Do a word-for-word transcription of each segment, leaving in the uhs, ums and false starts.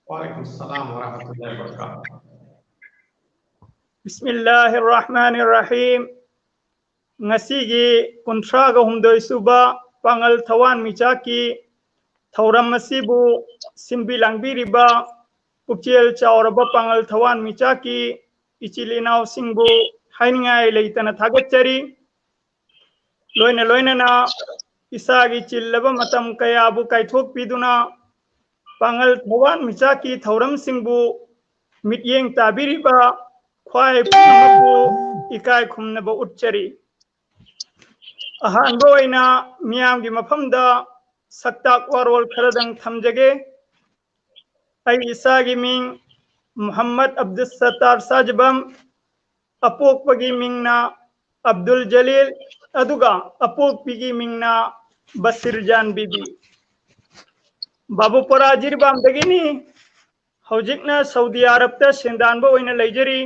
وعليكم السلام ورحمة الله وبركاته. ꯕꯤꯁꯃꯤꯜꯂꯥꯍꯤꯔ ꯔꯍꯃꯥꯅꯤꯔ ꯔꯍꯤꯝ꯫ ꯉꯁꯤꯒꯤ ꯀꯨꯟꯊ꯭ꯔꯥꯒ ꯍꯨꯝꯗꯣꯏ ꯁꯨꯕ ꯄꯥꯉꯜ ꯊꯋꯥꯟ ꯃꯤꯆꯥꯛꯀꯤ ꯊꯧꯔꯝ ꯑꯁꯤꯕꯨ ꯁꯤꯟꯕꯤ ꯂꯥꯡꯕꯤꯔꯤꯕ ꯄꯨꯛꯆꯦꯜ ꯆꯥꯎꯔꯕ ꯄꯥꯉꯜ ꯊꯋꯥꯟ ꯃꯤꯆꯥꯛꯀꯤ ꯏꯆꯤꯜ ꯏꯅꯥꯎꯁꯤꯡꯕꯨ ꯍꯥꯏꯅꯤꯡꯉꯥꯏ ꯂꯩꯇꯅ ꯊꯥꯒꯠꯆꯔꯤ꯫ ꯂꯣꯏꯅ ꯂꯣꯏꯅꯅ ꯏꯁꯥꯒꯤ ꯆꯤꯜꯂꯕ ꯃꯇꯝ ꯀꯌꯥꯕꯨ ꯀꯥꯏꯊꯣꯛꯄꯤꯗꯨꯅ ꯄꯥꯉꯜ ꯊꯋꯥꯟ ꯃꯤꯆꯥꯛꯀꯤ ꯊꯧꯔꯝꯁꯤꯡꯕꯨ ꯃꯤꯠꯌꯦꯡ ꯇꯥꯕꯤꯔꯤꯕ ꯈ꯭ꯋꯥꯏ ꯄꯨꯝꯅꯃꯛꯄꯨ ꯏꯀꯥꯏ ꯈꯨꯝꯅꯕ ꯎꯠꯆꯔꯤ꯫ ꯑꯍꯥꯟꯕ ꯑꯣꯏꯅ ꯃꯤꯌꯥꯝꯒꯤ ꯃꯐꯝꯗ ꯁꯛꯇꯥꯛ ꯋꯥꯔꯣꯜ ꯈꯔꯗꯪ ꯊꯝꯖꯒꯦ꯫ ꯑꯩ ꯏꯁꯥꯒꯤ ꯃꯤꯡ ꯃꯨꯍꯝꯃꯗ ꯑꯕꯗꯨꯁ ꯁꯠꯇꯥꯔ ꯁꯥꯖꯕꯝ, ꯑꯄꯣꯛꯄꯒꯤ ꯃꯤꯡꯅ ꯑꯕꯗꯨꯜ ꯖꯂꯤꯜ, ꯑꯗꯨꯒ ꯑꯄꯣꯛꯄꯤꯒꯤ ꯃꯤꯡꯅ ꯕꯁꯤꯔ ꯖꯥꯟ ꯕꯤꯕꯤ꯫ ꯕꯥꯕꯨꯄꯣꯔꯥ ꯖꯤꯔꯤꯕꯥꯝꯗꯒꯤꯅꯤ꯫ ꯍꯧꯖꯤꯛꯅ ꯁꯧꯗꯤ ꯑꯔꯕꯇ ꯁꯦꯟꯗꯥꯟꯕ ꯑꯣꯏꯅ ꯂꯩꯖꯔꯤ꯫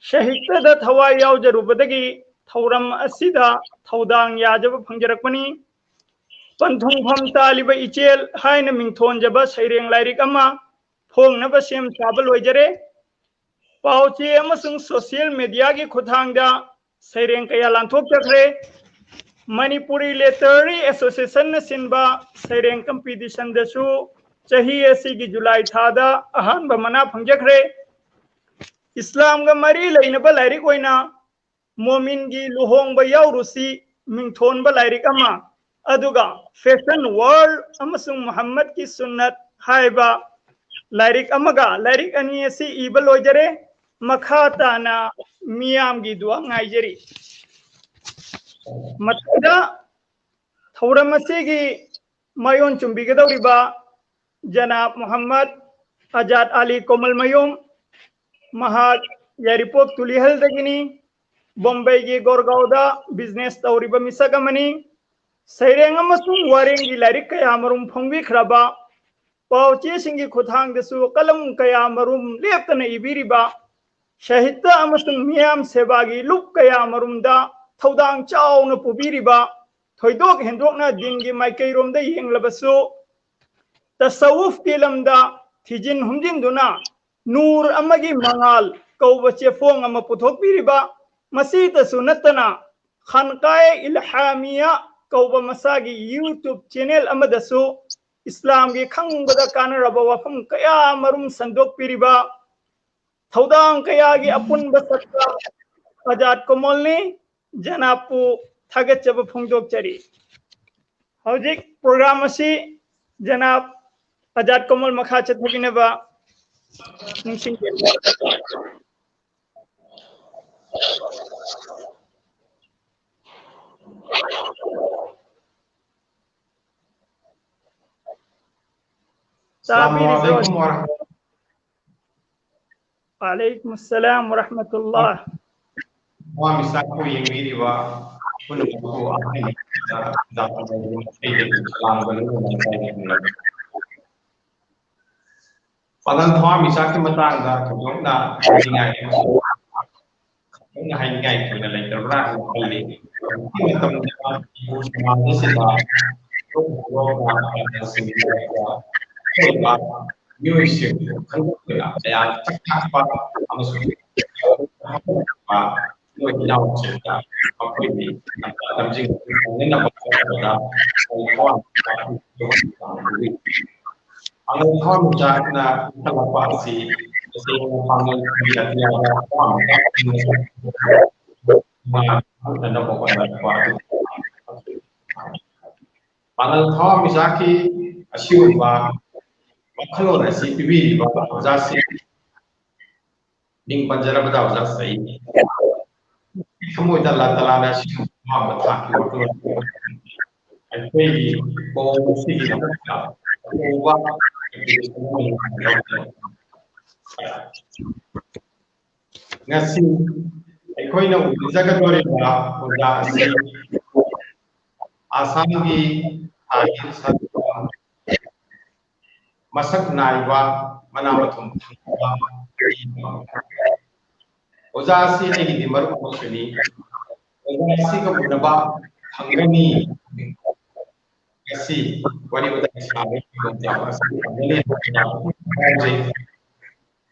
ꯁꯥꯍꯤꯇ꯭ꯌꯗ ꯊꯋꯥꯏ ꯌꯥꯎꯖꯔꯨꯕꯗꯒꯤ ꯊꯧꯔꯝ ꯑꯁꯤꯗ ꯊꯧꯗꯥꯡ ꯌꯥꯖꯕ ꯐꯪꯖꯔꯛꯄꯅꯤ꯫ ꯄꯟꯊꯨꯡꯐꯝ ꯇꯥꯜꯂꯤꯕ ꯏꯆꯦꯜ ꯍꯥꯏꯅ ꯃꯤꯡꯊꯣꯟꯖꯕ ꯁꯩꯔꯦꯡ ꯂꯥꯏꯔꯤꯛ ꯑꯃ ꯐꯣꯡꯅꯕ ꯁꯦꯝ ꯁꯥꯕ ꯂꯣꯏꯖꯔꯦ꯫ ꯄꯥꯎ ꯆꯦ ꯑꯃꯁꯨꯡ social media ꯒꯤ ꯈꯨꯠꯊꯥꯡꯗ ꯁꯩꯔꯦꯡ ꯀꯌꯥ ꯂꯥꯟꯊꯣꯛꯆꯈ꯭ꯔꯦ꯫ ꯃꯅꯤꯄꯨꯔꯤ ꯂꯤꯇꯔꯦꯔꯤ ꯑꯦꯁꯣꯁꯤꯌꯦꯁꯟꯅ ꯁꯤꯟꯕ ꯁꯩꯔꯦꯡ ꯀꯝꯄꯤꯇꯤꯁꯟꯗꯁꯨ ꯆꯍꯤ ꯑꯁꯤꯒꯤ ꯖꯨꯂꯥꯏ ꯊꯥꯗ ꯑꯍꯥꯟꯕ ꯃꯅꯥ ꯐꯪꯖꯈ꯭ꯔꯦ꯫ ꯏꯁꯂꯥꯝꯒ ꯃꯔꯤ ꯂꯩꯅꯕ ꯂꯥꯏꯔꯤꯛ ꯑꯣꯏꯅ ꯃꯣꯃꯤꯟꯒꯤ ꯂꯨꯍꯣꯡꯕ ꯌꯥꯎꯔꯨꯁꯤ ꯃꯤꯡꯊꯣꯟꯕ ꯂꯥꯏꯔꯤꯛ ꯑꯃ, ꯑꯗꯨꯒ ꯐꯦꯁꯟ ꯋꯥꯔꯜ ꯑꯃꯁꯨꯡ ꯃꯨꯍꯝꯃꯗꯀꯤ ꯁꯨꯟꯅꯠ ꯍꯥꯏꯕ ꯂꯥꯏꯔꯤꯛ ꯑꯃꯒ ꯂꯥꯏꯔꯤꯛ ꯑꯅꯤ ꯑꯁꯤ ꯏꯕ ꯂꯣꯏꯖꯔꯦ꯫ ꯃꯈꯥ ꯇꯥꯅ ꯃꯤꯌꯥꯝꯒꯤ ꯗꯨꯋꯥ ꯉꯥꯏꯖꯔꯤ꯫ ꯃꯊꯪꯗ ꯊꯧꯔꯝ ꯑꯁꯤꯒꯤ ꯃꯥꯏꯑꯣꯟ ꯆꯨꯝꯕꯤꯒꯗꯧꯔꯤꯕ ꯖꯅꯥꯕ ꯃꯨꯍꯝꯃꯗ ꯑꯖꯥꯗ ꯑꯂꯤ ꯀꯣꯃꯜꯃꯌꯨꯝ, ꯃꯍꯥꯛ ꯌꯥꯏꯔꯤꯄꯣꯛ ꯇꯨꯂꯤꯍꯜꯗꯒꯤꯅꯤ꯫ ꯕꯣꯝꯕꯦꯒꯤ ꯒꯣꯔꯒꯥꯎꯗ ꯕꯤꯖꯤꯅꯦꯁ ꯇꯧꯔꯤꯕ ꯃꯤꯁꯛ ꯑꯃꯅꯤ꯫ ꯁꯩꯔꯦꯡ ꯑꯃꯁꯨꯡ ꯋꯥꯔꯦꯡꯒꯤ ꯂꯥꯏꯔꯤꯛ ꯀꯌꯥ ꯃꯔꯨꯝ ꯐꯣꯡꯕꯤꯈ꯭ꯔꯕ, ꯄꯥꯎ ꯆꯦꯁꯤꯡꯒꯤ ꯈꯨꯠꯊꯥꯡꯗꯁꯨ ꯀꯂꯝ ꯀꯌꯥ ꯃꯔꯨꯝ ꯂꯦꯞꯇꯅ ꯏꯕꯤꯔꯤꯕ, ꯁꯥꯍꯤꯇ꯭ꯌ ꯑꯃꯁꯨꯡ ꯃꯤꯌꯥꯝ ꯁꯦꯕꯥꯒꯤ ꯂꯨꯞ ꯀꯌꯥ ꯃꯔꯨꯝꯗ ꯊꯧꯗꯥꯡ ꯆꯥꯎꯅ ꯄꯨꯕꯤꯔꯤꯕ, ꯊꯣꯏꯗꯣꯛ ꯍꯦꯟꯗꯣꯛꯅ ꯗꯤꯟꯒꯤ ꯃꯥꯏꯀꯩꯔꯣꯝꯗ ꯌꯦꯡꯂꯕꯁꯨ ꯇꯁꯧꯋꯨꯐꯀꯤ ꯂꯝꯗ ꯊꯤꯖꯤꯟ ꯍꯨꯝꯖꯤꯟꯗꯨꯅ ꯅꯨꯔ ꯑꯃꯒꯤ ꯃꯉꯥꯜ ꯀꯧꯕ ꯆꯦꯐꯣꯡ ꯑꯃ ꯄꯨꯊꯣꯛꯄꯤꯔꯤꯕ, ꯃꯁꯤꯇꯁꯨ ꯅꯠꯇꯅ ꯈꯥꯟꯀꯥꯌꯦ ꯏꯜꯍꯥꯃꯤꯌꯥ ꯀꯧꯕ ꯃꯁꯥꯒꯤ YouTube ꯆꯦꯅꯦꯜ ꯑꯃꯗꯁꯨ ꯏꯁꯂꯥꯝꯒꯤ ꯈꯪꯕꯗ ꯀꯥꯟꯅꯔꯕ ꯋꯥꯐꯝ ꯀꯌꯥ ꯃꯔꯨꯝ ꯁꯟꯗꯣꯛꯄꯤꯔꯤꯕ, ꯊꯧꯗꯥꯡ ꯀꯌꯥꯒꯤ ꯑꯄꯨꯟꯕ ꯁꯛꯇ ꯑꯖꯥꯗ ꯀꯣꯃꯜꯅꯤ꯫ ꯖꯅꯥꯕꯄꯨ ꯊꯥꯒꯠꯆꯕ ꯐꯣꯡꯗꯣꯛꯆꯔꯤ꯫ ꯍꯧꯖꯤꯛ ꯄ꯭ꯔꯣꯒ꯭ꯔꯥꯝ ꯑꯁꯤ ꯖꯅꯥꯕ ꯑꯖꯥꯗ ꯀꯣꯃꯜ ꯃꯈꯥ ꯆꯠꯊꯕꯤꯅꯕ ꯅꯤꯡꯁꯤꯡꯖꯔꯤ꯫ ꯑꯁꯂꯥꯃꯨ ꯇꯥꯕꯤꯔꯤꯕ꯭ꯔꯣ? ꯑꯂꯥꯏꯀꯨꯝ ꯋꯥꯔꯍꯃ-, ꯋꯥꯂꯩꯀꯨꯝ ꯑꯁꯂꯥꯝ ꯋꯔꯍꯃꯇꯨꯜꯂꯥ꯫ ꯊꯋꯥꯟꯃꯤꯆꯥꯛꯄꯨ ꯌꯦꯡꯕꯤꯔꯤꯕ ꯄꯨꯝꯅꯃꯛꯄꯨ ꯑꯍꯥꯟꯕꯗ ꯖꯅꯥꯕ ꯀꯣꯃꯜꯒꯤ ꯃꯥꯏꯀꯩꯗꯒꯤ ꯁꯂꯥꯝꯒ ꯂꯣꯏꯅꯅ ꯇꯥꯏꯕꯤꯔꯤ꯫ ꯄꯥꯉꯜ ꯊꯋꯥꯟꯃꯤꯆꯥꯛꯀꯤ ꯃꯇꯥꯡꯗ ꯊꯣꯏꯗꯣꯛꯅ ꯍꯥꯏꯅꯤꯡꯉꯥꯏ ꯑꯃꯁꯨ ꯊꯣꯏꯗꯣꯛꯅ ꯍꯥꯏꯅꯤꯡꯉꯥꯏ ꯊꯣꯏꯅ ꯂꯩꯇꯕ꯭ꯔꯥ ꯍꯥꯏꯅ ꯈꯜꯂꯤ꯫ ꯍꯧꯖꯤꯛꯀꯤ ꯃꯇꯝꯗ ꯃꯅꯤꯄꯨꯔ ꯁꯃꯥꯖ ꯑꯁꯤꯗ ꯊꯣꯛꯂꯤꯕ ꯄꯥꯡꯒꯜꯁꯤꯡꯒꯤ ꯃꯔꯛꯇ ꯑꯩꯈꯣꯏ ꯃꯤꯑꯣꯏꯁꯤꯡ ꯈꯟꯗꯣꯛꯇꯨꯅ ꯀꯌꯥ ꯆꯥꯛ ꯊꯥꯛꯄ ꯑꯃꯁꯨꯡ ꯃꯣꯏ ꯏꯅꯥꯎꯁꯤꯡꯗ ꯃꯈꯣꯏꯒꯤ ꯂꯝꯖꯤꯡ ꯂꯝꯖꯤꯡꯅꯕ ꯍꯣꯠꯅꯕꯗ ꯑꯩ ꯊꯋꯥꯏ ꯄꯥꯡꯒꯜ ꯊꯋꯥꯟꯃꯤꯆꯥꯛꯅ ꯏꯟꯈꯠꯂꯛꯄ ꯑꯁꯤ ꯇꯁꯦꯡꯅ ꯄꯥꯡꯒꯜꯒꯤ ꯑꯇꯤꯌꯥꯗ ꯊꯋꯥꯟꯃꯤꯆꯥꯛ ꯃꯥ ꯍꯣꯠꯅꯅꯕ ꯍꯣꯠꯅꯔꯛꯄ ꯑꯗꯨ ꯄꯥꯡꯒꯜ ꯊꯋꯥꯟꯃꯤꯆꯥꯛꯀꯤ ꯑꯁꯤꯒꯨꯝꯕ ꯋꯥꯈꯜꯂꯣꯟ ꯑꯁꯤ ꯄꯤꯕꯤꯔꯤꯕ ꯑꯣꯖꯥꯁꯤꯡ ꯃꯤꯡ ꯄꯟꯖꯔꯕꯗ ꯑꯣꯖꯥ ꯁꯍꯤ ꯊꯃꯣꯏꯗ ꯂꯥ ꯇꯂꯥꯅ ꯑꯁꯤꯒꯨꯝꯕ ꯑꯋꯥꯡꯕ ꯊꯥꯛꯀꯤ ꯋꯥꯈꯜꯂꯣꯟ ꯑꯩꯈꯣꯏꯒꯤ ꯀꯣꯝ ꯑꯁꯤꯒꯤꯗꯃꯛꯇ ꯑꯆꯧꯕ contribution ꯑꯃ ꯑꯣꯏꯅ ꯂꯧꯖꯩ꯫ ꯉꯁꯤ ꯑꯩꯈꯣꯏꯅ ꯎꯅꯖꯒꯗꯧꯔꯤꯕ ꯑꯣꯖꯥ ꯑꯁꯤ ꯑꯁꯥꯝꯒꯤ ꯁꯥꯍꯤꯠ ꯁꯥꯗꯨ ꯃꯁꯛ ꯅꯥꯏꯕ ꯃꯅꯥ ꯃꯊꯨꯝ ꯐꯪꯕ ꯑꯣꯖꯥ ꯑꯁꯤ ꯑꯩꯒꯤꯗꯤ ꯃꯔꯨꯞ ꯑꯃꯁꯨꯅꯤ꯫ ꯑꯣꯖꯥ ꯑꯁꯤꯒ ꯎꯅꯕ ꯐꯪꯒꯅꯤ꯫ ꯉꯁꯤ ꯋꯥꯔꯤ ꯋꯥꯇꯥꯏ ꯁꯥꯕꯒꯤ ꯈꯨꯗꯣꯡꯆꯥꯕ ꯑꯁꯤ ꯐꯪꯒꯅꯤ ꯍꯥꯏꯅ ꯍꯥꯏꯖꯩ꯫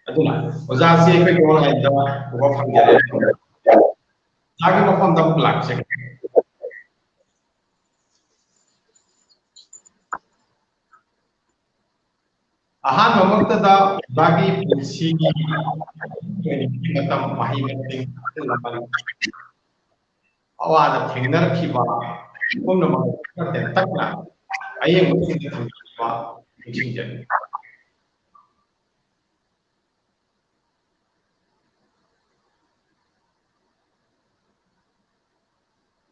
ꯑꯗꯨꯅ ꯑꯣꯖꯥꯁꯤ ꯑꯩꯈꯣꯏꯒꯤ online ꯗ ꯎꯕ ꯐꯪꯖꯔꯦ꯫ ꯑꯣꯖꯥꯒꯤ ꯃꯐꯝꯗ ꯑꯃꯨꯛ ꯂꯥꯛꯆꯒꯦ꯫ ꯑꯍꯥꯟꯕꯃꯛꯇꯗ ꯑꯣꯖꯥꯒꯤ ꯄꯨꯟꯁꯤꯒꯤ ꯃꯇꯝ, ꯃꯍꯩ ꯃꯁꯤꯡ, ꯑꯋꯥꯗ ꯊꯦꯡꯅꯔꯛꯈꯤꯕ ꯄꯨꯝꯅꯃꯛ ꯈꯔ ꯇꯦꯟꯇꯛꯅ ꯑꯌꯦꯡꯕꯁꯤꯡꯗ ꯊꯝꯕꯤꯕ ꯅꯤꯡꯁꯤꯡꯖꯔꯤ꯫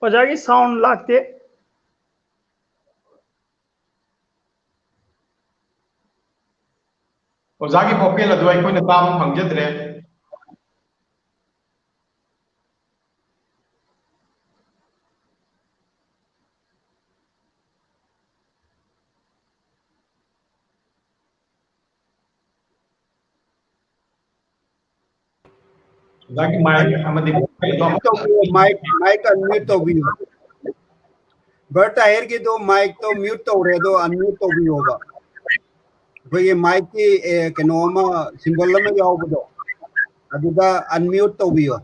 ꯑꯣꯖꯥꯒꯤ sound ꯂꯥꯛꯇꯦ꯫ ꯑꯣꯖꯥꯒꯤ vocal ꯑꯗꯨ ꯑꯩꯈꯣꯏꯅ ꯇꯥꯕ ꯐꯪꯖꯗ꯭ꯔꯦ꯫ ꯑꯣꯖꯥꯒꯤ mic ꯑꯃꯗꯤ vocal ꯑꯗꯨ ꯑꯃ ꯇꯧꯕꯤꯌꯨ, mic, mic unmute ꯇꯧꯕꯤꯌꯨ꯫ ꯕꯔ ꯇꯥꯍꯤꯔꯒꯤꯗꯣ mic ꯇꯣ mute ꯇꯧꯔꯦ, ꯑꯗꯣ unmute ꯇꯧꯕꯤꯌꯣꯕ꯫ ꯑꯩꯈꯣꯏꯒꯤ mic ꯀꯤ, ꯑꯦ, ꯀꯩꯅꯣ ꯑꯃ, symbol ꯑꯃ ꯌꯥꯎꯕꯗꯣ, ꯑꯗꯨꯗ unmute ꯇꯧꯕꯤꯌꯣ,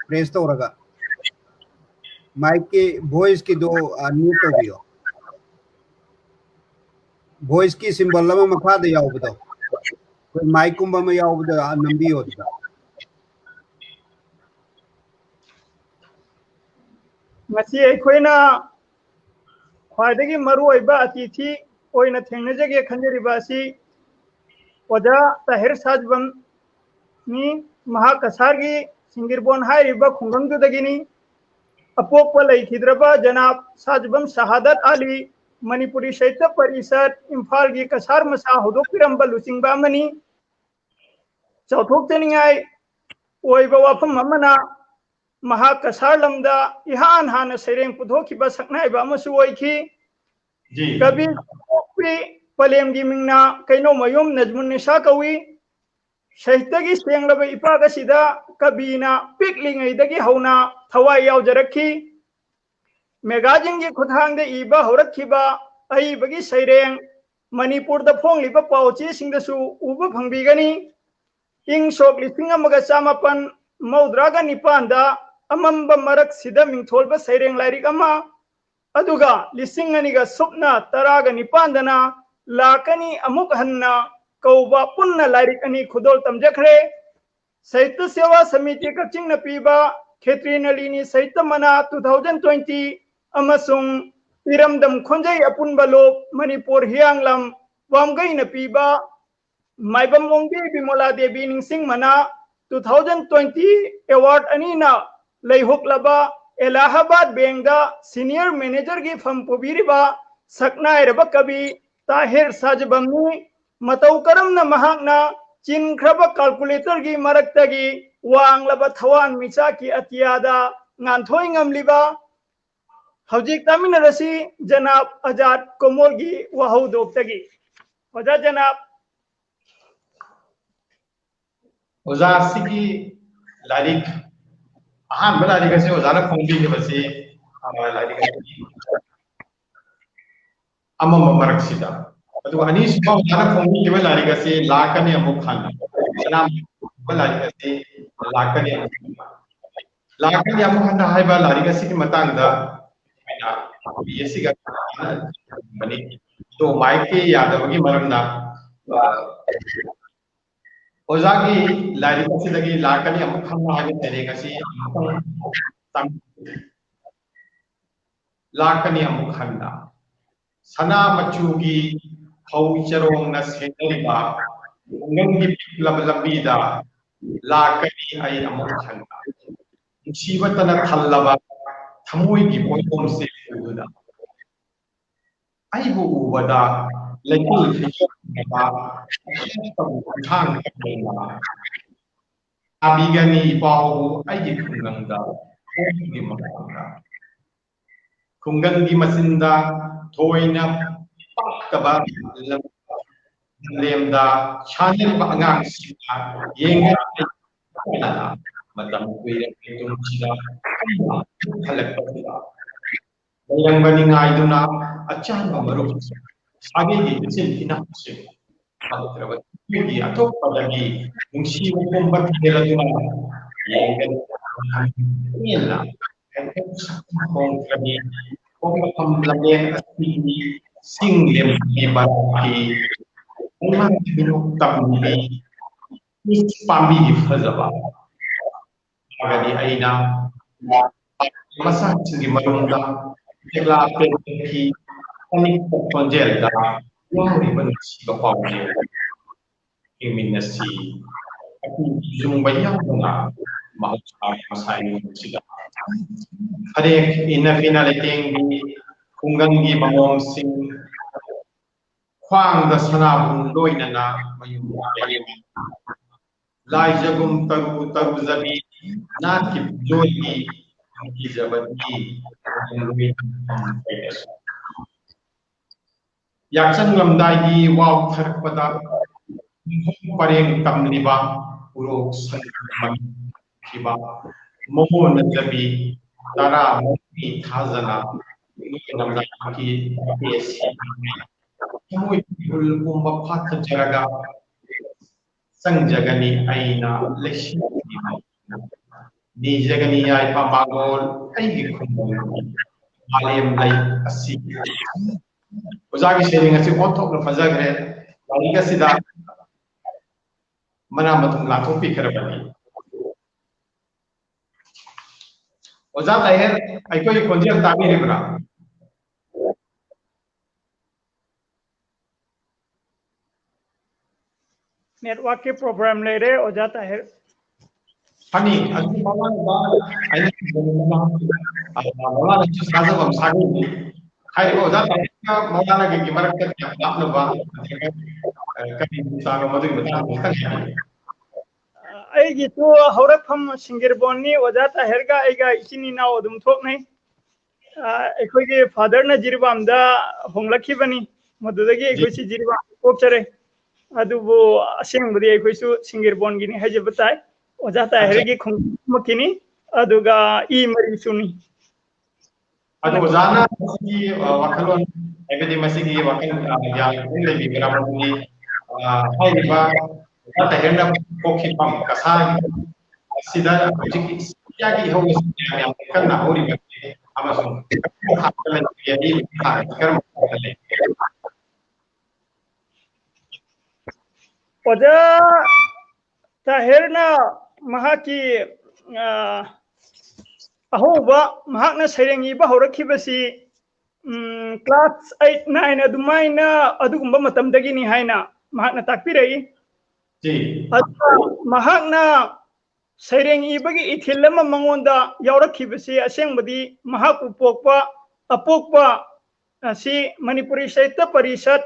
press ꯇꯧꯔꯒ꯫ Mic ꯀꯤ voice ꯀꯤꯗꯣ unmute ꯇꯧꯕꯤꯌꯣ꯫ Voice ꯀꯤ symbol ꯑꯃ ꯃꯈꯥꯗ ꯌꯥꯎꯕꯗꯣ, ꯑꯩꯈꯣꯏ mic ꯀꯨꯝꯕ ꯑꯃ ꯌꯥꯎꯕꯗ ꯅꯝꯕꯤꯌꯣ ꯑꯗꯨꯗ꯫ ꯉꯁꯤ ꯑꯩꯈꯣꯏꯅ ꯈ꯭ꯋꯥꯏꯗꯒꯤ ꯃꯔꯨꯑꯣꯏꯕ ꯑꯇꯤꯊꯤ ꯑꯣꯏꯅ ꯊꯦꯡꯅꯖꯒꯦ ꯈꯟꯖꯔꯤꯕ ꯑꯁꯤ ꯑꯣꯖꯥ ꯇꯥꯍꯤꯔ ꯁꯥꯖꯕꯝꯅꯤ꯫ ꯃꯍꯥꯛ ꯀꯁꯥꯔꯒꯤ ꯁꯤꯡꯒꯤꯔꯕꯣꯟ ꯍꯥꯏꯔꯤꯕ ꯈꯨꯡꯒꯪꯗꯨꯗꯒꯤꯅꯤ꯫ ꯑꯄꯣꯛꯄ ꯂꯩꯈꯤꯗ꯭ꯔꯕ ꯖꯅꯥꯕ ꯁꯥꯖꯕꯝ ꯁꯍꯥꯗꯠ ꯑꯂꯤ, ꯃꯅꯤꯄꯨꯔꯤ ꯁꯥꯍꯤꯇ꯭ꯌ ꯄꯔꯤꯁꯠ ꯏꯝꯐꯥꯜꯒꯤ ꯀꯁꯥꯔ ꯃꯆꯥ ꯍꯧꯗꯣꯛꯄꯤꯔꯝꯕ ꯂꯨꯆꯤꯡꯕ ꯑꯃꯅꯤ꯫ ꯆꯥꯎꯊꯣꯛꯆꯅꯤꯡꯉꯥꯏ ꯑꯣꯏꯕ ꯋꯥꯐꯝ ꯑꯃꯅ, ꯃꯍꯥꯛ ꯀꯁꯥꯔ ꯂꯝꯗ ꯏꯍꯥꯟ ꯍꯥꯟꯅ ꯁꯩꯔꯦꯡ ꯄꯨꯊꯣꯛꯈꯤꯕ ꯁꯛꯅꯥꯏꯕ ꯑꯃꯁꯨ ꯑꯣꯏꯈꯤ꯫ ꯖꯤ꯫ ꯀꯕꯤ ꯄꯣꯛꯄꯤ ꯄꯂꯦꯝꯒꯤ ꯃꯤꯡꯅ ꯀꯩꯅꯧꯃꯌꯨꯝ ꯅꯖꯃꯨꯟꯅꯤꯁꯥ ꯀꯧꯏ꯫ ꯁꯥꯍꯤꯇ꯭ꯌꯒꯤ ꯁꯦꯡꯂꯕ ꯏꯄꯥꯛ ꯑꯁꯤꯗ ꯀꯕꯤꯅ ꯄꯤꯛꯂꯤꯉꯩꯗꯒꯤ ꯍꯧꯅ ꯊꯋꯥꯏ ꯌꯥꯎꯖꯔꯛꯈꯤ꯫ Magazine ꯒꯤ ꯈꯨꯠꯊꯥꯡꯗ ꯏꯕ ꯍꯧꯔꯛꯈꯤꯕ ꯑꯏꯕꯒꯤ ꯁꯩꯔꯦꯡ ꯃꯅꯤꯄꯨꯔꯗ ꯐꯣꯡꯂꯤꯕ ꯄꯥꯎ ꯆꯦꯁꯤꯡꯗꯁꯨ ꯎꯕ ꯐꯪꯕꯤꯒꯅꯤ꯫ ꯏꯪ ꯁꯣꯛ ꯂꯤꯁꯤꯡ ꯑꯃꯒ ꯆꯥꯃꯥꯄꯟ ꯃꯧꯗ꯭ꯔꯥꯒ ꯅꯤꯄꯥꯟꯗ ꯑꯃꯝꯕ ꯃꯔꯛꯁꯤꯗ ꯃꯤꯡꯊꯣꯜꯕ ꯁꯩꯔꯦꯡ ꯂꯥꯏꯔꯤꯛ ꯑꯃ, ꯑꯗꯨꯒ ꯂꯤꯁꯤꯡ ꯑꯅꯤꯒ ꯁꯨꯞꯅ ꯇꯔꯥꯒ ꯅꯤꯄꯥꯟꯗꯅ ꯂꯥꯛꯀꯅꯤ ꯑꯃꯨꯛ ꯍꯟꯅ ꯀꯧꯕ ꯄꯨꯟꯅ ꯂꯥꯏꯔꯤꯛ ꯑꯅꯤ ꯈꯨꯗꯣꯜ ꯇꯝꯖꯈ꯭ꯔꯦ꯫ ꯁꯥꯍꯤꯇ꯭ꯌ ꯁꯦꯋꯥ ꯁꯃꯤꯇꯤ ꯀꯛꯆꯤꯡꯅ ꯄꯤꯕ ꯈꯦꯇ꯭ꯔꯤ ꯅꯂꯤꯅꯤ ꯁꯥꯍꯤꯇ꯭ꯌ ꯃꯅꯥ two thousand twenty ꯑꯃꯁꯨꯡ ꯏꯔꯝꯗꯝ ꯈꯣꯟꯖꯩ ꯑꯄꯨꯟꯕ ꯂꯣꯛ ꯃꯅꯤꯄꯨꯔ ꯍꯤꯌꯥꯡꯂꯝ ꯋꯥꯝꯒꯩꯅ ꯄꯤꯕ ꯃꯥꯏꯕꯝ ꯑꯣꯡꯕꯤ ꯕꯤꯃꯣꯂꯥ ꯗꯦꯕꯤ ꯅꯤꯡꯁꯤꯡ ꯃꯅꯥ two thousand twenty award ꯑꯅꯤꯅ ꯂꯩꯍꯣꯛꯂꯕ ꯑꯦꯂꯥꯍꯥꯕꯥꯗ ꯕꯦꯡꯗ senior manager ꯒꯤ ꯐꯝ ꯄꯨꯕꯤꯔꯤꯕ ꯁꯛꯅꯥꯏꯔꯕ ꯀꯕꯤ ꯇꯥꯍꯤꯔ ꯁꯥꯖꯕꯝꯅꯤ꯫ ꯃꯇꯧ ꯀꯔꯝꯅ ꯃꯍꯥꯛꯅ ꯆꯤꯟꯈ꯭ꯔꯕ calculator ꯒꯤ ꯋꯥꯡꯂꯕ ꯊꯋꯥꯟ ꯃꯤꯆꯥꯛꯀꯤ ꯑꯇꯤꯌꯥꯗ ꯉꯥꯟꯊꯣꯏ ꯉꯝꯂꯤꯕ? ꯍꯧꯖꯤꯛ ꯇꯥꯃꯤꯟꯅꯔꯁꯤ ꯖꯅꯥꯕ ꯑꯖꯥꯗ ꯀꯣꯃꯣꯜꯒꯤ ꯋꯥꯍꯧꯗꯣꯛꯇꯒꯤ꯫ ꯑꯣꯖꯥ ꯖꯅꯥꯕ꯫ ꯑꯣꯖꯥ, ꯁꯤꯒꯤ ꯂꯥꯏꯔꯤꯛ, ꯑꯍꯥꯟꯕ ꯂꯥꯏꯔꯤꯛ ꯑꯁꯤ ꯑꯣꯖꯥꯅ ꯐꯣꯡꯕꯤꯈꯤꯕꯁꯤ, ꯑ, ꯂꯥꯏꯔꯤꯛ ꯑꯁꯤ ꯑꯃꯝꯕ ꯃꯔꯛꯁꯤꯗ, ꯑꯗꯨꯒ ꯑꯅꯤꯁꯨꯕ ꯑꯣꯖꯥꯅ ꯐꯣꯡꯕꯤꯈꯤꯕ ꯂꯥꯏꯔꯤꯛ ꯑꯁꯤ ꯂꯥꯛꯀꯅꯤ ꯑꯃꯨꯛ ꯍꯟꯅ, ꯁꯅꯥꯃꯍꯤꯒꯨꯝꯕ ꯂꯥꯏꯔꯤꯛ ꯑꯁꯤ ꯂꯥꯛꯀꯅꯤ ꯑꯃꯨꯛ ꯍꯟꯅ꯫ ꯂꯥꯛꯀꯅꯤ ꯑꯃꯨꯛ ꯍꯟꯅ ꯍꯥꯏꯕ ꯂꯥꯏꯔꯤꯛ ꯑꯁꯤꯒꯤ ꯃꯇꯥꯡꯗ ꯑꯩꯅ ꯀꯣꯄꯤ ꯑꯁꯤꯒ ꯊꯝꯕꯅꯤ꯫ ꯑꯗꯣ ꯃꯥꯏꯛꯀꯤ ꯌꯥꯗꯕꯒꯤ ꯃꯔꯝꯅ, ꯑ, ꯑꯣꯖꯥꯒꯤ ꯂꯥꯏꯔꯤꯛ ꯑꯁꯤꯗꯒꯤ ꯂꯥꯛꯀꯅꯤ ꯑꯃꯨꯛ ꯍꯟꯅ ꯍꯥꯏꯕ ꯁꯩꯔꯦꯡ ꯑꯁꯤ ꯑꯃꯨꯛꯇꯪ ꯇꯝ-, ꯂꯥꯛꯀꯅꯤ ꯑꯃꯨꯛ ꯍꯟꯅ꯫ ꯁꯅꯥ ꯃꯆꯨꯒꯤ ꯐꯧ ꯆꯔꯣꯡꯅ ꯁꯦꯡꯅꯔꯤꯕ ꯈꯨꯡꯒꯪꯒꯤ ꯄꯤꯛꯂꯕ ꯂꯝꯕꯤꯗ ꯂꯥꯛꯀꯅꯤ ꯑꯩ ꯑꯃꯨꯛ ꯍꯟꯅ꯫ ꯅꯨꯡꯁꯤꯕꯇꯅ ꯊꯜꯂꯕ ꯊꯃꯣꯏꯒꯤ ꯄꯣꯠꯂꯨꯝꯁꯦ ꯎꯗꯨꯅ꯫ ꯑꯩꯕꯨ ꯎꯕꯗ ꯂꯩꯀꯣꯜ ꯐꯤꯖꯣꯜ ꯁꯦꯠꯄ, ꯑꯁꯦꯡꯕ ꯈꯣꯡꯊꯥꯡ ꯇꯧꯕ꯫ ꯊꯥꯕꯤꯒꯅꯤ ꯏꯄꯥꯎꯕꯨ ꯑꯩꯒꯤ ꯈꯨꯡꯒꯪꯗ, ꯈꯣꯡꯒꯤ ꯃꯈꯣꯡꯗ꯫ ꯈꯨꯡꯒꯪꯒꯤ ꯃꯆꯤꯟꯗ ꯊꯣꯏꯅ ꯄꯥꯛꯇꯕ ꯂꯝ-, ꯂꯝꯂꯦꯝꯗ ꯁꯥꯟꯅꯔꯤꯕ ꯑꯉꯥꯡꯁꯤꯡꯅ ꯌꯦꯡꯂꯒ ꯃꯇꯝ ꯀꯨꯏꯔꯕ ꯃꯇꯨꯡꯁꯤꯗ ꯑꯩꯅ ꯍꯜꯂꯛꯄꯁꯤꯗ ꯂꯩꯔꯝꯒꯅꯤ ꯉꯥꯏꯗꯨꯅ ꯑꯆꯥꯟꯕ ꯃꯔꯨꯞ꯫ ꯁꯥꯒꯩꯒꯤ ꯃꯆꯤꯟ ꯏꯅꯥꯎꯁꯤꯡ ꯐꯪꯈ꯭ꯔꯕ ꯑꯩꯈꯣꯏꯒꯤ ꯑꯇꯣꯞꯄꯗꯒꯤ ꯅꯨꯡꯁꯤꯕ ꯄꯨꯝꯕ ꯊꯤꯔꯗꯨꯅ ꯌꯦꯡꯒꯅꯤ꯫ ꯍꯦꯟꯅ ꯍꯣꯡꯈ꯭ꯔꯕꯤ ꯍꯣꯡꯂꯛꯐꯝ ꯂꯝꯕꯦꯟ ꯑꯁꯤꯒꯤ ꯆꯤꯡ ꯂꯦꯝꯕꯤ ꯕꯔꯥꯛꯀꯤ ꯂꯩꯃꯥꯏ ꯃꯤꯅꯣꯛ ꯇꯝꯕꯤ ꯄꯥꯝꯕꯤꯒꯤ ꯐꯖꯕ꯫ ꯍꯥꯏꯔꯒꯗꯤ ꯑꯩꯅ ꯃꯆꯥꯁꯤꯡꯒꯤ ꯃꯔꯨꯝꯗ ꯆꯦꯛꯂꯥ ꯄꯦꯟꯕꯒꯤ ꯑꯅꯤꯛꯄ ꯈꯣꯟꯖꯦꯜꯗ ꯌꯥꯎꯔꯤꯕ ꯅꯨꯡꯁꯤꯕ ꯄꯥꯎꯖꯦꯜ ꯍꯤꯡꯃꯤꯟꯅꯁꯤ꯫ ꯑꯀꯤꯕ ꯌꯥꯎꯗꯅ ꯃꯍꯧꯁꯥ ꯃꯁꯥꯒꯤ ꯅꯨꯡꯁꯤꯗ ꯐꯅꯦꯛ ꯏꯟꯅ ꯐꯤꯅ ꯂꯩꯇꯦꯡꯕꯤ ꯈꯨꯡꯒꯪꯒꯤ ꯃꯃꯣꯝꯁꯤꯡ ꯈ꯭ꯋꯥꯡꯗ ꯁꯅꯥꯕꯨꯟ ꯂꯣꯏꯅꯅ ꯃꯌꯨꯝ ꯂꯥꯏꯖꯒꯨꯝ ꯇꯔꯨ ꯇꯔꯨꯖꯕꯤ ꯅꯥꯠꯀꯤ ꯐꯤꯖꯣꯜꯒꯤ ꯐꯤꯖꯕꯗꯤ ꯌꯥꯆꯪꯂꯝꯗꯥꯏꯒꯤ ꯋꯥꯎꯊꯔꯛꯄꯗ ꯄꯔꯦꯡ ꯇꯝꯂꯤꯕ ꯎꯔꯣꯛ ꯁꯪꯈꯤꯕ ꯃꯃꯣꯟꯅꯖꯕꯤ ꯇꯔꯥꯃꯨꯛꯀꯤ ꯊꯥꯖꯅ ꯂꯝꯗꯥꯏꯒꯤ ꯊꯃꯣꯏ ꯏꯍꯨꯜ ꯄꯨꯝꯕ ꯐꯥꯊꯖꯔꯒ ꯆꯪꯖꯒꯅꯤ ꯑꯩꯅ ꯂꯩꯁꯤꯟꯕꯤꯕ꯫ ꯅꯤꯖꯒꯅꯤ ꯌꯥꯏꯐ ꯃꯥꯡꯒꯣꯜ ꯑꯩꯒꯤ ꯈꯨꯡꯒꯪ ꯃꯥꯂꯦꯝ ꯂꯩ ꯑꯁꯤ꯫ ꯑꯣꯖꯥꯒꯤ ꯁꯩꯔꯦꯡ ꯑꯁꯤ ꯑꯣꯟꯊꯣꯛꯅ ꯐꯖꯈ꯭ꯔꯦ꯫ ꯂꯥꯏꯔꯤꯛ ꯑꯁꯤꯗ ꯃꯅꯥ ꯃꯊꯨꯝ ꯂꯥꯟꯊꯣꯛꯄꯤꯈ꯭ꯔꯕꯅꯤ꯫ ꯑꯣꯖꯥ ꯇꯥꯍꯤꯔ, ꯑꯩꯈꯣꯏꯒꯤ ꯈꯣꯟꯖꯦꯜ ꯇꯥꯕꯤꯔꯤꯕ꯭ꯔꯥ? ꯅꯦꯠꯋꯥꯔꯛꯀꯤ ꯄ꯭ꯔꯣꯕ꯭ꯂꯦꯝ ꯂꯩꯔꯦ ꯑꯣꯖꯥ ꯇꯥꯍꯤꯔ꯫ ꯐꯅꯤ, ꯑꯗꯨ ꯃꯃꯥꯡꯗ ꯑꯩꯅ ꯃꯃꯥꯡꯗ, ꯑ, ꯃꯃꯥꯡꯗ ꯊꯥꯖꯕ ꯑꯃ ꯁꯥꯒꯠꯂꯤ꯫ ꯍꯥꯏꯔꯤꯕ ꯑꯣꯖꯥ ꯇꯥꯍꯤꯔꯒ ꯃꯃꯥꯡꯒꯤ ꯃꯔꯛꯇ ꯀꯌꯥꯝ ꯂꯥꯞꯅꯕ ꯅꯠꯇ꯭ꯔꯒ, ꯑ, ꯀꯔꯤ ꯆꯥꯡꯅꯣ ꯃꯗꯨꯒꯤ ꯃꯇꯥꯡꯗ ꯈꯤꯇꯪ ꯍꯥꯏꯕꯤꯌꯨ꯫ ꯑꯩꯒꯤꯁꯨ ꯍꯧꯔꯛꯐꯝ ꯁꯤꯡꯒꯤꯔꯕꯣꯟꯅꯤ꯫ ꯑꯣꯖꯥ ꯇꯥꯍꯤꯔꯒ ꯑꯩꯒ ꯏꯆꯤꯟ ꯏꯅꯥꯎ ꯑꯗꯨꯝ ꯊꯣꯛꯅꯩ꯫ ꯑ, ꯑꯩꯈꯣꯏꯒꯤ ꯐꯥꯗꯔꯅ ꯖꯤꯔꯤꯕꯥꯝꯗ ꯍꯣꯡꯂꯛꯈꯤꯕꯅꯤ꯫ ꯃꯗꯨꯗꯒꯤ ꯑꯩꯈꯣꯏꯁꯤ ꯖꯤꯔꯤꯕꯥꯝꯗ ꯄꯣꯛꯆꯔꯦ꯫ ꯑꯗꯨꯕꯨ ꯑꯁꯦꯡꯕꯗꯤ ꯑꯩꯈꯣꯏꯁꯨ ꯁꯤꯡꯒꯤꯔꯕꯣꯟꯒꯤꯅꯤ ꯍꯥꯏꯖꯕ ꯇꯥꯏ꯫ ꯑꯣꯖꯥ ꯇꯥꯍꯤꯔꯒꯤ ꯈꯣꯡꯃꯛꯀꯤꯅꯤ, ꯑꯗꯨꯒ ꯏ ꯃꯔꯤꯁꯨꯅꯤ꯫ ꯑꯗꯣ ꯑꯣꯖꯥꯅ ꯉꯁꯤꯒꯤ, ꯑ, ꯋꯥꯈꯜꯂꯣꯟ ꯍꯥꯏꯕꯗꯤ ꯃꯁꯤꯒꯤ ꯋꯥꯈꯜ, ꯑ, ꯒ꯭ꯌꯥꯟ ꯈꯤꯇꯪ ꯂꯩꯕꯤꯕ꯭ꯔꯥ? ꯃꯔꯝꯗꯤ, ꯑ, ꯍꯥꯏꯔꯤꯕ ꯑꯣꯖꯥ ꯇꯍꯤꯔꯅ ꯄꯣꯛꯈꯤꯐꯝ ꯀꯁꯥꯔ ꯑꯁꯤꯗ ꯍꯧꯖꯤꯛ ꯏꯁꯥꯒꯤ ꯏꯍꯧ ꯑꯁꯤ ꯌꯥꯝ ꯀꯟꯅ ꯍꯧꯔꯤꯕꯅꯤ ꯑꯃꯁꯨꯡ ꯀꯔꯝꯕ ꯊꯥꯛꯇ ꯂꯩꯕꯒꯦ? ꯑꯔꯤꯕ ꯊꯥꯛ ꯑꯁꯤ ꯀꯔꯝꯕ ꯊꯥꯛꯇ ꯂꯩꯒꯦ? ꯑꯣꯖꯥ ꯇꯥꯍꯤꯔꯅ ꯃꯍꯥꯛꯀꯤ, ꯑ, ꯑꯍꯧꯕ ꯃꯍꯥꯛꯅ ꯁꯩꯔꯦꯡ ꯏꯕ ꯍꯧꯔꯛꯈꯤꯕꯁꯤ, ꯎꯝ, class eight, nine ꯑꯗꯨꯃꯥꯏꯅ ꯑꯗꯨꯒꯨꯝꯕ ꯃꯇꯝꯗꯒꯤꯅꯤ ꯍꯥꯏꯅ ꯃꯍꯥꯛꯅ ꯇꯥꯛꯄꯤꯔꯛꯏ꯫ ꯖꯤ꯫ ꯑꯗꯨꯒ ꯃꯍꯥꯛꯅ ꯁꯩꯔꯦꯡ ꯏꯕꯒꯤ ꯏꯊꯤꯜ ꯑꯃ ꯃꯉꯣꯟꯗ ꯌꯥꯎꯔꯛꯈꯤꯕꯁꯤ ꯑꯁꯦꯡꯕꯗꯤ ꯃꯍꯥꯛꯄꯨ ꯄꯣꯛꯄ ꯑꯄꯣꯛꯄ ꯑꯁꯤ ꯃꯅꯤꯄꯨꯔꯤ ꯁꯥꯍꯤꯇ꯭ꯌ ꯄꯔꯤꯁꯠ,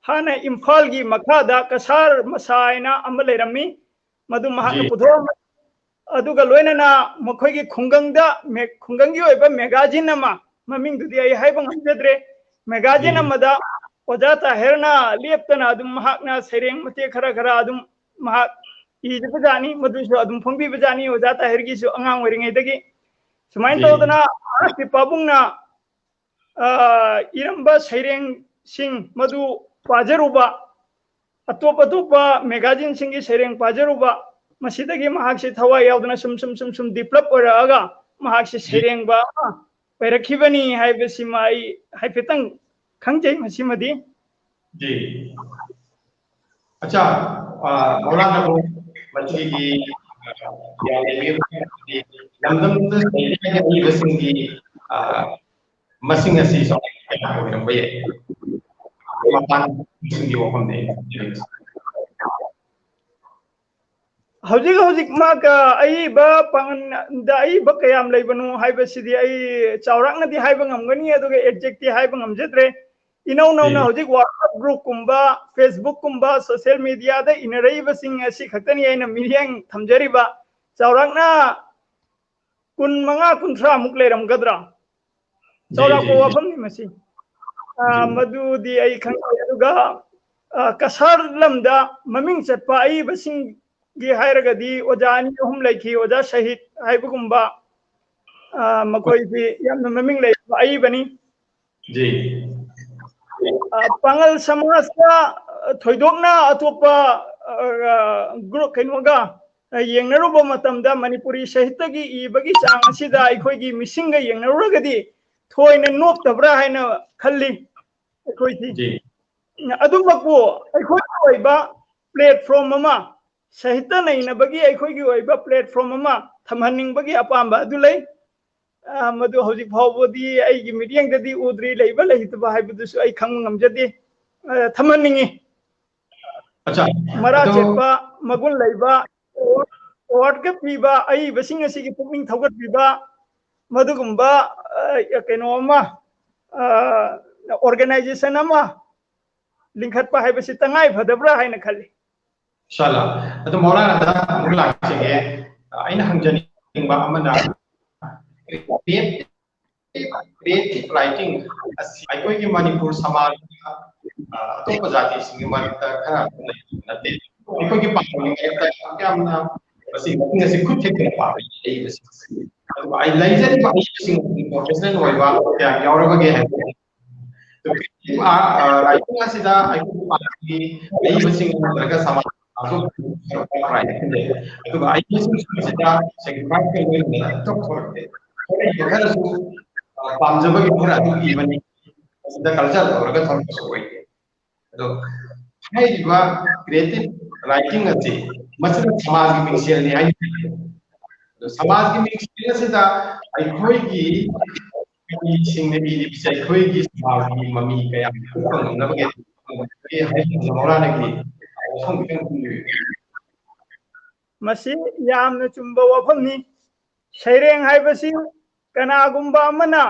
ꯍꯥꯟꯅ ꯏꯝꯐꯥꯜꯒꯤ ꯃꯈꯥꯗ ꯀꯁꯥꯔ ꯃꯁꯥ ꯍꯥꯏꯅ ꯑꯃ ꯂꯩꯔꯝꯃꯤ, ꯃꯗꯨ ꯃꯍꯥꯛꯅ ꯖꯤ꯫ ꯄꯨꯊꯣꯛꯑꯝꯃꯤ꯫ ꯑꯗꯨꯒ ꯂꯣꯏꯅꯅ ꯃꯈꯣꯏꯒꯤ ꯈꯨꯡꯒꯪꯗ ꯃꯦ-, ꯈꯨꯡꯒꯪꯒꯤ ꯑꯣꯏꯕ magazine ꯑꯃ, ꯃꯃꯤꯡꯗꯨꯗꯤ ꯑꯩ ꯍꯥꯏꯕ ꯉꯝꯖꯗ꯭ꯔꯦ, magazine ꯖꯤ꯫ ꯑꯃꯗ ꯑꯣꯖꯥ ꯇꯥꯍꯤꯔꯅ ꯂꯦꯞꯇꯅ ꯑꯗꯨꯝ ꯃꯍꯥꯛꯅ ꯁꯩꯔꯦꯡ ꯃꯇꯦꯛ ꯈꯔ ꯈꯔ ꯑꯗꯨꯝ ꯃꯍꯥꯛ ꯏꯖꯕꯖꯥꯠꯅꯤ, ꯃꯗꯨꯁꯨ ꯑꯗꯨꯝ ꯐꯣꯡꯕꯤꯕꯖꯥꯠꯅꯤ꯫ ꯑꯣꯖꯥ ꯇꯥꯍꯤꯔꯒꯤꯁꯨ ꯑꯉꯥꯡ ꯑꯣꯏꯔꯤꯉꯩꯗꯒꯤ ꯁꯨꯃꯥꯏꯅ ꯖꯤ꯫ ꯇꯧꯗꯅ ꯃꯍꯥꯛꯀꯤ ꯄꯥꯕꯨꯡꯅ, ꯑ, ꯏꯔꯝꯕ ꯁꯩꯔꯦꯡꯁꯤꯡ ꯃꯗꯨ ꯄꯥꯖꯔꯨꯕ, ꯑꯇꯣꯞ ꯑꯇꯣꯞꯄ magazineꯁꯤꯡꯒꯤ ꯁꯩꯔꯦꯡ ꯄꯥꯖꯔꯨꯕ, ꯃꯁꯤꯗꯒꯤ ꯃꯍꯥꯛꯁꯤ ꯊꯋꯥꯏ ꯌꯥꯎꯗꯅ ꯁꯨꯝ ꯁꯨꯝ ꯁꯨꯝ ꯁꯨꯝ develop ꯑꯣꯏꯔꯛꯑꯒ ꯃꯍꯥꯛꯁꯤ ꯖꯤ꯫ ꯁꯩꯔꯦꯡꯕ ꯑꯃ ꯑꯣꯏꯔꯛꯈꯤꯕꯅꯤ ꯍꯥꯏꯕꯁꯤꯃ ꯑꯩ ꯍꯥꯏꯐꯦꯠꯇꯪ ꯈꯪꯖꯩ꯫ ꯃꯁꯤꯃꯗꯤ ꯖꯤ꯫ ꯑꯆꯥ, ꯑ, ꯃꯧꯂꯥꯅꯕꯨ ꯃꯁꯤꯒꯤ, ꯑ, ꯌꯥꯎꯔꯤꯕ ꯂꯝꯗꯝꯗ ꯂꯩꯔꯤꯕ ꯑꯏꯕꯁꯤꯡꯒꯤ, ꯑ, ꯃꯁꯤꯡ ꯑꯁꯤ ꯆꯥꯎꯔꯥꯛꯅ ꯀꯌꯥ ꯑꯣꯏꯔꯝꯕ ꯌꯥꯏ? ꯃꯄꯥꯟꯒꯤ ꯋꯥꯐꯝꯅꯤ ꯑꯩꯅ ꯍꯪꯖꯔꯤꯕꯁꯤ꯫ ꯍꯧꯖꯤꯛ ꯍꯧꯖꯤꯛꯃꯛ, ꯑ, ꯑꯏꯕ ꯄꯥꯡꯒꯟꯗ ꯑꯏꯕ ꯀꯌꯥꯝ ꯂꯩꯕꯅꯣ ꯍꯥꯏꯕꯁꯤꯗꯤ ꯑꯩ ꯆꯥꯎꯔꯥꯛꯅꯗꯤ ꯍꯥꯏꯕ ꯉꯝꯒꯅꯤ, ꯑꯗꯨꯒ exactꯇꯤ ꯍꯥꯏꯕ ꯉꯝꯖꯗ꯭ꯔꯦ꯫ ꯏꯅꯧ ꯅꯧꯅ ꯎꯝ꯫ ꯍꯧꯖꯤꯛ WhatsApp groupꯀꯨꯝꯕ, Facebookꯀꯨꯝꯕ, social mediaꯗ ꯏꯅꯔꯛꯏꯕꯁꯤꯡ ꯑꯁꯤ ꯈꯛꯇꯅꯤ ꯑꯩꯅ ꯃꯤꯠꯌꯦꯡ ꯊꯝꯖꯔꯤꯕ꯫ ꯆꯥꯎꯔꯥꯛꯅ ꯀꯨꯟ ꯃꯉꯥ, ꯀꯨꯟꯊ꯭ꯔꯥ ꯃꯨꯛ ꯂꯩꯔꯝꯒꯗ꯭ꯔꯥ? ꯖꯤ, ꯆꯥꯎꯔꯥꯛꯄ ꯖꯤ, ꯖꯤ꯫ ꯋꯥꯐꯝꯅꯤ ꯃꯁꯤ꯫ ꯑ, ꯖꯤ꯫ ꯃꯗꯨꯗꯤ ꯑꯩ ꯈꯪꯖꯩ꯫ ꯑꯗꯨꯒ, ꯑ, ꯀꯁꯥꯔ ꯂꯝꯗ ꯃꯃꯤꯡ ꯆꯠꯄ ꯑꯏꯕꯁꯤꯡꯒꯤ ꯍꯥꯏꯔꯒꯗꯤ ꯑꯣꯖꯥ ꯑꯅꯤ ꯑꯍꯨꯝ ꯂꯩꯈꯤ, ꯑꯣꯖꯥ ꯁꯍꯤꯗ ꯍꯥꯏꯕꯒꯨꯝꯕ, ꯑ, ꯃꯈꯣꯏꯁꯤ ꯌꯥꯝꯅ ꯃꯃꯤꯡ ꯂꯩꯕ ꯑꯏꯕꯅꯤ꯫ ꯖꯤ꯫ ꯑ, ꯄꯥꯉꯜ ꯁꯃꯥꯖꯇ, ꯑ, ꯊꯣꯏꯗꯣꯛꯅ ꯑꯇꯣꯞꯄ, ꯑ, ꯒ꯭ꯔꯨꯞ ꯀꯩꯅꯣꯒ, ꯑ, ꯌꯦꯡꯅꯔꯨꯕ ꯃꯇꯝꯗ ꯃꯅꯤꯄꯨꯔꯤ ꯁꯥꯍꯤꯇ꯭ꯌꯒꯤ ꯏꯕꯒꯤ ꯆꯥꯡ ꯑꯁꯤꯗ ꯑꯩꯈꯣꯏꯒꯤ ꯃꯤꯁꯤꯡꯒ ꯌꯦꯡꯅꯔꯨꯔꯒꯗꯤ ꯊꯣꯏꯅ ꯅꯣꯞꯇꯕ꯭ꯔꯥ ꯍꯥꯏꯅ ꯈꯜꯂꯤ ꯑꯩꯈꯣꯏꯁꯤ꯫ ꯑꯗꯨꯃꯛꯄꯨ ꯑꯩꯈꯣꯏꯒꯤ ꯑꯣꯏꯕ platform ꯑꯃ, ꯁꯥꯍꯤꯇ꯭ꯌ ꯅꯩꯅꯕꯒꯤ ꯑꯩꯈꯣꯏꯒꯤ ꯑꯣꯏꯕ platform ꯑꯃ ꯊꯝꯍꯟꯅꯤꯡꯕꯒꯤ ꯑꯄꯥꯝꯕ ꯑꯗꯨ ꯂꯩ꯫ ꯑ, ꯃꯗꯨ ꯍꯧꯖꯤꯛ ꯐꯥꯎꯕꯗꯤ ꯑꯩꯒꯤ ꯃꯤꯠꯌꯦꯡꯗꯗꯤ ꯎꯗ꯭ꯔꯤ, ꯂꯩꯕ ꯂꯩꯇꯕ ꯍꯥꯏꯕꯗꯨꯁꯨ ꯑꯩ ꯈꯪꯕ ꯉꯝꯖꯗꯦ꯫ ꯑ, ꯊꯝꯍꯟꯅꯤꯡꯉꯤ꯫ ꯑꯆꯥ, ꯃꯔꯥ ꯑꯗꯣ ꯆꯦꯠꯄ, ꯃꯒꯨꯟ ꯂꯩꯕ, award-, awardꯀ ꯄꯤꯕ ꯑꯏꯕꯁꯤꯡ ꯑꯁꯤꯒꯤ ꯄꯨꯛꯅꯤꯡ ꯊꯧꯒꯠꯄꯤꯕ, ꯃꯗꯨꯒꯨꯝꯕ, ꯑ, ꯀꯩꯅꯣ ꯑꯃ, ꯑ, organization ꯑꯃ ꯂꯤꯡꯈꯠꯄ ꯍꯥꯏꯕꯁꯤ ꯇꯉꯥꯏ ꯐꯗꯕ꯭ꯔꯥ ꯍꯥꯏꯅ ꯈꯜꯂꯤ꯫ ꯁꯥꯂꯥ, ꯑꯗꯣ ꯃꯧꯂꯥꯅꯥꯗ ꯑꯃꯨꯛ ꯂꯥꯛꯆꯒꯦ꯫ ꯑꯩꯅ ꯍꯪꯖꯅꯤꯡꯕ ꯑꯃꯅ, creative writing ꯑꯁꯤ ꯑꯩꯈꯣꯏꯒꯤ ꯃꯅꯤꯄꯨꯔ ꯁꯃꯥꯖꯗ, ꯑ, ꯑꯇꯣꯞꯄ ꯖꯥꯇꯤꯁꯤꯡꯒꯤ ꯃꯔꯛꯇ ꯈꯔ ꯂꯩꯕ ꯅꯠꯇꯦ꯫ ꯑꯩꯈꯣꯏꯒꯤ ꯄꯥꯡꯒꯜꯒꯤ ꯃꯔꯛꯇ ꯌꯥꯝꯅ ꯃꯁꯤ ꯃꯁꯤꯡ ꯑꯁꯤ ꯈꯨꯠ ꯊꯦꯛꯇꯅ ꯄꯥꯕ ꯂꯩꯕꯁꯤ꯫ ꯑꯗꯨꯒ ꯑꯩ ꯂꯩꯖꯔꯤꯕ ꯑꯍꯩꯕꯁꯤꯡ ꯑꯗꯨ professional ꯑꯣꯏꯕ ꯀꯌꯥꯝ ꯌꯥꯎꯔꯕꯒꯦ ꯍꯥꯏꯕ꯫ ꯑꯗꯨꯒ creative art, ꯑ, writing ꯑꯁꯤꯗ ꯑꯩꯈꯣꯏꯒꯤ ꯄꯥꯡꯒꯜꯒꯤ ꯑꯍꯩꯕꯁꯤꯡ ꯅꯠꯇ꯭ꯔꯒ ꯁꯃꯥꯖ ꯑꯗꯨꯒ ꯑꯩ ꯃꯁꯤꯡꯁꯤꯡꯁꯤꯗ sacrifice ꯇꯧꯕ ꯉꯝꯗꯅ ꯑꯗꯨꯝ ꯊꯣꯛꯂꯛꯇꯦ꯫ ꯍꯣꯠꯅꯔꯤꯕ ꯈꯔꯁꯨ, ꯑ, ꯄꯥꯝꯖꯕꯒꯤ ꯈꯔ ꯑꯗꯨꯝ ꯏꯕꯅꯤ꯫ ꯃꯁꯤꯗ culture ꯇꯧꯔꯒ ꯊꯝꯕꯁꯨ ꯑꯣꯏꯗꯦ꯫ ꯑꯗꯣ ꯍꯥꯏꯔꯤꯕ creative writing ꯑꯁꯤ ꯃꯁꯤꯅ ꯁꯃꯥꯖꯒꯤ ꯃꯤꯡꯁꯦꯜꯅꯤ ꯍꯥꯏꯅ ꯈꯜꯂꯤ꯫ ꯑꯗꯣ ꯁꯃꯥꯖꯒꯤ ꯃꯤꯡꯁꯦꯜ ꯑꯁꯤꯗ ꯑꯩꯈꯣꯏꯒꯤ ꯃꯤꯁꯤꯡꯅ ꯏꯔꯤꯕꯁꯦ ꯑꯩꯈꯣꯏꯒꯤ ꯁꯃꯥꯖꯒꯤ ꯃꯃꯤ ꯀꯌꯥ ꯎꯠꯄ ꯉꯝꯅꯕꯒꯤ ꯍꯥꯏꯕꯗꯨ ꯃꯧꯂꯥꯅꯒꯤ ꯋꯥꯐꯝ ꯈꯤꯇꯪ ꯊꯝꯕꯤꯌꯨ꯫ ꯃꯁꯤ ꯌꯥꯝꯅ ꯆꯨꯝꯕ ꯋꯥꯐꯝꯅꯤ꯫ ꯁꯩꯔꯦꯡ ꯍꯥꯏꯕꯁꯤ ꯀꯅꯥꯒꯨꯝꯕ ꯑꯃꯅ,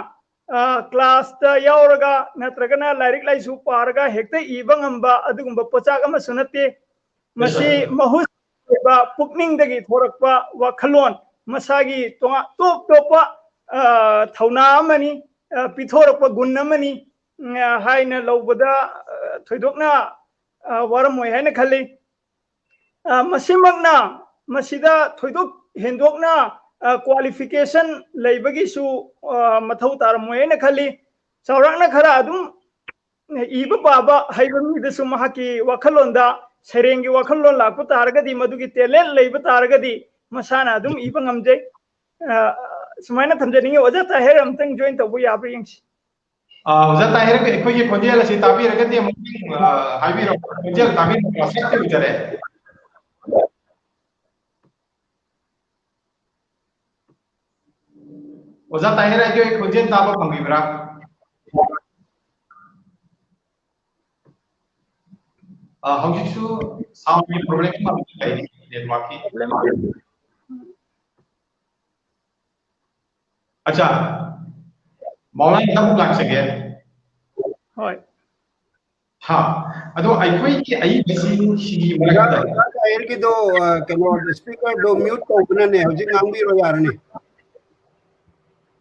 ꯑ, classꯇ ꯌꯥꯎꯔꯒ ꯅꯠꯇ꯭ꯔꯒꯅ ꯂꯥꯏꯔꯤꯛ ꯂꯥꯏꯁꯨ ꯄꯥꯔꯒ ꯍꯦꯛꯇ ꯏꯕ ꯉꯝꯕ ꯑꯗꯨꯒꯨꯝꯕ ꯄꯣꯠꯆꯥꯛ ꯑꯃꯁꯨ ꯅꯠꯇꯦ꯫ ꯃꯁꯤ ꯃꯍꯨꯠ ꯑꯣꯏꯕ ꯄꯨꯛꯅꯤꯡꯗꯒꯤ ꯊꯣꯔꯛꯄ ꯋꯥꯈꯜꯂꯣꯟ, ꯃꯁꯥꯒꯤ ꯇꯣꯉꯥꯟ ꯇꯣꯞ ꯇꯣꯞꯄ, ꯑ, ꯊꯧꯅꯥ ꯑꯃꯅꯤ, ꯑ, ꯄꯤꯊꯣꯔꯛꯄ ꯒꯨꯟ ꯑꯃꯅꯤ, ꯎꯝ, ꯑ, ꯍꯥꯏꯅ ꯂꯧꯕꯗ, ꯑ, ꯊꯣꯏꯗꯣꯛꯅ, ꯑ, ꯋꯥꯔꯝꯃꯣꯏ ꯍꯥꯏꯅ ꯈꯜꯂꯤ꯫ ꯑ, ꯃꯁꯤꯃꯛꯅ ꯃꯁꯤꯗ ꯊꯣꯏꯗꯣꯛ ꯍꯦꯟꯗꯣꯛꯅ, ꯑ, qualification ꯂꯩꯕꯒꯤꯁꯨ, ꯑ, ꯃꯊꯧ ꯇꯥꯔꯝꯃꯣꯏ ꯍꯥꯏꯅ ꯈꯜꯂꯤ꯫ ꯆꯥꯎꯔꯥꯛꯅ ꯈꯔ ꯑꯗꯨꯝ ꯏꯕ ꯄꯥꯕ ꯍꯩꯕ ꯃꯤꯗꯁꯨ ꯃꯍꯥꯛꯀꯤ ꯋꯥꯈꯜꯂꯣꯟꯗ ꯁꯩꯔꯦꯡꯒꯤ ꯋꯥꯈꯜꯂꯣꯟ ꯂꯥꯛꯄ ꯇꯥꯔꯒꯗꯤ, ꯃꯗꯨꯒꯤ talent ꯂꯩꯕ ꯇꯥꯔꯒꯗꯤ ꯃꯁꯥꯅ ꯑꯗꯨꯝ ꯏꯕ ꯉꯝꯖꯩ꯫ ꯑ, ꯁꯨꯃꯥꯏꯅ ꯊꯝꯖꯅꯤꯡꯉꯤ꯫ ꯑꯣꯖꯥ ꯇꯥꯍꯤꯔ ꯑꯃꯨꯛꯇꯪ join ꯇꯧꯕ ꯌꯥꯕ꯭ꯔꯥ ꯌꯦꯡꯁꯤ꯫ ꯑ, ꯑꯣꯖꯥ ꯇꯥꯍꯤꯔ, ꯑꯩꯈꯣꯏꯒꯤ ꯈꯣꯟꯖꯦꯜ ꯑꯁꯤ ꯇꯥꯕꯤꯔꯒꯗꯤ ꯑꯃꯨꯛꯇꯪ, ꯑ, ꯍꯥꯏꯕꯤꯔꯛꯑꯣ꯫ ꯈꯣꯟꯖꯦꯜ ꯇꯥꯕꯤꯔꯛꯄ ꯁꯛꯇꯤ ꯎꯖꯔꯦ꯫ ꯑꯣꯖꯥ ꯇꯥꯍꯤꯔ, ꯑꯩꯒꯤ ꯈꯣꯟꯖꯦꯜ ꯇꯥꯕ ꯐꯪꯕꯤꯕ꯭ꯔꯥ? ꯑ, ꯍꯧꯖꯤꯛꯁꯨ sound ꯒꯤ problem ꯑꯃ ꯂꯩꯔꯤ, network ꯀꯤ꯫ ꯑꯠꯆꯥ, ꯃꯧꯂꯥꯅꯥꯗ ꯑꯃꯨꯛ ꯂꯥꯛꯆꯒꯦ꯫ ꯍꯣꯏ꯫ ꯍꯥ, ꯑꯗꯣ ꯑꯩꯈꯣꯏꯒꯤ ꯑꯏꯕꯁꯤꯡꯁꯤꯒꯤ ꯃꯔꯛꯇ ꯑꯣꯖꯥ ꯇꯥꯍꯤꯔꯒꯤꯗꯣ, ꯑ, ꯀꯩꯅꯣ, speaker ꯗꯣ mute ꯇꯧꯕꯅꯅꯦ, ꯍꯧꯖꯤꯛ ꯉꯥꯡꯕꯤꯔꯣ ꯌꯥꯔꯅꯤ꯫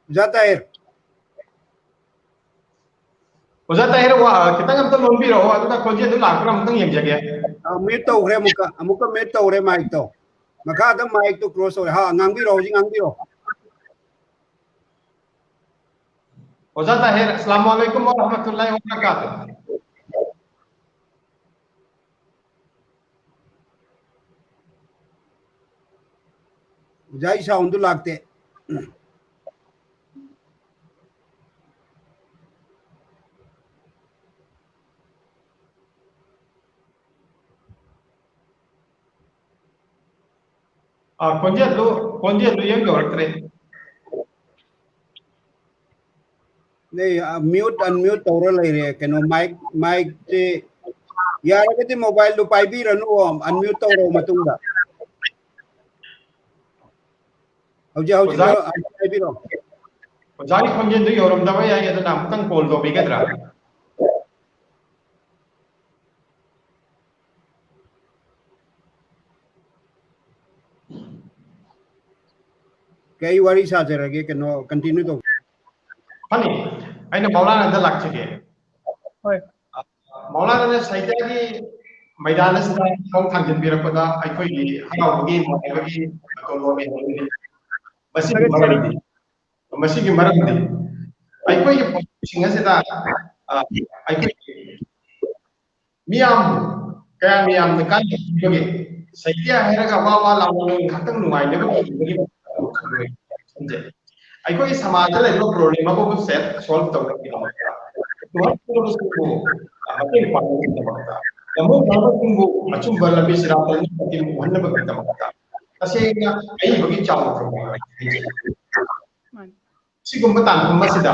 ꯑꯣꯖꯥ ꯇꯥꯍꯤꯔ꯫ ꯑꯣꯖꯥ ꯇꯥꯍꯤꯔ, ꯋꯥ, ꯈꯤꯇꯪ ꯑꯝꯇ ꯂꯣꯟꯕꯤꯔꯛꯑꯣ, ꯑꯗꯨꯒ ꯈꯣꯟꯖꯦꯜꯗꯨ ꯂꯥꯛꯄ꯭ꯔꯥ ꯑꯃꯨꯛꯇꯪ ꯌꯦꯡꯖꯒꯦ꯫ ꯑ, mute ꯇꯧꯈ꯭ꯔꯦ ꯑꯃꯨꯛꯀ, ꯑꯃꯨꯛꯀ mute ꯇꯧꯔꯦ mic ꯇꯣ꯫ ꯃꯈꯥꯗ mic ꯇꯣ close ꯇꯧꯔꯦ꯫ ꯍꯥ, ꯉꯥꯡꯕꯤꯔꯣ, ꯍꯧꯖꯤꯛ ꯉꯥꯡꯕꯤꯔꯣ꯫ ꯑꯣꯖꯥ ꯇꯥꯍꯤꯔ, ꯑꯁꯂꯥꯃꯨ ꯑꯂꯩꯀꯨꯝ ꯋꯔꯍꯃꯇꯨꯜꯂꯥꯍꯤ ꯋꯕꯔꯀꯥꯇꯨꯍ꯫ ꯑꯣꯖꯥ, ꯑꯩ sound ꯗꯨ ꯂꯥꯛꯇꯦ꯫ ꯑ, ꯈꯣꯟꯖꯦꯜꯗꯨ, ꯈꯣꯟꯖꯦꯜꯗꯨ ꯌꯥꯝ ꯌꯧꯔꯛꯇ꯭ꯔꯦ꯫ ꯅꯦ, ꯑ, mute, unmute ꯇꯧꯔ ꯂꯩꯔꯦ꯫ ꯀꯩꯅꯣ, mic, mic ꯁꯦ ꯌꯥꯔꯒꯗꯤ mobile ꯗꯨ ꯄꯥꯏꯕꯤꯔꯅꯨ, unmute ꯇꯧꯔꯕ ꯃꯇꯨꯡꯗ꯫ ꯍꯧꯖꯤꯛ, ꯍꯧꯖꯤꯛ ꯑꯣꯖꯥ, ꯍꯥꯏꯕꯤꯔꯣ꯫ ꯑꯣꯖꯥꯒꯤ ꯈꯣꯟꯖꯦꯜꯗꯨ ꯌꯧꯔꯝꯗꯕ ꯌꯥꯏ, ꯑꯗꯨꯅ ꯑꯃꯨꯛꯇꯪ call ꯇꯧꯕꯤꯒꯗ꯭ꯔꯥ? ꯀꯩ ꯋꯥꯔꯤ ꯁꯥꯖꯔꯒꯦ? ꯀꯩꯅꯣ, continue ꯇꯧ꯫ ꯐꯅꯤ, ꯑꯩꯅ ꯃꯧꯂꯥꯅꯥꯗ ꯂꯥꯛꯆꯒꯦ꯫ ꯍꯣꯏ꯫ ꯃꯧꯂꯥꯅꯥꯅ ꯁꯥꯍꯤꯇ꯭ꯌꯒꯤ ꯃꯩꯗꯥꯟ ꯑꯁꯤꯗ ꯈꯣꯡ ꯊꯥꯡꯖꯤꯟꯕꯤꯔꯛꯄꯗ ꯑꯩꯈꯣꯏꯒꯤ ꯍꯔꯥꯎꯕꯒꯤ, ꯅꯨꯡꯉꯥꯏꯕꯒꯤ ꯃꯇꯧ ꯂꯣꯝꯃꯤ ꯍꯥꯏꯕꯅꯤ꯫ ꯃꯁꯤꯒꯤ ꯊꯥꯒꯠꯆꯔꯤ꯫ ꯃꯔꯝꯗꯤ, ꯃꯁꯤꯒꯤ ꯃꯔꯝꯗꯤ ꯑꯩꯈꯣꯏꯒꯤ ꯄꯣꯠꯁꯤꯡ ꯑꯁꯤꯗ ꯑꯩꯈꯣꯏ ꯃꯤꯌꯥꯝ ꯀꯌꯥꯝ ꯌꯥꯝꯅ ꯀꯥꯟꯅꯕꯒꯤ ꯁꯥꯍꯤꯇ꯭ꯌ ꯍꯥꯏꯔꯒ ꯋꯥ ꯋꯥ ꯂꯥꯎꯅ ꯉꯥꯏꯍꯥꯛꯇꯪ ꯅꯨꯡꯉꯥꯏꯅꯕꯒꯤ ꯏꯕꯒꯤ ꯈꯟꯖꯩ꯫ ꯑꯩꯈꯣꯏꯒꯤ ꯁꯃꯥꯖꯗ ꯂꯩꯔꯤꯕ ꯄ꯭ꯔꯣꯕ꯭ꯂꯦꯝ ꯑꯃꯕꯨ ꯁꯦ ꯁꯣꯜꯕ ꯇꯧꯅꯕꯒꯤꯗꯃꯛꯇ, ꯅꯨꯡꯉꯥꯏꯇꯕꯁꯤꯡꯕꯨ ꯃꯇꯦꯡ ꯄꯥꯡꯅꯕꯒꯤꯗꯃꯛꯇ, ꯂꯝꯍꯧ ꯂꯝꯍꯧꯕꯁꯤꯡꯕꯨ ꯑꯆꯨꯝꯕ ꯂꯝꯕꯤꯁꯤꯗ ꯇꯧꯅꯕꯒꯤ ꯎꯍꯟꯅꯕꯒꯤꯗꯃꯛꯇ ꯇꯁꯦꯡꯅ ꯑꯏꯕꯒꯤ ꯆꯥꯎꯅ ꯊꯧꯗꯥꯡ ꯂꯩ꯫ ꯁꯤꯒꯨꯝꯕ ꯇꯥꯟꯐꯝ ꯑꯁꯤꯗ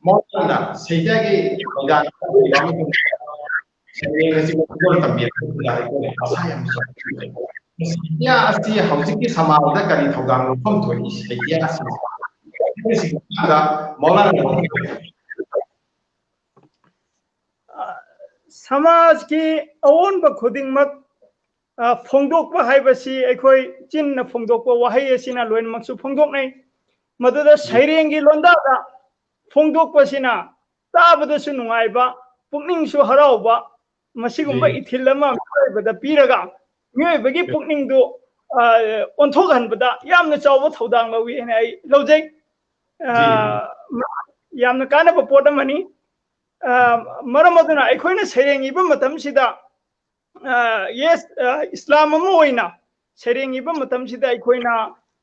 ꯃꯍꯧꯁꯥꯅ ꯁꯥꯍꯤꯇ꯭ꯌꯒꯤ ꯊꯧꯗꯥꯡ ꯌꯥꯎꯕ ꯃꯇꯝꯗ ꯁꯩꯔꯦꯡ ꯑꯁꯤ ꯃꯈꯣꯏꯅ ꯇꯝꯕꯤꯔꯛꯄ ꯑꯩꯈꯣꯏꯅ ꯃꯁꯥ ꯌꯥꯝ ꯆꯥꯎꯊꯣꯛꯆꯩ꯫ ꯁꯥꯍꯤꯇ꯭ꯌ ꯑꯁꯤ ꯍꯧꯖꯤꯛꯀꯤ ꯁꯃꯥꯖꯗ ꯀꯔꯤ ꯊꯧꯗꯥꯡ ꯂꯧꯐꯝ ꯊꯣꯛꯏ? ꯁꯥꯍꯤꯇ꯭ꯌ ꯑꯁꯤ ꯃꯁꯤꯒꯤ ꯃꯇꯥꯡꯗ ꯃꯧꯂꯥꯅ ꯋꯥꯐꯝ ꯊꯝꯕꯤꯔꯛꯎ꯫ ꯁꯃꯥꯖꯀꯤ ꯑꯑꯣꯟꯕ ꯈꯨꯗꯤꯡꯃꯛ ꯑ, ꯐꯣꯡꯗꯣꯛꯄ ꯍꯥꯏꯕꯁꯤ ꯑꯩꯈꯣꯏ ꯆꯤꯟꯅ ꯐꯣꯡꯗꯣꯛꯄ ꯋꯥꯍꯩ ꯑꯁꯤꯅ ꯂꯣꯏꯅꯃꯛꯁꯨ ꯐꯣꯡꯗꯣꯛꯅꯩ꯫ ꯃꯗꯨꯗ ꯁꯩꯔꯦꯡꯒꯤ ꯂꯣꯟꯗꯥꯗ ꯐꯣꯡꯗꯣꯛꯄꯁꯤꯅ ꯇꯥꯕꯗꯁꯨ ꯅꯨꯡꯉꯥꯏꯕ, ꯄꯨꯛꯅꯤꯡꯁꯨ ꯍꯔꯥꯎꯕ, ꯃꯁꯤꯒꯨꯝꯕ ꯏꯊꯤꯜ ꯑꯃ ꯃꯤꯑꯣꯏꯕꯗ ꯄꯤꯔꯒ ꯃꯤꯑꯣꯏꯕꯒꯤ ꯄꯨꯛꯅꯤꯡꯗꯨ, ꯑ, ꯑꯣꯟꯊꯣꯛꯍꯟꯕꯗ ꯌꯥꯝꯅ ꯆꯥꯎꯕ ꯊꯧꯗꯥꯡ ꯂꯧꯏ ꯍꯥꯏꯅ ꯑꯩ ꯂꯧꯖꯩ꯫ ꯑ, ꯌꯥꯝꯅ ꯀꯥꯟꯅꯕ ꯄꯣꯠ ꯑꯃꯅꯤ꯫ ꯑ, ꯃꯔꯝ ꯑꯗꯨꯅ ꯑꯩꯈꯣꯏꯅ ꯁꯩꯔꯦꯡ ꯏꯕ ꯃꯇꯝꯁꯤꯗ, ꯑ, yes, ꯑ, ꯏꯁꯂꯥꯝ ꯑꯃ ꯑꯣꯏꯅ ꯁꯩꯔꯦꯡ ꯏꯕ ꯃꯇꯝꯁꯤꯗ ꯑꯩꯈꯣꯏꯅ,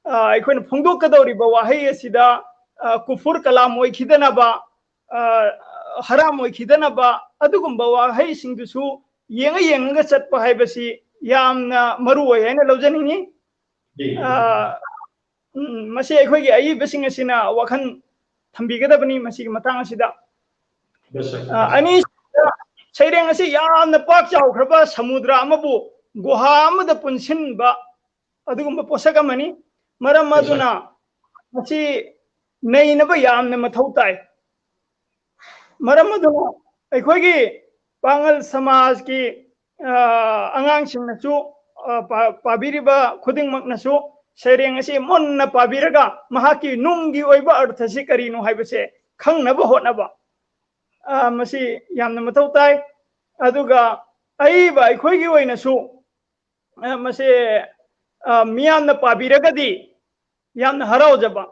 ꯑ, ꯑꯩꯈꯣꯏꯅ ꯐꯣꯡꯗꯣꯛꯀꯗꯧꯔꯤꯕ ꯋꯥꯍꯩ ꯑꯁꯤꯗ, ꯑ, ꯀꯨꯐꯨꯔ ꯀꯂꯥꯝ ꯑꯣꯏꯈꯤꯗꯅꯕ, ꯑ, ꯍꯔꯥꯝ ꯑꯣꯏꯈꯤꯗꯅꯕ ꯑꯗꯨꯒꯨꯝꯕ ꯋꯥꯍꯩꯁꯤꯡꯗꯨꯁꯨ ꯌꯦꯡꯉ ꯌꯦꯡꯉꯒ ꯆꯠꯄ ꯍꯥꯏꯕꯁꯤ ꯌꯥꯝꯅ ꯃꯔꯨ ꯑꯣꯏ ꯍꯥꯏꯅ ꯂꯧꯖꯅꯤꯡꯉꯤ꯫ ꯑ, ꯎꯝ, ꯃꯁꯤ ꯑꯩꯈꯣꯏꯒꯤ ꯑꯏꯕꯁꯤꯡ ꯑꯁꯤꯅ ꯋꯥꯈꯜ ꯊꯝꯕꯤꯒꯗꯕꯅꯤ ꯃꯁꯤꯒꯤ ꯃꯇꯥꯡ ꯑꯁꯤꯗ꯫ ꯑ, ꯑꯅꯤ, ꯁꯩꯔꯦꯡ ꯑꯁꯤ ꯌꯥꯝꯅ ꯄꯥꯛ ꯆꯥꯎꯈ꯭ꯔꯕ ꯁꯃꯨꯗ꯭ꯔ ꯑꯃꯕꯨ ꯒꯨꯍꯥ ꯑꯃꯗ ꯄꯨꯟꯁꯤꯟꯕ ꯑꯗꯨꯒꯨꯝꯕ ꯄꯣꯠꯁꯛ ꯑꯃꯅꯤ꯫ ꯃꯔꯝ ꯑꯗꯨꯅ ꯃꯁꯤ ꯅꯩꯅꯕ ꯌꯥꯝꯅ ꯃꯊꯧ ꯇꯥꯏ꯫ ꯃꯔꯝ ꯑꯗꯨꯅ ꯑꯩꯈꯣꯏꯒꯤ ꯄꯥꯉꯜ ꯁꯃꯥꯖꯀꯤ, ꯑ, ꯑꯉꯥꯡꯁꯤꯡꯅꯁꯨ, ꯑ, ꯄꯥ-, ꯄꯥꯕꯤꯔꯤꯕ ꯈꯨꯗꯤꯡꯃꯛꯅꯁꯨ ꯁꯩꯔꯦꯡ ꯑꯁꯤ ꯃꯨꯟꯅ ꯄꯥꯕꯤꯔꯒ ꯃꯍꯥꯛꯀꯤ ꯅꯨꯡꯒꯤ ꯑꯣꯏꯕ ꯑꯔꯊꯁꯤ ꯀꯔꯤꯅꯣ ꯍꯥꯏꯕꯁꯦ ꯈꯪꯅꯕ ꯍꯣꯠꯅꯕ, ꯑ, ꯃꯁꯤ ꯌꯥꯝꯅ ꯃꯊꯧ ꯇꯥꯏ꯫ ꯑꯗꯨꯒ ꯑꯏꯕ ꯑꯩꯈꯣꯏꯒꯤ ꯑꯣꯏꯅꯁꯨ, ꯑ, ꯃꯁꯤ, ꯑ, ꯃꯤꯌꯥꯝꯅ ꯄꯥꯕꯤꯔꯒꯗꯤ ꯌꯥꯝꯅ ꯍꯔꯥꯎꯖꯕ,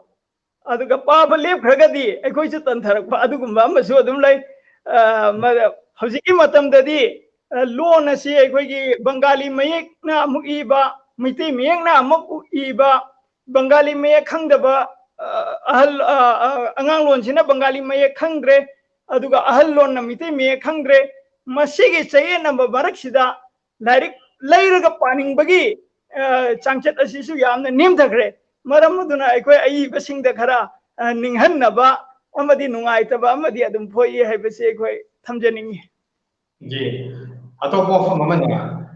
ꯑꯗꯨꯒ ꯄꯥꯕ ꯂꯦꯞꯈ꯭ꯔꯒꯗꯤ ꯑꯩꯈꯣꯏꯁꯨ ꯇꯟꯊꯔꯛꯄ ꯑꯗꯨꯒꯨꯝꯕ ꯑꯃꯁꯨ ꯑꯗꯨꯝ ꯂꯩ꯫ ꯑ, ꯃ-, ꯍꯧꯖꯤꯛꯀꯤ ꯃꯇꯝꯗꯗꯤ, ꯑ, ꯂꯣꯟ ꯑꯁꯤ ꯑꯩꯈꯣꯏꯒꯤ ꯕꯪꯒꯥꯂꯤ ꯃꯌꯦꯛꯅ ꯑꯃꯨꯛ ꯏꯕ, ꯃꯩꯇꯩ ꯃꯌꯦꯛꯅ ꯑꯃꯨꯛ ꯏꯕ, ꯕꯪꯒꯥꯂꯤ ꯃꯌꯦꯛ ꯈꯪꯗꯕ, ꯑ, ꯑꯍꯜ, ꯑ, ꯑ, ꯑꯉꯥꯡꯂꯣꯟꯁꯤꯅ ꯕꯪꯒꯥꯂꯤ ꯃꯌꯦꯛ ꯈꯪꯗ꯭ꯔꯦ, ꯑꯗꯨꯒ ꯑꯍꯜ ꯂꯣꯟꯅ ꯃꯩꯇꯩ ꯃꯌꯦꯛ ꯈꯪꯗ꯭ꯔꯦ꯫ ꯃꯁꯤꯒꯤ ꯆꯌꯦꯠꯅꯕ ꯃꯔꯛꯁꯤꯗ ꯂꯥꯏꯔꯤꯛ ꯂꯩꯔꯒ ꯄꯥꯅꯤꯡꯕꯒꯤ, ꯑ, ꯆꯥꯡꯆꯠ ꯑꯁꯤꯁꯨ ꯌꯥꯝꯅ ꯅꯦꯝꯊꯈ꯭ꯔꯦ꯫ ꯃꯔꯝ ꯑꯗꯨꯅ ꯑꯩꯈꯣꯏ ꯑꯏꯕꯁꯤꯡꯗ ꯈꯔ, ꯑ, ꯅꯤꯡꯍꯟꯅꯕ ꯑꯃꯗꯤ ꯅꯨꯡꯉꯥꯏꯇꯕ ꯑꯃꯗꯤ ꯑꯗꯨꯝ ꯄꯣꯛꯏ ꯍꯥꯏꯕꯁꯤ ꯑꯩꯈꯣꯏ ꯊꯝꯖꯅꯤꯡꯉꯤ꯫ ꯌꯦ, ꯑꯇꯣꯞꯄ ꯋꯥꯐꯝ ꯑꯃꯅ,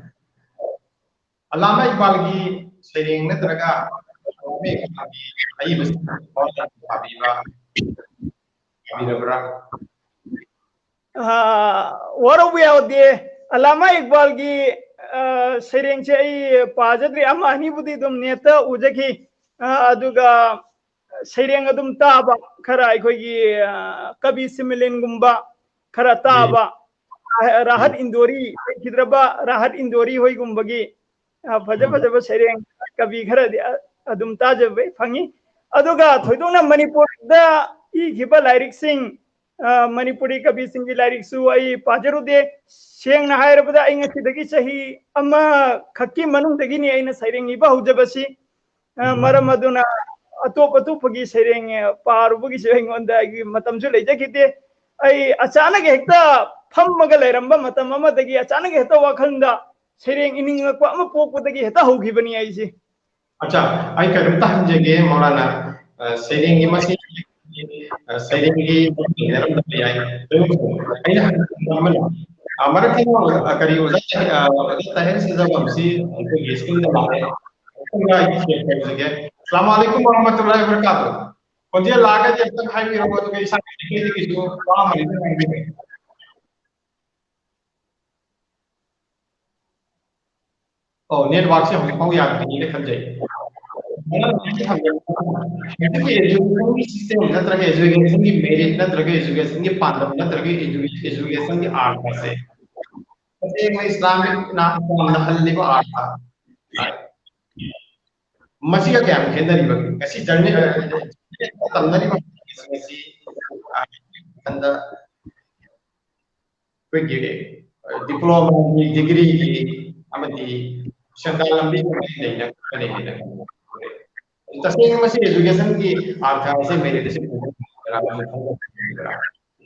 ꯑꯂꯥꯃꯥ ꯏꯛꯕꯥꯜꯒꯤ ꯁꯩꯔꯦꯡ ꯅꯠꯇ꯭ꯔꯒ ꯑꯂꯥꯃꯥ ꯏꯛꯕꯥꯜꯒꯤ ꯑꯏꯕꯁꯤꯡ ꯄꯥꯕꯤꯕ, ꯄꯥꯕꯤꯔꯕ꯭ꯔꯥ? ꯑꯥ, ꯋꯥꯔꯧꯕ ꯌꯥꯗꯦ꯫ ꯑꯂꯥꯃꯥ ꯏꯛꯕꯥꯜꯒꯤ, ꯑꯥ, ꯁꯩꯔꯦꯡꯁꯦ ꯑꯩ ꯄꯥꯖꯗ꯭ꯔꯤ, ꯑꯃ ꯑꯅꯤꯕꯨꯗꯤ ꯑꯗꯨꯝ ꯅꯦꯠꯇ ꯎꯖꯈꯤ꯫ ꯑꯥ, ꯑꯗꯨꯒ ꯁꯩꯔꯦꯡ ꯑꯗꯨꯝ ꯇꯥꯕ ꯈꯔ ꯑꯩꯈꯣꯏꯒꯤ, ꯑꯥ, ꯀꯕꯤ ꯁꯤꯃꯤꯂꯤꯟꯒꯨꯝꯕ ꯈꯔ ꯇꯥꯕ, ꯔꯥꯍꯠ ꯏꯟꯗꯣꯔꯤ, ꯂꯩꯈꯤꯗ꯭ꯔꯕ ꯔꯥꯍꯠ ꯏꯟꯗꯣꯔꯤ ꯍꯣꯏꯒꯨꯝꯕꯒꯤ, ꯑꯥ, ꯐꯖ ꯎꯝ꯫ ꯐꯖꯕ ꯁꯩꯔꯦꯡ ꯀꯕꯤ ꯈꯔꯗꯤ, ꯑ-, ꯑꯗꯨꯝ ꯇꯥꯖꯕ ꯐꯪꯉꯤ꯫ ꯑꯗꯨꯒ ꯊꯣꯏꯗꯣꯛꯅ ꯃꯅꯤꯄꯨꯔꯗ ꯏꯈꯤꯕ ꯂꯥꯏꯔꯤꯛꯁꯤꯡ, ꯑ, ꯃꯅꯤꯄꯨꯔꯤ ꯀꯕꯤꯁꯤꯡꯒꯤ ꯂꯥꯏꯔꯤꯛꯁꯨ ꯑꯩ ꯄꯥꯖꯔꯨꯗꯦ꯫ ꯁꯦꯡꯅ ꯍꯥꯏꯔꯕꯗ, ꯑꯩ ꯉꯁꯤꯗꯒꯤ ꯆꯍꯤ ꯑꯃꯈꯛꯀꯤ ꯃꯅꯨꯡꯗꯒꯤꯅꯤ ꯑꯩꯅ ꯁꯩꯔꯦꯡ ꯏꯕ ꯍꯧꯖꯕꯁꯤ꯫ ꯑ, ꯎꯝ꯫ ꯃꯔꯝ ꯑꯗꯨꯅ ꯑꯇꯣꯞ ꯑꯇꯣꯞꯄꯒꯤ ꯁꯩꯔꯦꯡ, ꯑ, ꯄꯥꯔꯨꯕꯒꯤꯁꯨ ꯑꯩꯉꯣꯟꯗ ꯑꯩꯒꯤ ꯃꯇꯝꯁꯨ ꯂꯩꯖꯈꯤꯗꯦ꯫ ꯑꯩ ꯑꯆꯥꯅꯛ ꯍꯦꯛꯇ ꯐꯝꯃꯒ ꯂꯩꯔꯝꯕ ꯃꯇꯝ ꯑꯃꯗꯒꯤ ꯑꯆꯥꯅꯛ ꯍꯦꯛꯇ ꯋꯥꯈꯜꯗ ꯁꯩꯔꯦꯡ ꯏꯅꯤꯡꯂꯛꯄ ꯑꯃ ꯄꯣꯛꯄꯗꯒꯤ ꯍꯦꯛꯇ ꯍꯧꯈꯤꯕꯅꯤ ꯑꯩꯁꯦ꯫ ꯑꯠꯆꯥ, ꯑꯩ ꯀꯩꯅꯣꯝꯇ ꯍꯪꯖꯒꯦ, ꯃꯧꯂꯥꯅꯥ꯫ ꯑ, ꯁꯩꯔꯦꯡꯒꯤ ꯃꯁꯤꯡ, ꯑ, ꯁꯩꯔꯦꯡꯒꯤ ꯃꯇꯨꯡ ꯏꯟꯅꯔꯝꯕ ꯌꯥꯏ꯫ ꯑꯗꯨꯕꯨ ꯑꯩꯅ ꯍꯪꯅꯤꯡꯕ ꯑꯃꯅ, ꯑ, ꯃꯔꯛꯇ, ꯑ, ꯀꯔꯤ ꯑꯣꯖꯥ, ꯑ, ꯑꯣꯖꯥ ꯇꯥꯍꯤꯔ ꯁꯟꯖꯥꯕꯝꯁꯤ ꯑꯩꯈꯣꯏꯒꯤ ꯁ꯭ꯀꯨꯜꯗ ꯂꯥꯛꯑꯦ꯫ ꯑꯩꯈꯣꯏꯅ ꯑꯩꯒꯤ ꯆꯦꯛ ꯇꯧꯖꯒꯦ꯫ ꯑꯁꯂꯥꯃꯨ ꯑꯂꯥꯏꯀꯨꯝ ꯋꯔꯍꯃꯇꯨꯜꯂꯥꯍꯤ ꯋꯕꯔꯀꯥꯇꯨꯍ꯫ ꯈꯣꯟꯖꯦꯜ ꯂꯥꯛꯑꯒꯗꯤ ꯑꯝꯇꯪ ꯍꯥꯏꯕꯤꯔꯛꯑꯣ, ꯑꯗꯨꯒ ꯏꯁꯥꯒꯤ ꯃꯥꯏꯀꯩꯗꯒꯤꯁꯨ ꯋꯥ ꯑꯃ ꯑꯅꯤꯗꯪ ꯍꯥꯏꯕꯤꯔꯛꯑꯣ꯫ ꯑꯣ, ꯅꯦꯠꯋꯥꯛꯁꯦ ꯍꯧꯖꯤꯛ ꯐꯥꯎ ꯌꯥꯗ꯭ꯔꯤꯅ ꯈꯟꯖꯩ꯫ ꯃꯔꯝ ꯑꯁꯤꯒꯤ ꯊꯝꯖꯕ, ꯍꯧꯖꯤꯛꯀꯤ educationꯒꯤ system ꯅꯠꯇ꯭ꯔꯒ educationꯒꯤ merit ꯅꯠꯇ꯭ꯔꯒ educationꯒꯤ ꯄꯥꯟꯗꯝ ꯅꯠꯇ꯭ꯔꯒ edu-, educationꯒꯤ ꯑꯥꯔꯊꯁꯦ ꯇꯁꯦꯡꯅ ꯏꯁꯂꯥꯃꯤꯛꯅ ꯄꯥꯝꯅꯍꯜꯂꯤꯕ ꯑꯥꯔꯊ, ꯃꯁꯤꯒ ꯀꯌꯥꯝ ꯈꯦꯠꯅꯔꯤꯕꯒꯦ? ꯉꯁꯤ journey, ꯇꯝꯅꯔꯤꯕ ꯃꯍꯩꯁꯤꯡ ꯑꯁꯤ, ꯑ, ꯍꯟꯗꯛ ꯑꯩꯈꯣꯏꯒꯤ, ꯑ, ꯗꯤꯄ꯭ꯂꯣꯃꯥꯒꯤ, ꯗꯤꯒ꯭ꯔꯤꯒꯤ ꯑꯃꯗꯤ ꯁꯦꯟꯗꯥꯟ ꯂꯝꯕꯤ ꯀꯃꯥꯏꯅ ꯂꯩꯅ ꯈꯜꯂꯤ ꯍꯥꯏꯅ ꯈꯟꯕ? ꯇꯁꯦꯡꯅ ꯃꯁꯤ educationꯒꯤ ꯑꯥꯔꯊ ꯑꯁꯤ merit ꯑꯁꯤ ꯄꯨꯊꯣꯛꯄ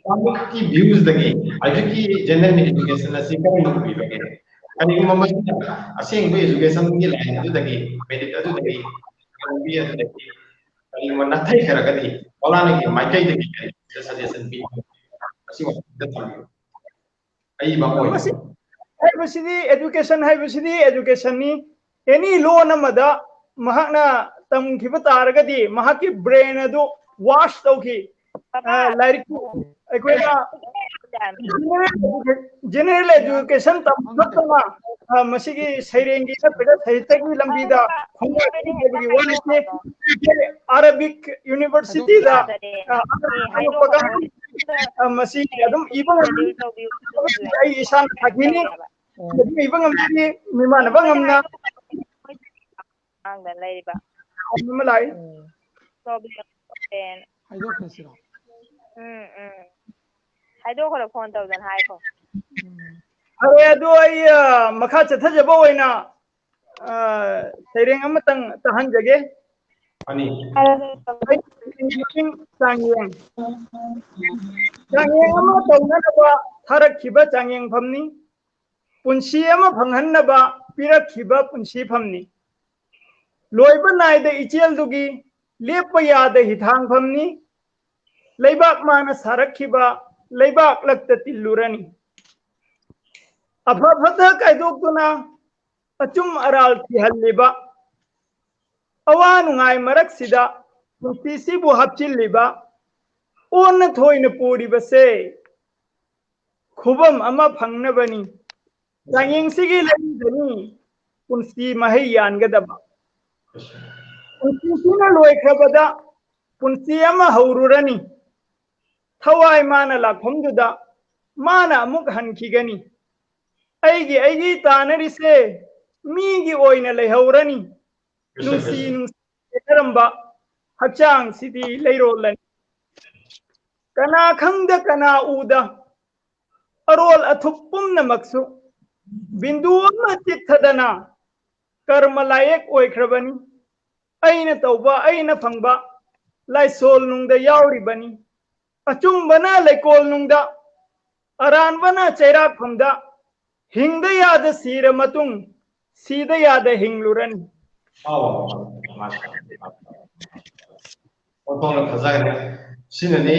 ꯄꯥꯕ꯭ꯂꯤꯛꯀꯤ viewsꯗꯒꯤ ꯍꯧꯖꯤꯛꯀꯤ general education ꯑꯁꯤ ꯀꯔꯝꯅ ꯎꯕꯤꯕꯒꯦ? ꯀꯔꯤꯒꯨꯝꯕ ꯃꯁꯤꯅ ꯑꯁꯦꯡꯕ educationꯒꯤ line ꯑꯗꯨꯗꯒꯤ, merit ꯑꯗꯨꯗꯒꯤ, ꯂꯝꯕꯤ ꯑꯗꯨꯗꯒꯤ ꯀꯔꯤꯒꯨꯝꯕ ꯅꯥꯊꯩꯈ꯭ꯔꯒꯗꯤ ꯃꯧꯂꯥꯅꯥꯒꯤ ꯃꯥꯏꯀꯩꯗꯒꯤ ꯀꯔꯤ suggestion ꯄꯤꯕ? ꯃꯁꯤ ꯋꯥꯐꯝꯗ ꯊꯝꯕꯤꯌꯨ꯫ ꯑꯏꯕ ꯑꯃ ꯑꯣꯏꯅ꯫ ꯃꯁꯤ ꯍꯥꯏꯕꯁꯤꯗꯤ education ꯍꯥꯏꯕꯁꯤꯗꯤ educationꯅꯤ꯫ Any ꯂꯣꯟ ꯑꯃꯗ ꯃꯍꯥꯛꯅ ꯇꯝꯈꯤꯕ ꯇꯥꯔꯒꯗꯤ ꯃꯍꯥꯛꯀꯤ brain ꯑꯗꯨ wash ꯇꯧꯈꯤ꯫ ꯑ, ꯂꯥꯏꯔꯤꯛ ꯑꯩꯈꯣꯏꯅ general education ꯇꯝꯕ ꯈꯛꯇꯅ, ꯑ, ꯃꯁꯤꯒꯤ ꯁꯩꯔꯦꯡꯒꯤ ꯅꯠꯇ꯭ꯔꯒ ꯁꯥꯍꯤꯇ꯭ꯌꯒꯤ ꯂꯝꯕꯤꯗ ꯈꯣꯡꯗꯥꯛꯄ ꯍꯥꯏꯕꯒꯤ ꯋꯥ ꯅꯠꯇꯦ꯫ Arabic universityꯗ, ꯑ, ꯇꯝꯃꯛꯄ ꯀꯥꯡꯕꯨ, ꯑ, ꯃꯁꯤ ꯑꯗꯨꯝ ꯏꯕ ꯉꯝꯃꯤ꯫ ꯑꯩ ꯏꯁꯥꯅ ꯁꯥꯈꯤꯅꯤ꯫ ꯑꯗꯨꯝ ꯏꯕ ꯉꯝꯃꯤ, ꯃꯤꯃꯥꯟꯅꯕ ꯉꯝꯅ꯫ ꯑꯉꯥꯡꯗ ꯂꯩꯔꯤꯕ ꯑꯃ ꯂꯥꯛꯏ꯫ Problem ꯍꯥꯏꯗꯣꯛꯈ꯭ꯔꯁꯤꯔꯣ? ꯎꯝ, ꯎꯝ꯫ ꯍꯥꯏꯗꯣꯛꯈ꯭ꯔꯣ, phone ꯇꯧꯗꯅ ꯍꯥꯏꯈꯣ꯫ ꯎꯝ꯫ ꯐꯔꯦ, ꯑꯗꯨ ꯑꯩ, ꯑ, ꯃꯈꯥ ꯆꯠꯊꯖꯕ ꯑꯣꯏꯅ, ꯑ, ꯁꯩꯔꯦꯡ ꯑꯃꯇꯪ ꯇꯥꯍꯟꯖꯒꯦ꯫ ꯑꯅꯤ꯫ ꯆꯥꯡꯌꯦꯡ꯫ ꯆꯥꯡꯌꯦꯡ ꯑꯃ ꯇꯧꯅꯅꯕ ꯊꯥꯔꯛꯈꯤꯕ ꯆꯥꯡꯌꯦꯡꯐꯝꯅꯤ꯫ ꯄꯨꯟꯁꯤ ꯑꯃ ꯐꯪꯍꯟꯅꯕ ꯄꯤꯔꯛꯈꯤꯕ ꯄꯨꯟꯁꯤꯐꯝꯅꯤ꯫ ꯂꯣꯏꯕ ꯅꯥꯏꯗ ꯏꯆꯦꯜꯗꯨꯒꯤ ꯂꯦꯞꯄ ꯌꯥꯗ ꯍꯤꯊꯥꯡꯐꯝꯅꯤ꯫ ꯂꯩꯕꯥꯛ ꯃꯥꯅ ꯁꯥꯔꯛꯈꯤꯕ ꯂꯩꯕꯥꯛ ꯂꯛꯇ ꯇꯤꯜꯂꯨꯔꯅꯤ꯫ ꯑꯐ ꯐꯠꯇ ꯈꯥꯏꯗꯣꯛꯇꯨꯅ ꯑꯆꯨꯝ ꯑꯔꯥꯜ ꯊꯤꯍꯜꯂꯤꯕ, ꯑꯋꯥ ꯅꯨꯡꯉꯥꯏ ꯃꯔꯛꯁꯤꯗ ꯄꯨꯟꯁꯤꯁꯤꯕꯨ ꯍꯥꯞꯆꯤꯜꯂꯤꯕ, ꯑꯣꯟꯅ ꯊꯣꯏꯅ ꯄꯨꯔꯤꯕꯁꯦ ꯈꯨꯕꯝ ꯑꯃ ꯐꯪꯅꯕꯅꯤ꯫ ꯆꯥꯡꯌꯦꯡꯁꯤꯒꯤ ꯂꯝꯕꯤꯗꯅꯤ ꯄꯨꯟꯁꯤ ꯃꯍꯩ ꯌꯥꯟꯒꯗꯕ꯫ ꯄꯨꯟꯁꯤꯁꯤꯅ ꯂꯣꯏꯈ꯭ꯔꯕꯗ ꯄꯨꯟꯁꯤ ꯑꯃ ꯍꯧꯔꯨꯔꯅꯤ꯫ ꯊꯋꯥꯏ ꯃꯥꯅ ꯂꯥꯛꯐꯝꯗꯨꯗ ꯃꯥꯅ ꯑꯃꯨꯛ ꯍꯟꯈꯤꯒꯅꯤ꯫ ꯑꯩꯒꯤ, ꯑꯩꯒꯤ ꯇꯥꯅꯔꯤꯁꯦ ꯃꯤꯒꯤ ꯑꯣꯏꯅ ꯂꯩꯍꯧꯔꯅꯤ꯫ ꯅꯨꯡꯁꯤ ꯅꯨꯡꯁꯤ ꯂꯩꯅꯔꯝꯕ ꯍꯛꯆꯥꯡꯁꯤꯗꯤ ꯂꯩꯔꯣꯜꯂꯅꯤ꯫ ꯀꯅꯥ ꯈꯪꯗ ꯀꯅꯥ ꯎꯗ ꯑꯔꯣꯜ ꯑꯊꯨꯞ ꯄꯨꯝꯅꯃꯛꯁꯨ ꯕꯤꯟꯗꯨ ꯑꯃ ꯆꯤꯠꯊꯗꯅ ꯀꯔꯃ ꯂꯥꯌꯦꯛ ꯑꯣꯏꯈ꯭ꯔꯕꯅꯤ꯫ ꯑꯩꯅ ꯇꯧꯕ, ꯑꯩꯅ ꯐꯪꯕ ꯂꯥꯏꯁꯣꯜ ꯅꯨꯡꯗ ꯌꯥꯎꯔꯤꯕꯅꯤ꯫ ꯑꯆꯨꯝꯕꯅ ꯂꯩꯀꯣꯜ ꯅꯨꯡꯗ, ꯑꯔꯥꯟꯕꯅ ꯆꯩꯔꯥꯛꯐꯝꯗ, ꯍꯤꯡꯗ ꯌꯥꯗ ꯁꯤꯔ ꯃꯇꯨꯡ, ꯁꯤꯗ ꯌꯥꯗ ꯍꯤꯡꯂꯨꯔꯅꯤ꯫ ꯑꯧ, ꯃꯥꯁꯥ꯫ ꯑꯣꯟꯊꯣꯛꯅ ꯐꯖꯈ꯭ꯔꯦ꯫ ꯁꯤꯅꯅꯤ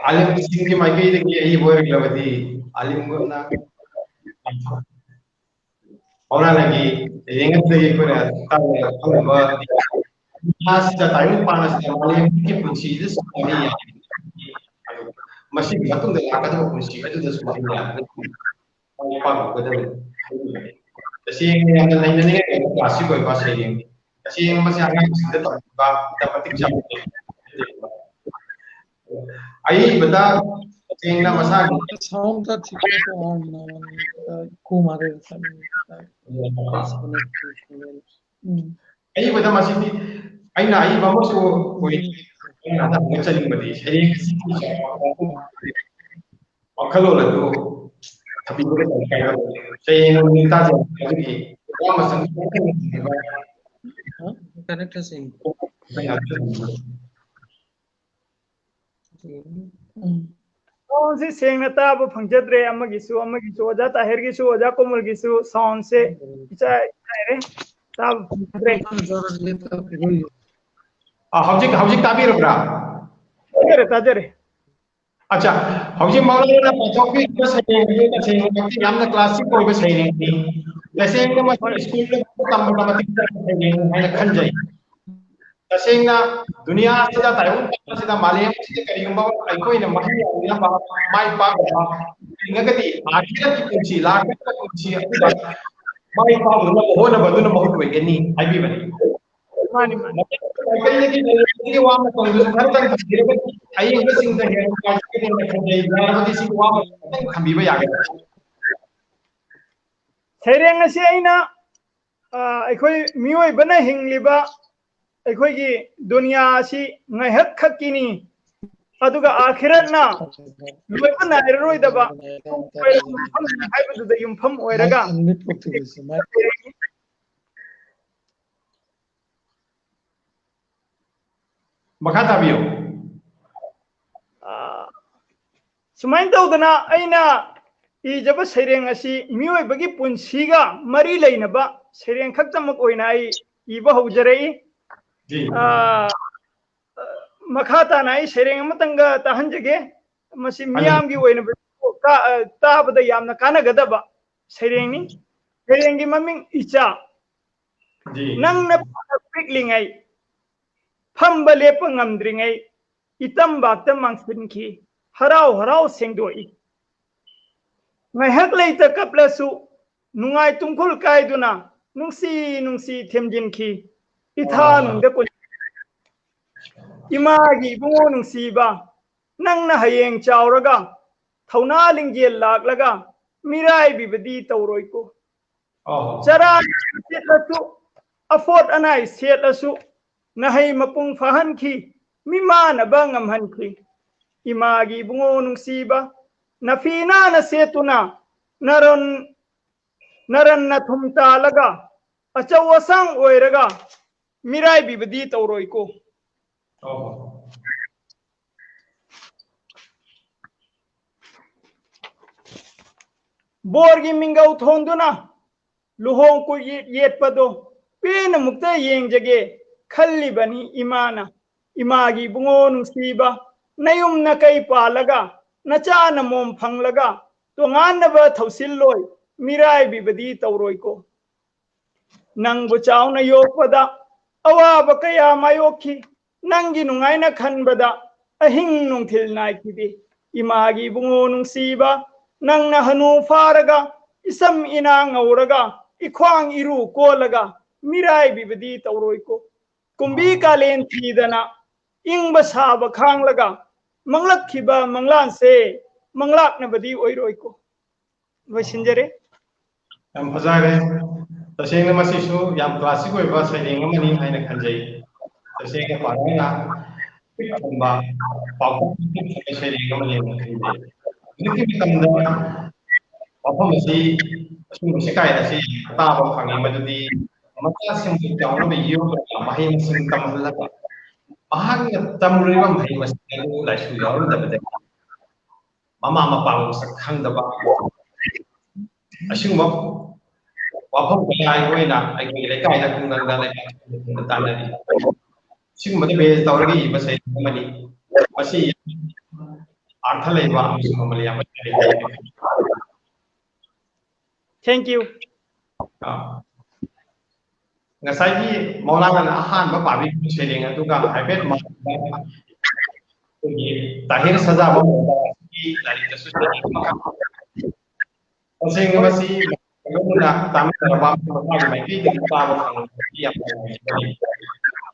ꯑꯥꯂꯤꯝꯁꯤꯡꯒꯤ ꯃꯥꯏꯀꯩꯗꯒꯤ ꯑꯏꯕ ꯑꯣꯏꯔꯛꯂꯕꯗꯤ ꯑꯥꯂꯤꯝꯒꯨꯝꯅ ꯍꯧꯔꯥꯅꯒꯤ ꯌꯦꯡꯉꯛꯇꯒꯤ ꯑꯩꯈꯣꯏꯅ ꯇꯥꯕ ꯐꯪꯕ ꯃꯥꯁꯤꯗ ꯇꯥꯏꯕꯪ ꯄꯥꯟ ꯑꯁꯤꯗ ꯃꯥꯂꯦꯝꯒꯤ ꯄꯨꯟꯁꯤꯗ ꯁꯨꯃꯥꯏꯅ ꯌꯥꯏ꯫ ꯃꯁꯤꯒꯤ ꯃꯇꯨꯡꯗ ꯂꯥꯛꯀꯗꯕ ꯄꯨꯟꯁꯤ ꯑꯗꯨꯗ ꯁꯨꯃꯥꯏꯅ ꯌꯥꯏ꯫ ꯃꯥꯏ ꯄꯥꯛꯂꯛꯀꯗꯕꯅꯤ ꯍꯥꯏꯕꯗꯨꯅꯤ꯫ ꯇꯁꯦꯡꯅ ꯌꯥꯝꯅ ꯅꯩꯅꯅꯤꯡꯉꯥꯏ ꯑꯣꯏꯕ ꯀ꯭ꯂꯥꯁꯤꯛ ꯑꯣꯏꯕ ꯁꯩꯔꯦꯡꯅꯤ꯫ ꯇꯁꯦꯡꯅ ꯃꯁꯤ ꯑꯉꯥꯡꯁꯤꯡꯗ ꯇꯝꯕꯤꯕ ꯑꯝꯇ ꯃꯇꯤꯛ ꯆꯥꯕ ꯑꯏꯕꯗ ꯇꯁꯦꯡꯅ ꯃꯁꯥꯒꯤ sound ꯈꯔ ꯊꯤꯗꯣꯛꯑꯣ, ꯏꯀꯣ ꯃꯥꯜꯂꯦ꯫ ꯎꯝ꯫ ꯑꯏꯕꯗ ꯃꯁꯤꯗꯤ ꯑꯩꯅ ꯑꯏꯕ ꯑꯃꯁꯨ ꯑꯣꯏ꯫ ꯑꯩꯅ ꯍꯟꯗꯛ ꯍꯪꯒꯠꯆꯅꯤꯡꯕꯗꯤ ꯁꯩꯔꯦꯡ ꯑꯁꯤꯒꯤ ꯋꯥꯈꯜꯂꯣꯟ ꯑꯗꯨ ꯊꯝꯕꯤꯕꯗ ꯀꯔꯤ ꯀꯥꯏꯕ ꯂꯩ? ꯁꯩꯔꯦꯡ ꯑꯗꯨ ꯃꯤꯅꯤꯠ ꯇꯔꯥ ꯑꯗꯨꯒꯤ ꯋꯥ ꯃꯁꯤꯡ ꯈꯤꯇꯪ ꯊꯝꯕꯤꯕ꯫ ꯀꯅꯦꯛꯇꯔꯁꯤꯡ꯫ ꯎꯝ꯫ ꯁꯥꯎꯟꯁꯦ ꯁꯦꯡꯅ ꯇꯥꯕ ꯐꯪꯖꯗ꯭ꯔꯦ, ꯑꯃꯒꯤꯁꯨ ꯑꯃꯒꯤꯁꯨ, ꯑꯣꯖꯥ ꯇꯥꯍꯤꯔꯒꯤꯁꯨ ꯑꯣꯖꯥ ꯀꯣꯃꯜꯒꯤꯁꯨ ꯁꯥꯎꯟꯁꯦ ꯏꯆꯥꯏ ꯆꯥꯏꯔꯦ, ꯇꯥꯕ ꯐꯪꯖꯗ꯭ꯔꯦ꯫ ꯑ, ꯍꯧꯖꯤꯛ, ꯍꯧꯖꯤꯛ ꯇꯥꯕꯤꯔꯕ꯭ꯔꯥ? ꯇꯥꯖꯔꯦ, ꯇꯥꯖꯔꯦ꯫ ꯑꯠꯆꯥ, ꯍꯧꯖꯤꯛ ꯃꯔꯨꯞꯅ ꯄꯥꯊꯣꯛꯄꯤꯔꯤꯕ ꯁꯩꯔꯦꯡ ꯑꯗꯨ ꯇꯁꯦꯡꯅꯃꯛꯇꯤ ꯌꯥꯝꯅ ꯀ꯭ꯂꯥꯁꯤꯛ ꯑꯣꯏꯕ ꯁꯩꯔꯦꯡꯅꯤ꯫ ꯇꯁꯦꯡꯅ ꯃꯁꯤ ꯁ꯭ꯀꯨꯜꯗ ꯇꯝꯕꯗ ꯃꯇꯤꯛ ꯆꯥꯕ ꯁꯩꯔꯦꯡꯅꯤ ꯍꯥꯏꯅ ꯈꯟꯖꯩ꯫ ꯇꯁꯦꯡꯅ ꯗꯨꯅꯤꯌꯥ ꯑꯁꯤꯗ, ꯇꯥꯏꯕꯪ ꯑꯁꯤꯗ, ꯃꯥꯂꯦꯝ ꯑꯁꯤꯗ ꯀꯔꯤꯒꯨꯝꯕ ꯑꯩꯈꯣꯏꯅ ꯃꯍꯩ ꯌꯥꯟꯅꯕ, ꯃꯥꯏ ꯄꯥꯛꯅꯕ ꯍꯤꯡꯉꯒꯗꯤ ꯑꯥꯈꯤꯔꯠꯀꯤ ꯄꯨꯟꯁꯤ, ꯂꯥꯛꯀꯗꯕ ꯄꯨꯟꯁꯤ ꯑꯗꯨꯗ ꯃꯥꯏ ꯄꯥꯛꯅꯅꯕ ꯍꯣꯠꯅꯕ ꯑꯗꯨꯅ ꯃꯍꯨꯠ ꯑꯣꯏꯒꯅꯤ ꯍꯥꯏꯕꯤꯕꯅꯤ꯫ ꯃꯥꯅꯤ, ꯃꯥꯅꯤ꯫ ꯃꯩꯇꯩꯒꯤ ꯂꯥꯏꯔꯤꯛꯀꯤ ꯋꯥ ꯃꯇꯝꯗꯨꯁꯨ ꯈꯔꯇꯪ ꯊꯝꯕꯤꯔꯒꯗꯤ ꯑꯌꯦꯡꯕꯁꯤꯡꯗ ꯍꯦꯟꯅ ꯅꯨꯡꯉꯥꯏꯖꯒꯅꯤ ꯍꯥꯏꯅ ꯈꯟꯖꯩ꯫ ꯌꯥꯔꯕꯗꯤ ꯁꯤꯒꯤ ꯋꯥ ꯃꯇꯝ ꯈꯤꯇꯪ ꯊꯝꯕꯤꯕ ꯌꯥꯒꯗ꯭ꯔꯥ? ꯁꯩꯔꯦꯡ ꯑꯁꯤ ꯑꯩꯅ, ꯑ, ꯑꯩꯈꯣꯏ ꯃꯤꯑꯣꯏꯕꯅ ꯍꯤꯡꯂꯤꯕ ꯑꯩꯈꯣꯏꯒꯤ ꯗꯨꯅꯤꯌꯥ ꯑꯁꯤ ꯉꯥꯏꯍꯥꯛ ꯈꯛꯀꯤꯅꯤ, ꯑꯗꯨꯒ ꯑꯥꯈꯤꯔꯠꯅ ꯂꯣꯏꯕ ꯅꯥꯏꯔꯔꯣꯏꯗꯕ ꯃꯐꯝꯅꯤ ꯍꯥꯏꯕꯗꯨꯗ ꯌꯨꯝꯐꯝ ꯑꯣꯏꯔꯒ ꯃꯥꯏꯛ ꯑꯟꯃ꯭ꯌꯨꯠ ꯇꯧꯊꯣꯛꯄꯤꯌꯨ, ꯃꯥꯏꯛ꯫ ꯃꯈꯥ ꯇꯥꯕꯤꯌꯨ꯫ ꯑꯥ, ꯁꯨꯃꯥꯏꯅ ꯇꯧꯗꯅ ꯑꯩꯅ ꯏꯖꯕ ꯁꯩꯔꯦꯡ ꯑꯁꯤ ꯃꯤꯑꯣꯏꯕꯒꯤ ꯄꯨꯟꯁꯤꯒ ꯃꯔꯤ ꯂꯩꯅꯕ ꯁꯩꯔꯦꯡ ꯈꯛꯇꯃꯛ ꯑꯣꯏꯅ ꯑꯩ ꯏꯕ ꯍꯧꯖꯔꯛꯏ꯫ ꯖꯤ꯫ ꯑꯥ, ꯃꯈꯥ ꯇꯥꯅ ꯑꯩ ꯁꯩꯔꯦꯡ ꯑꯃꯇꯪꯒ ꯇꯥꯍꯟꯖꯒꯦ꯫ ꯃꯁꯤ ꯍꯥꯏꯕꯤꯌꯨ꯫ ꯃꯤꯌꯥꯝꯒꯤ ꯑꯣꯏꯅ ꯇꯥ-, ꯇꯥꯕꯗ ꯌꯥꯝꯅ ꯀꯥꯟꯅꯒꯗꯕ ꯁꯩꯔꯦꯡꯅꯤ꯫ ꯁꯩꯔꯦꯡꯒꯤ ꯃꯃꯤꯡ ꯏꯆꯥ꯫ ꯖꯤ꯫ ꯅꯪꯅ ꯄꯤꯛꯂꯤꯉꯩ, ꯐꯝꯕ ꯂꯦꯞꯄ ꯉꯝꯗ꯭ꯔꯤꯉꯩ, ꯏꯇꯝꯕꯥꯛꯇ ꯃꯥꯡꯁꯤꯟꯈꯤ, ꯍꯔꯥꯎ ꯍꯔꯥꯎ ꯁꯦꯡꯗꯣꯛꯏ꯫ ꯉꯥꯏꯍꯥꯛ ꯂꯩꯇ ꯀꯞꯂꯁꯨ, ꯅꯨꯡꯉꯥꯏ ꯇꯨꯝꯈꯨꯜ ꯀꯥꯏꯗꯨꯅ, ꯅꯨꯡꯁꯤ ꯅꯨꯡꯁꯤ ꯊꯦꯝꯖꯤꯟꯈꯤ, ꯏꯊꯥ ꯑꯣ꯫ ꯅꯨꯡꯗ ꯀꯨꯟ-, ꯏꯃꯥꯒꯤ ꯏꯕꯨꯡꯉꯣ ꯅꯨꯡꯁꯤꯕ, ꯅꯪꯅ ꯍꯌꯦꯡ ꯆꯥꯎꯔꯒ, ꯊꯧꯅꯥ ꯂꯤꯡꯖꯦꯜ ꯂꯥꯛꯂꯒ, ꯃꯤꯔꯥꯏꯕꯤꯕꯗꯤ ꯇꯧꯔꯣꯏꯀꯣ꯫ ꯑꯣ꯫ ꯆꯔꯥ ꯁꯦꯠꯂꯁꯨ, ꯑꯐꯣꯠ ꯑꯅꯥꯏ ꯁꯦꯠꯂꯁꯨ, ꯅꯍꯩ ꯃꯄꯨꯡ ꯐꯥꯍꯟꯈꯤ, ꯃꯤꯃꯥꯟꯅꯕ ꯉꯝꯍꯟꯈꯤ꯫ ꯏꯃꯥꯒꯤ ꯏꯕꯨꯡꯉꯣ ꯅꯨꯡꯁꯤꯕ, ꯅꯐꯤ ꯅꯥꯟꯅ ꯁꯦꯠꯇꯨꯅ, ꯅꯔꯣꯟ-, ꯅꯔꯟ ꯅꯊꯨꯝ ꯇꯥꯜꯂꯒ, ꯑꯆꯧ ꯑꯁꯥꯡ ꯑꯣꯏꯔꯒ, ꯃꯤꯔꯥꯏꯕꯤꯕꯗꯤ ꯇꯧꯔꯣꯏꯀꯣ꯫ ꯑꯣ꯫ ꯕꯣꯔꯒꯤ ꯃꯤꯡꯒꯧ ꯊꯣꯟꯗꯨꯅ ꯂꯨꯍꯣꯡ ꯀꯨꯌꯦꯠ ꯌꯦꯠꯄꯗꯣ ꯄꯦꯟꯅ ꯑꯃꯨꯛꯇ ꯌꯦꯡꯖꯒꯦ ꯈꯜꯂꯤꯕꯅꯤ ꯏꯃꯥꯅ꯫ ꯏꯃꯥꯒꯤ ꯏꯕꯨꯡꯉꯣ ꯅꯨꯡꯁꯤꯕ, ꯅꯌꯨꯝ ꯅꯀꯩ ꯄꯥꯜꯂꯒ, ꯅꯆꯥ ꯅꯃꯣꯝ ꯐꯪꯂꯒ, ꯇꯣꯉꯥꯟꯅꯕ ꯊꯧꯁꯤꯜꯂꯣꯏ, ꯃꯤꯔꯥꯏꯕꯤꯕꯗꯤ ꯇꯧꯔꯣꯏꯀꯣ꯫ ꯅꯪꯕꯨ ꯆꯥꯎꯅ ꯌꯣꯛꯄꯗ ꯑꯋꯥꯕ ꯀꯌꯥ ꯃꯥꯌꯣꯛꯈꯤ꯫ ꯅꯪꯒꯤ ꯅꯨꯡꯉꯥꯏꯅ ꯈꯟꯕꯗ ꯑꯍꯤꯡ ꯅꯨꯡꯊꯤꯜ ꯅꯥꯏꯈꯤꯗꯦ꯫ ꯏꯃꯥꯒꯤ ꯏꯕꯨꯡꯉꯣ ꯅꯨꯡꯁꯤꯕ, ꯅꯪꯅ ꯍꯅꯨ ꯐꯥꯔꯒ ꯏꯁꯝ ꯏꯅꯥ ꯉꯧꯔꯒ ꯏꯈ꯭ꯋꯥꯡ ꯏꯔꯨ ꯀꯣꯜꯂꯒ ꯃꯤꯔꯥꯏꯕꯤꯕꯗꯤ ꯇꯧꯔꯣꯏꯀꯣ꯫ ꯀꯨꯝꯕꯤ ꯀꯥꯂꯦꯟ ꯊꯤꯗꯅ ꯏꯪꯕ ꯁꯥꯕ ꯈꯥꯡꯂꯒ ꯃꯪꯂꯛꯈꯤꯕ ꯃꯪꯂꯥꯟꯁꯦ ꯃꯪꯂꯥꯛꯅꯕꯗꯤ ꯑꯣꯏꯔꯣꯏꯀꯣ꯫ ꯂꯣꯏꯁꯤꯟꯖꯔꯦ꯫ ꯌꯥꯝ ꯐꯖꯔꯦ꯫ ꯇꯁꯦꯡꯅ ꯃꯁꯤꯁꯨ ꯌꯥꯝ classic ꯑꯣꯏꯕ ꯁꯩꯔꯦꯡ ꯑꯃꯅꯤ ꯍꯥꯏꯅ ꯈꯟꯖꯩ꯫ ꯇꯁꯦꯡꯅ ꯄꯥꯔꯒꯅ ꯄꯤꯛ ꯊꯟꯕ ꯄꯥꯎꯈꯨꯝ ꯄꯤꯛ ꯊꯟꯕ ꯁꯩꯔꯦꯡ ꯑꯃꯅꯦꯅ ꯈꯟꯖꯩ꯫ ꯍꯧꯖꯤꯛꯀꯤ ꯃꯇꯝꯗ ꯋꯥꯐꯝ ꯑꯁꯤ ꯑꯁꯨꯝꯕ ꯁꯤꯀꯥꯏ ꯑꯁꯤ ꯑꯇꯥꯕ ꯐꯪꯉꯤ, ꯃꯗꯨꯗꯤ ꯃꯆꯥꯁꯤꯡꯕꯨ ꯆꯥꯎꯅꯕ ꯌꯣꯛꯂꯒ ꯃꯍꯩ ꯃꯁꯤꯡ ꯇꯝꯍꯜꯂꯒ ꯃꯍꯥꯛꯅ ꯇꯝꯂꯨꯔꯤꯕ ꯃꯍꯩ ꯃꯁꯤꯡ ꯑꯗꯨ ꯂꯥꯏꯁꯨ ꯌꯥꯎꯔꯝꯗꯕꯗꯒꯤ ꯃꯃꯥ ꯃꯄꯥꯕꯨ ꯃꯁꯛ ꯈꯪꯗꯕ ꯑꯁꯤꯒꯨꯝꯕ ꯋꯥꯐꯝ ꯀꯌꯥ ꯑꯩꯈꯣꯏꯅ ꯑꯩꯈꯣꯏꯒꯤ ꯂꯩꯀꯥꯏꯗ, ꯈꯨꯡꯒꯪꯗ, ꯂꯩꯀꯥꯏ ꯈꯨꯡꯒꯪꯗ ꯇꯥꯟꯅꯔꯤ꯫ ꯁꯤꯒꯨꯝꯕꯗ ꯕꯦꯖ ꯇꯧꯔꯒ ꯏꯕ ꯁꯩꯔꯦꯡ ꯑꯃꯅꯤ꯫ ꯃꯁꯤ ꯑꯥꯔꯊ ꯂꯩꯕ ꯑꯃꯁꯨꯡ ꯃꯃꯜ ꯌꯥꯝꯕ ꯁꯩꯔꯦꯡ ꯑꯃꯅꯤ꯫ Thank you. ꯑꯥ, ꯉꯁꯥꯏꯒꯤ ꯃꯧꯂꯥꯅꯥꯅ ꯑꯍꯥꯟꯕ ꯄꯥꯕꯤꯈꯤꯕ ꯁꯩꯔꯦꯡ ꯑꯗꯨꯒ ꯍꯥꯏꯐꯦꯠ ꯃꯥꯟꯅꯕ ꯑꯩꯈꯣꯏꯒꯤ ꯇꯥꯍꯤꯔ ꯁꯖꯥꯕ ꯃꯧꯂꯥꯅꯥꯒꯤ ꯂꯥꯏꯔꯤꯛꯇꯁꯨ ꯁꯩꯔꯦꯡ ꯑꯃꯈꯛ꯫ ꯇꯁꯦꯡꯅ ꯃꯁꯤ ꯃꯔꯨꯞꯅ ꯇꯥꯃꯤꯟꯅꯔꯕ ꯃꯁꯥꯒꯤ ꯃꯥꯏꯀꯩꯗꯒꯤ ꯆꯥꯕ ꯐꯪꯕꯁꯤ ꯌꯥꯝꯅ ꯅꯨꯡꯉꯥꯏꯖꯕꯅꯤ꯫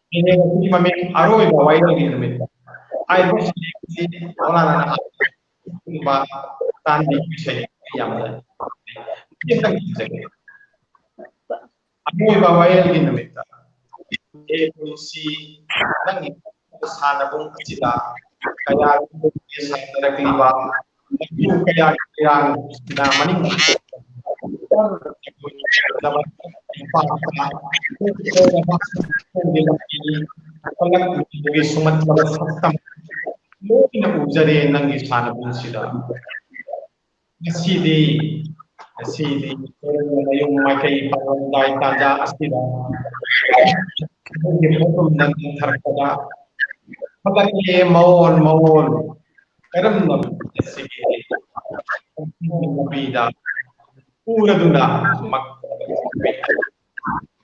ꯁꯩꯔꯦꯡ ꯑꯗꯨꯒꯤ ꯃꯃꯤꯡ ꯑꯔꯣꯏꯕ ꯋꯥꯌꯦꯜꯒꯤ ꯅꯨꯃꯤꯠꯇ꯫ ꯍꯥꯏꯔꯤꯕ ꯁꯩꯔꯦꯡ ꯑꯁꯤ ꯃꯧꯂꯥꯅꯥꯅ ꯑꯍꯥꯟꯕ ꯇꯥꯟꯕꯤꯈꯤꯕ ꯁꯩꯔꯦꯡ ꯑꯁꯤ ꯌꯥꯝꯅ ꯃꯇꯦꯛ ꯑꯃꯇꯪ ꯊꯝꯖꯒꯦ꯫ ꯑꯔꯣꯏꯕ ꯋꯥꯌꯦꯜꯒꯤ ꯅꯨꯃꯤꯠꯇ꯫ ꯍꯦ ꯄꯨꯟꯁꯤ, ꯅꯪꯒꯤ ꯁꯥꯟꯅꯕꯨꯡ ꯑꯁꯤꯗ ꯀꯌꯥ ꯁꯥꯟꯅꯔꯛꯂꯤꯕ ꯃꯆꯨ ꯀꯌꯥꯒꯤ ꯏꯔꯥꯡꯅ ꯃꯅꯤꯡ ꯁꯨꯃꯠꯂꯕ ꯁꯛꯇꯝ ꯂꯣꯏꯅ ꯎꯖꯔꯦ ꯅꯪꯒꯤ ꯁꯥꯟꯅꯕꯨꯡꯁꯤꯗ꯫ ꯉꯁꯤꯗꯤ, ꯉꯁꯤꯗꯤ ꯀꯣꯔꯣꯅꯥ ꯃꯌꯨꯝ ꯃꯥꯏꯀꯩ ꯄꯥꯜꯂꯝꯗꯥꯏ ꯇꯥꯟꯖꯥ ꯑꯁꯤꯗ ꯑꯩꯈꯣꯏꯒꯤ ꯄꯣꯠꯂꯨꯝꯗ ꯅꯟꯊꯔꯛꯄꯗ ꯐꯒꯠꯂꯦ ꯃꯑꯣꯟ ꯃꯑꯣꯟ꯫ ꯀꯔꯝꯅ ꯆꯠꯁꯤꯒꯦ? ꯂꯝꯕꯤꯗ ꯎꯔꯗꯨꯅ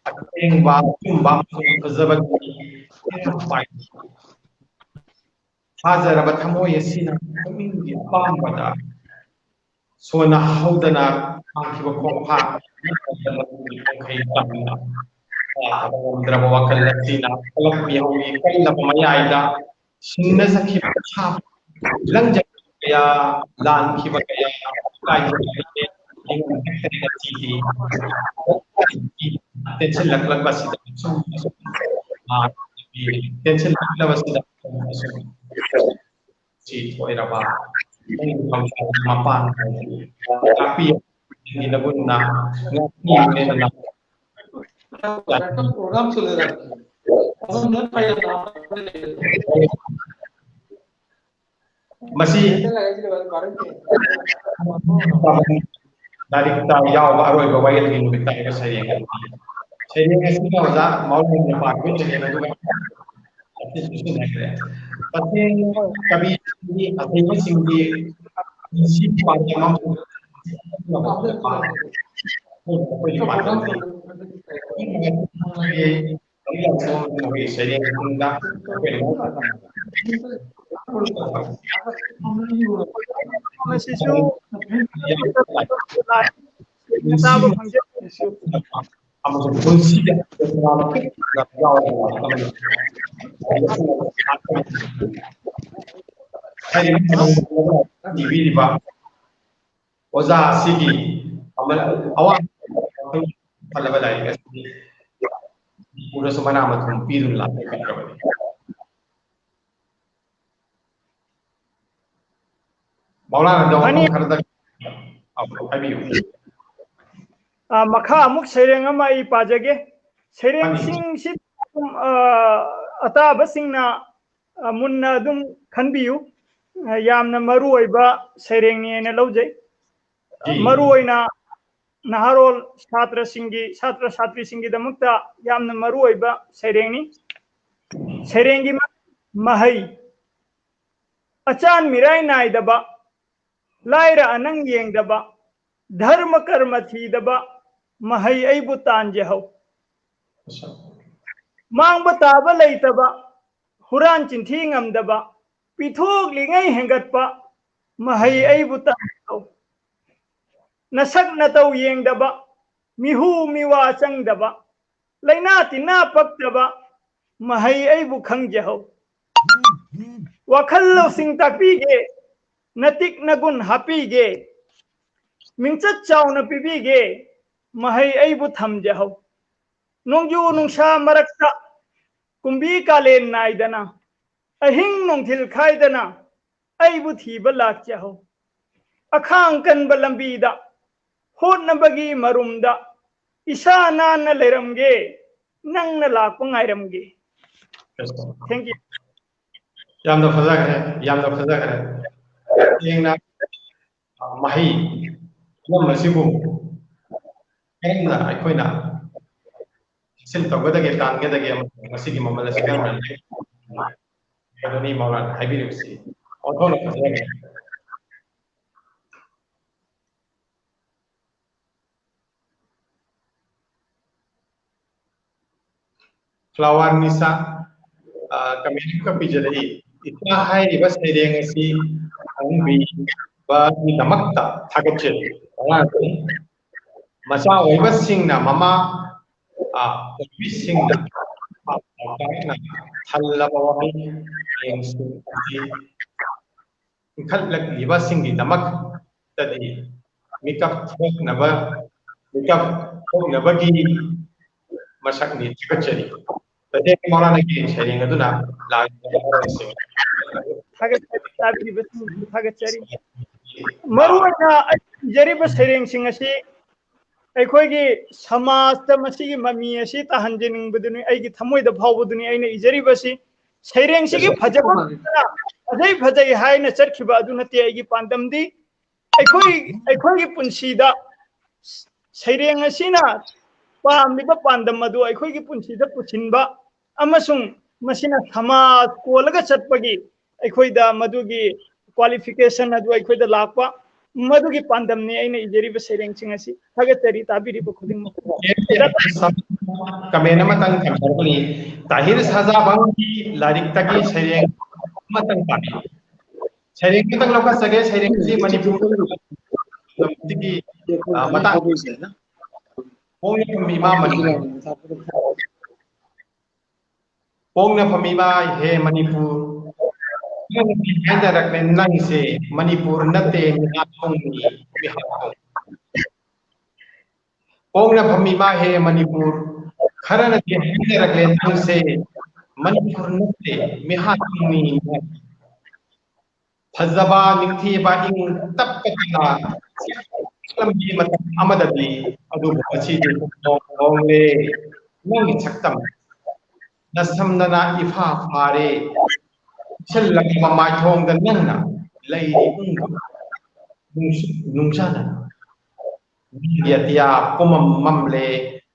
ꯑꯁꯦꯡꯕ, ꯑꯆꯨꯝꯕ ꯑꯃꯁꯨꯡ ꯐꯖꯕꯒꯤ ꯊꯥꯖꯔꯕ ꯊꯃꯣꯏ ꯑꯁꯤꯅ ꯄꯨꯛꯅꯤꯡꯒꯤ ꯑꯄꯥꯝꯕꯗ ꯁꯣꯟꯅꯍꯧꯗꯅ ꯊꯥꯡꯈꯤꯕ ꯈꯣꯡꯐꯥꯡ ꯅꯠꯇ꯭ꯔꯒ ꯃꯗꯨꯒꯤ ꯉꯝꯈꯩ ꯇꯝꯅ ꯄꯥꯊꯕ ꯉꯝꯗ꯭ꯔꯕ ꯋꯥꯈꯜ ꯑꯁꯤꯅ ꯀꯂꯛ ꯃꯤꯍꯧꯒꯤ ꯀꯜꯂꯕ ꯃꯌꯥꯏꯗ ꯁꯤꯡꯅꯖꯈꯤꯕ ꯑꯁꯥꯕ ꯂꯪꯖ ꯀꯌꯥ, ꯂꯥꯟꯈꯤꯕ ꯀꯌꯥ, ꯏꯀꯥꯏꯕ ꯀꯌꯥ ꯑꯩꯉꯣꯟꯗ ꯍꯦꯛꯇ ꯊꯤꯈꯤ꯫ ꯇꯦꯟꯁꯤꯜꯂꯛꯂꯛꯄ ꯑꯁꯤꯗ ꯁꯨꯝ, ꯁꯨꯝ, ꯑꯥ, ꯇꯦꯟꯁꯤꯜꯂꯛꯂꯕꯁꯤꯗ ꯁꯤ ꯊꯣꯛꯏꯔꯕ ꯃꯄꯥꯟ ꯇꯥꯛꯄꯤ ꯅꯒꯨꯟꯅ ꯉꯥꯛꯄꯤꯌꯨꯅꯦꯅ ꯃꯁꯤ ꯂꯥꯏꯔꯤꯛꯇ ꯌꯥꯎꯕ ꯑꯔꯣꯏꯕ ꯋꯥꯌꯦꯜꯒꯤ ꯅꯨꯃꯤꯠꯇ ꯍꯥꯏꯕ ꯁꯩꯔꯦꯡ ꯑꯗꯨꯅꯤ꯫ ꯁꯩꯔꯦꯡ ꯑꯁꯤꯅ ꯑꯣꯖꯥ ꯃꯥꯎꯂꯤꯅ ꯄꯥꯈꯤꯕ ꯁꯩꯔꯦꯡ ꯑꯗꯨꯒ ꯑꯁꯤ ꯆꯨꯁꯤꯟꯅꯈ꯭ꯔꯦ꯫ ꯇꯁꯦꯡꯅ ꯀꯕꯤꯁꯤꯡꯒꯤ ꯑꯍꯩꯕꯁꯤꯡꯒꯤ ꯄꯨꯟꯁꯤ ꯄꯥꯟꯗꯝ ꯑꯃ ꯑꯩꯈꯣꯏꯒꯤ ꯄꯥꯟꯗꯝꯗꯤ ꯑꯩꯈꯣꯏꯒꯤ ꯁꯩꯔꯦꯡꯁꯤꯡꯗ ꯑꯩꯈꯣꯏꯅ ꯑꯁꯤꯁꯨ ꯇꯥꯕ ꯐꯪꯖꯩ꯫ ꯑꯃꯁꯨꯡ ꯄꯨꯟꯁꯤꯗ ꯏꯕꯤꯔꯤꯕ ꯑꯣꯖꯥ ꯑꯁꯤꯒꯤ ꯑꯋꯥꯡꯕ ꯐꯜꯂꯕ ꯂꯥꯏꯔꯤꯛ ꯑꯁꯤ ꯃꯅꯤꯄꯨꯔꯗꯁꯨ ꯃꯅꯥ ꯃꯊꯨꯝ ꯄꯤꯗꯨꯅ ꯂꯥꯛꯄ ꯐꯠꯇ꯭ꯔꯕꯅꯤ꯫ ꯃꯧꯂꯥꯅꯥꯗ ꯋꯥꯐꯝ ꯈꯔꯗꯪ ꯍꯥꯏꯕꯤꯌꯨ꯫ ꯑ, ꯃꯈꯥ ꯑꯃꯨꯛ ꯁꯩꯔꯦꯡ ꯑꯃ ꯑꯩ ꯄꯥꯖꯒꯦ꯫ ꯁꯩꯔꯦꯡꯁꯤꯡꯁꯤ ꯑꯗꯨꯝ, ꯑ, ꯑꯇꯥꯕꯁꯤꯡꯅ, ꯑ, ꯃꯨꯟꯅ ꯑꯗꯨꯝ ꯈꯟꯕꯤꯌꯨ꯫ ꯑ, ꯌꯥꯝꯅ ꯃꯔꯨ ꯑꯣꯏꯕ ꯁꯩꯔꯦꯡꯅꯤ ꯍꯥꯏꯅ ꯂꯧꯖꯩ꯫ ꯃꯔꯨ ꯑꯣꯏꯅ ꯅꯍꯥꯔꯣꯜ ꯁꯥꯇ꯭ꯔꯁꯤꯡꯒꯤ, ꯁꯥꯇ꯭ꯔ ꯁꯥꯇ꯭ꯔꯤꯁꯤꯡꯒꯤꯗꯃꯛꯇ ꯌꯥꯝꯅ ꯃꯔꯨ ꯑꯣꯏꯕ ꯁꯩꯔꯦꯡꯅꯤ꯫ ꯁꯩꯔꯦꯡꯒꯤ ꯃ-, ꯃꯍꯩ꯫ ꯑꯆꯥꯟ ꯃꯤꯔꯥꯏ ꯅꯥꯏꯗꯕ, ꯂꯥꯏꯔ ꯑꯅꯪ ꯌꯦꯡꯗꯕ, ꯙꯔꯃ ꯀꯔꯃ ꯊꯤꯗꯕ, ꯃꯍꯩ ꯑꯩꯕꯨ ꯇꯥꯟꯖꯍꯧ꯫ ꯃꯥꯡꯕ ꯇꯥꯕ ꯂꯩꯇꯕ, ꯍꯨꯔꯥꯟ ꯆꯤꯟꯊꯤ ꯉꯝꯗꯕ, ꯄꯤꯊꯣꯛꯂꯤꯉꯩ ꯍꯦꯟꯒꯠꯄ, ꯃꯍꯩ ꯑꯩꯕꯨ ꯇꯥꯟꯖꯍꯧ꯫ ꯅꯁꯛ ꯅꯇꯧ ꯌꯦꯡꯗꯕ, ꯃꯤꯍꯨ ꯃꯤꯋꯥ ꯆꯪꯗꯕ, ꯂꯩꯅꯥ ꯇꯤꯟꯅꯥ ꯄꯛꯇꯕ, ꯃꯍꯩ ꯑꯩꯕꯨ ꯈꯪꯖꯍꯧ꯫ ꯋꯥꯈꯜ ꯂꯧꯁꯤꯡ ꯇꯥꯛꯄꯤꯒꯦ, ꯅꯇꯤꯛ ꯅꯒꯨꯟ ꯍꯥꯞꯄꯤꯒꯦ, ꯃꯤꯡꯆꯠ ꯆꯥꯎꯅ ꯄꯤꯕꯤꯒꯦ, ꯃꯍꯩ ꯑꯩꯕꯨ ꯊꯝꯖꯍꯧ꯫ ꯅꯣꯡꯖꯨ ꯅꯨꯡꯁꯥ ꯃꯔꯛꯇ ꯀꯨꯝꯕꯤ ꯀꯥꯂꯦꯟ ꯅꯥꯏꯗꯅ, ꯑꯍꯤꯡ ꯅꯨꯡꯊꯤꯜ ꯈꯥꯏꯗꯅ ꯑꯩꯕꯨ ꯊꯤꯕ ꯂꯥꯛꯆꯍꯧ꯫ ꯑꯈꯥꯡ ꯀꯟꯕ ꯂꯝꯕꯤꯗ ꯍꯣꯠꯅꯕꯒꯤ ꯃꯔꯨꯝꯗ ꯏꯁꯥ ꯅꯥꯟꯅ ꯂꯩꯔꯝꯒꯦ, ꯅꯪꯅ ꯂꯥꯛꯄ ꯉꯥꯏꯔꯝꯒꯦ꯫ Thank you. ꯌꯥꯝꯅ ꯐꯖꯈ꯭ꯔꯦ, ꯌꯥꯝꯅ ꯐꯖꯈ꯭ꯔꯦ꯫ ꯇꯁꯦꯡꯅ, ꯑ, ꯃꯍꯩ ꯄꯨꯝꯅꯃꯛ ꯑꯁꯤꯕꯨ ꯀꯔꯝꯅ ꯑꯩꯈꯣꯏꯅ ꯍꯥꯁꯤꯜ ꯇꯧꯒꯗꯒꯦ, ꯇꯥꯟꯒꯗꯒꯦ, ꯑꯃꯁꯨꯡ ꯃꯁꯤꯒꯤ ꯃꯃꯜ ꯑꯁꯤ ꯀꯔꯝꯅ ꯂꯦꯞꯀꯗꯒꯦ ꯍꯥꯏꯕꯗꯨꯅꯤ ꯃꯧꯂꯥꯅ ꯍꯥꯏꯕꯤꯔꯤꯕꯁꯤ꯫ ꯑꯣꯟꯊꯣꯛꯅ ꯐꯖꯈ꯭ꯔꯦ꯫ Flower ꯅꯤꯁꯥ, ꯑ, comment ꯑꯃꯈꯛ ꯄꯤꯖꯔꯛꯏ꯫ ꯏꯆꯥ ꯍꯥꯏꯔꯤꯕ ꯁꯩꯔꯦꯡ ꯑꯁꯤ ꯐꯣꯡꯕꯤꯕꯒꯤꯗꯃꯛꯇ ꯊꯥꯒꯠꯆꯔꯤ꯫ ꯑꯉꯥꯡꯁꯤꯡ, ꯃꯆꯥ ꯑꯣꯏꯕꯁꯤꯡꯅ ꯃꯃꯥ, ꯑ, ꯑꯣꯏꯕꯤꯁꯤꯡꯅ ꯄꯥꯎꯇꯥꯛꯅ ꯊꯜꯂꯕ ꯋꯥꯍꯩ ꯄꯔꯦꯡꯁꯤꯡ ꯑꯁꯤ ꯏꯟꯈꯠꯂꯛꯂꯤꯕꯁꯤꯡꯒꯤꯗꯃꯛꯇꯗꯤ ꯃꯤꯀꯞ ꯊꯣꯛꯅꯕ, ꯃꯤꯀꯞ ꯊꯣꯛꯅꯕꯒꯤ ꯃꯁꯛꯅꯤ꯫ ꯊꯥꯒꯠꯆꯔꯤ꯫ ꯇꯁꯦꯡꯅ ꯃꯧꯂꯥꯅꯒꯤ ꯁꯩꯔꯦꯡ ꯑꯗꯨꯅ ꯂꯥꯛꯂꯤꯕ ꯋꯥꯔꯣꯜꯁꯤꯡ ꯊꯥꯒꯠꯆꯔꯤ, ꯇꯥꯕꯤꯔꯤꯕꯁꯤꯡꯕꯨꯁꯨ ꯊꯥꯒꯠꯆꯔꯤ꯫ ꯃꯔꯨꯑꯣꯏꯅ ꯑꯩꯅ ꯏꯖꯔꯤꯕ ꯁꯩꯔꯦꯡꯁꯤꯡ ꯑꯁꯤ ꯑꯩꯈꯣꯏꯒꯤ ꯁꯃꯥꯖꯇ ꯃꯁꯤꯒꯤ ꯃꯃꯤ ꯑꯁꯤ ꯇꯥꯍꯟꯖꯅꯤꯡꯕꯗꯨꯅꯤ, ꯑꯩꯒꯤ ꯊꯃꯣꯏꯗ ꯐꯥꯎꯕꯗꯨꯅꯤ ꯑꯩꯅ ꯏꯖꯔꯤꯕꯁꯤ꯫ ꯁꯩꯔꯦꯡꯁꯤꯒꯤ ꯐꯖꯕ ꯈꯛꯇꯅ ꯐꯖꯩ ꯐꯖꯩ ꯍꯥꯏꯅ ꯆꯠꯈꯤꯕ ꯑꯗꯨ ꯅꯠꯇꯦ ꯑꯩꯒꯤ ꯄꯥꯟꯗꯝꯗꯤ꯫ ꯑꯩꯈꯣꯏ, ꯑꯩꯈꯣꯏꯒꯤ ꯄꯨꯟꯁꯤꯗ ꯁꯩꯔꯦꯡ ꯑꯁꯤꯅ ꯄꯥꯝꯂꯤꯕ ꯄꯥꯟꯗꯝ ꯑꯗꯨ ꯑꯩꯈꯣꯏꯒꯤ ꯄꯨꯟꯁꯤꯗ ꯄꯨꯁꯤꯟꯕ ꯑꯃꯁꯨꯡ ꯃꯁꯤꯅ ꯁꯃꯥꯖ ꯀꯣꯜꯂꯒ ꯆꯠꯄꯒꯤ ꯑꯩꯈꯣꯏꯗ ꯃꯗꯨꯒꯤ qualification ꯑꯗꯨ ꯑꯩꯈꯣꯏꯗ ꯂꯥꯛꯄ, ꯃꯗꯨꯒꯤ ꯄꯥꯟꯗꯝꯅꯤ ꯑꯩꯅ ꯏꯖꯔꯤꯕ ꯁꯩꯔꯦꯡꯁꯤꯡ ꯑꯁꯤ꯫ ꯊꯥꯒꯠꯆꯔꯤ ꯇꯥꯕꯤꯔꯤꯕ ꯈꯨꯗꯤꯡꯃꯛ꯫ Comment ꯑꯃꯇꯪ ꯊꯝꯖꯔꯛꯄꯅꯤ꯫ ꯇꯥꯍꯤꯔ ꯁꯥꯖꯥꯕꯝꯒꯤ ꯂꯥꯏꯔꯤꯛꯇꯒꯤ ꯁꯩꯔꯦꯡ ꯑꯃꯇꯪ ꯄꯥꯕꯤꯌꯨ꯫ ꯁꯩꯔꯦꯡ ꯑꯃꯇꯪ ꯂꯧꯈꯠꯆꯒꯦ꯫ ꯁꯩꯔꯦꯡ ꯑꯁꯤ ꯃꯅꯤꯄꯨꯔꯒꯤ, ꯑ, ꯃꯇꯥꯡ ꯄꯣꯛꯅꯐꯝ ꯏꯃꯥ ꯃꯅꯤꯄꯨꯔ꯫ ꯄꯣꯛꯅꯐꯝ ꯏꯃꯥ ꯍꯦ ꯃꯅꯤꯄꯨꯔ, ꯅꯪꯗꯤ ꯍꯥꯏꯅꯔꯛꯂꯦ ꯅꯪꯁꯦ ꯃꯅꯤꯄꯨꯔ ꯅꯠꯇꯦ, ꯃꯤꯍꯥꯠꯐꯝꯅꯤ, ꯃꯤꯍꯥꯠꯐꯝ꯫ ꯄꯣꯛꯅꯐꯝ ꯏꯃꯥ ꯍꯦ ꯃꯅꯤꯄꯨꯔ, ꯈꯔꯅꯗꯤ ꯍꯥꯏꯅꯔꯛꯂꯦ ꯅꯪꯁꯦ ꯃꯅꯤꯄꯨꯔ ꯅꯠꯇꯦ, ꯃꯤꯍꯥꯠꯄꯅꯤ꯫ ꯐꯖꯕ, ꯅꯤꯡꯊꯤꯕ, ꯏꯪ ꯇꯞꯄ ꯀꯌꯥ ꯆꯠꯂꯝꯕꯤ ꯃꯇꯝ ꯑꯃꯗꯗꯤ, ꯑꯗꯨꯕꯨ ꯉꯁꯤꯗꯤ ꯍꯣꯡꯂꯦ꯫ ꯅꯪꯒꯤ ꯁꯛꯇꯝ ꯅꯁꯝꯅꯅ ꯏꯐꯥ ꯐꯥꯔꯦ꯫ ꯁꯤꯜꯂꯛꯄ ꯃꯥꯏꯊꯣꯡꯗ ꯅꯪꯅ ꯂꯩꯔꯤ ꯎꯪꯗꯨ ꯅꯨꯡꯁꯤ-, ꯅꯨꯡꯖꯥꯅ꯫ ꯅꯪꯒꯤ ꯑꯇꯤꯌꯥ ꯄꯨꯝꯃꯝ ꯃꯝꯂꯦ꯫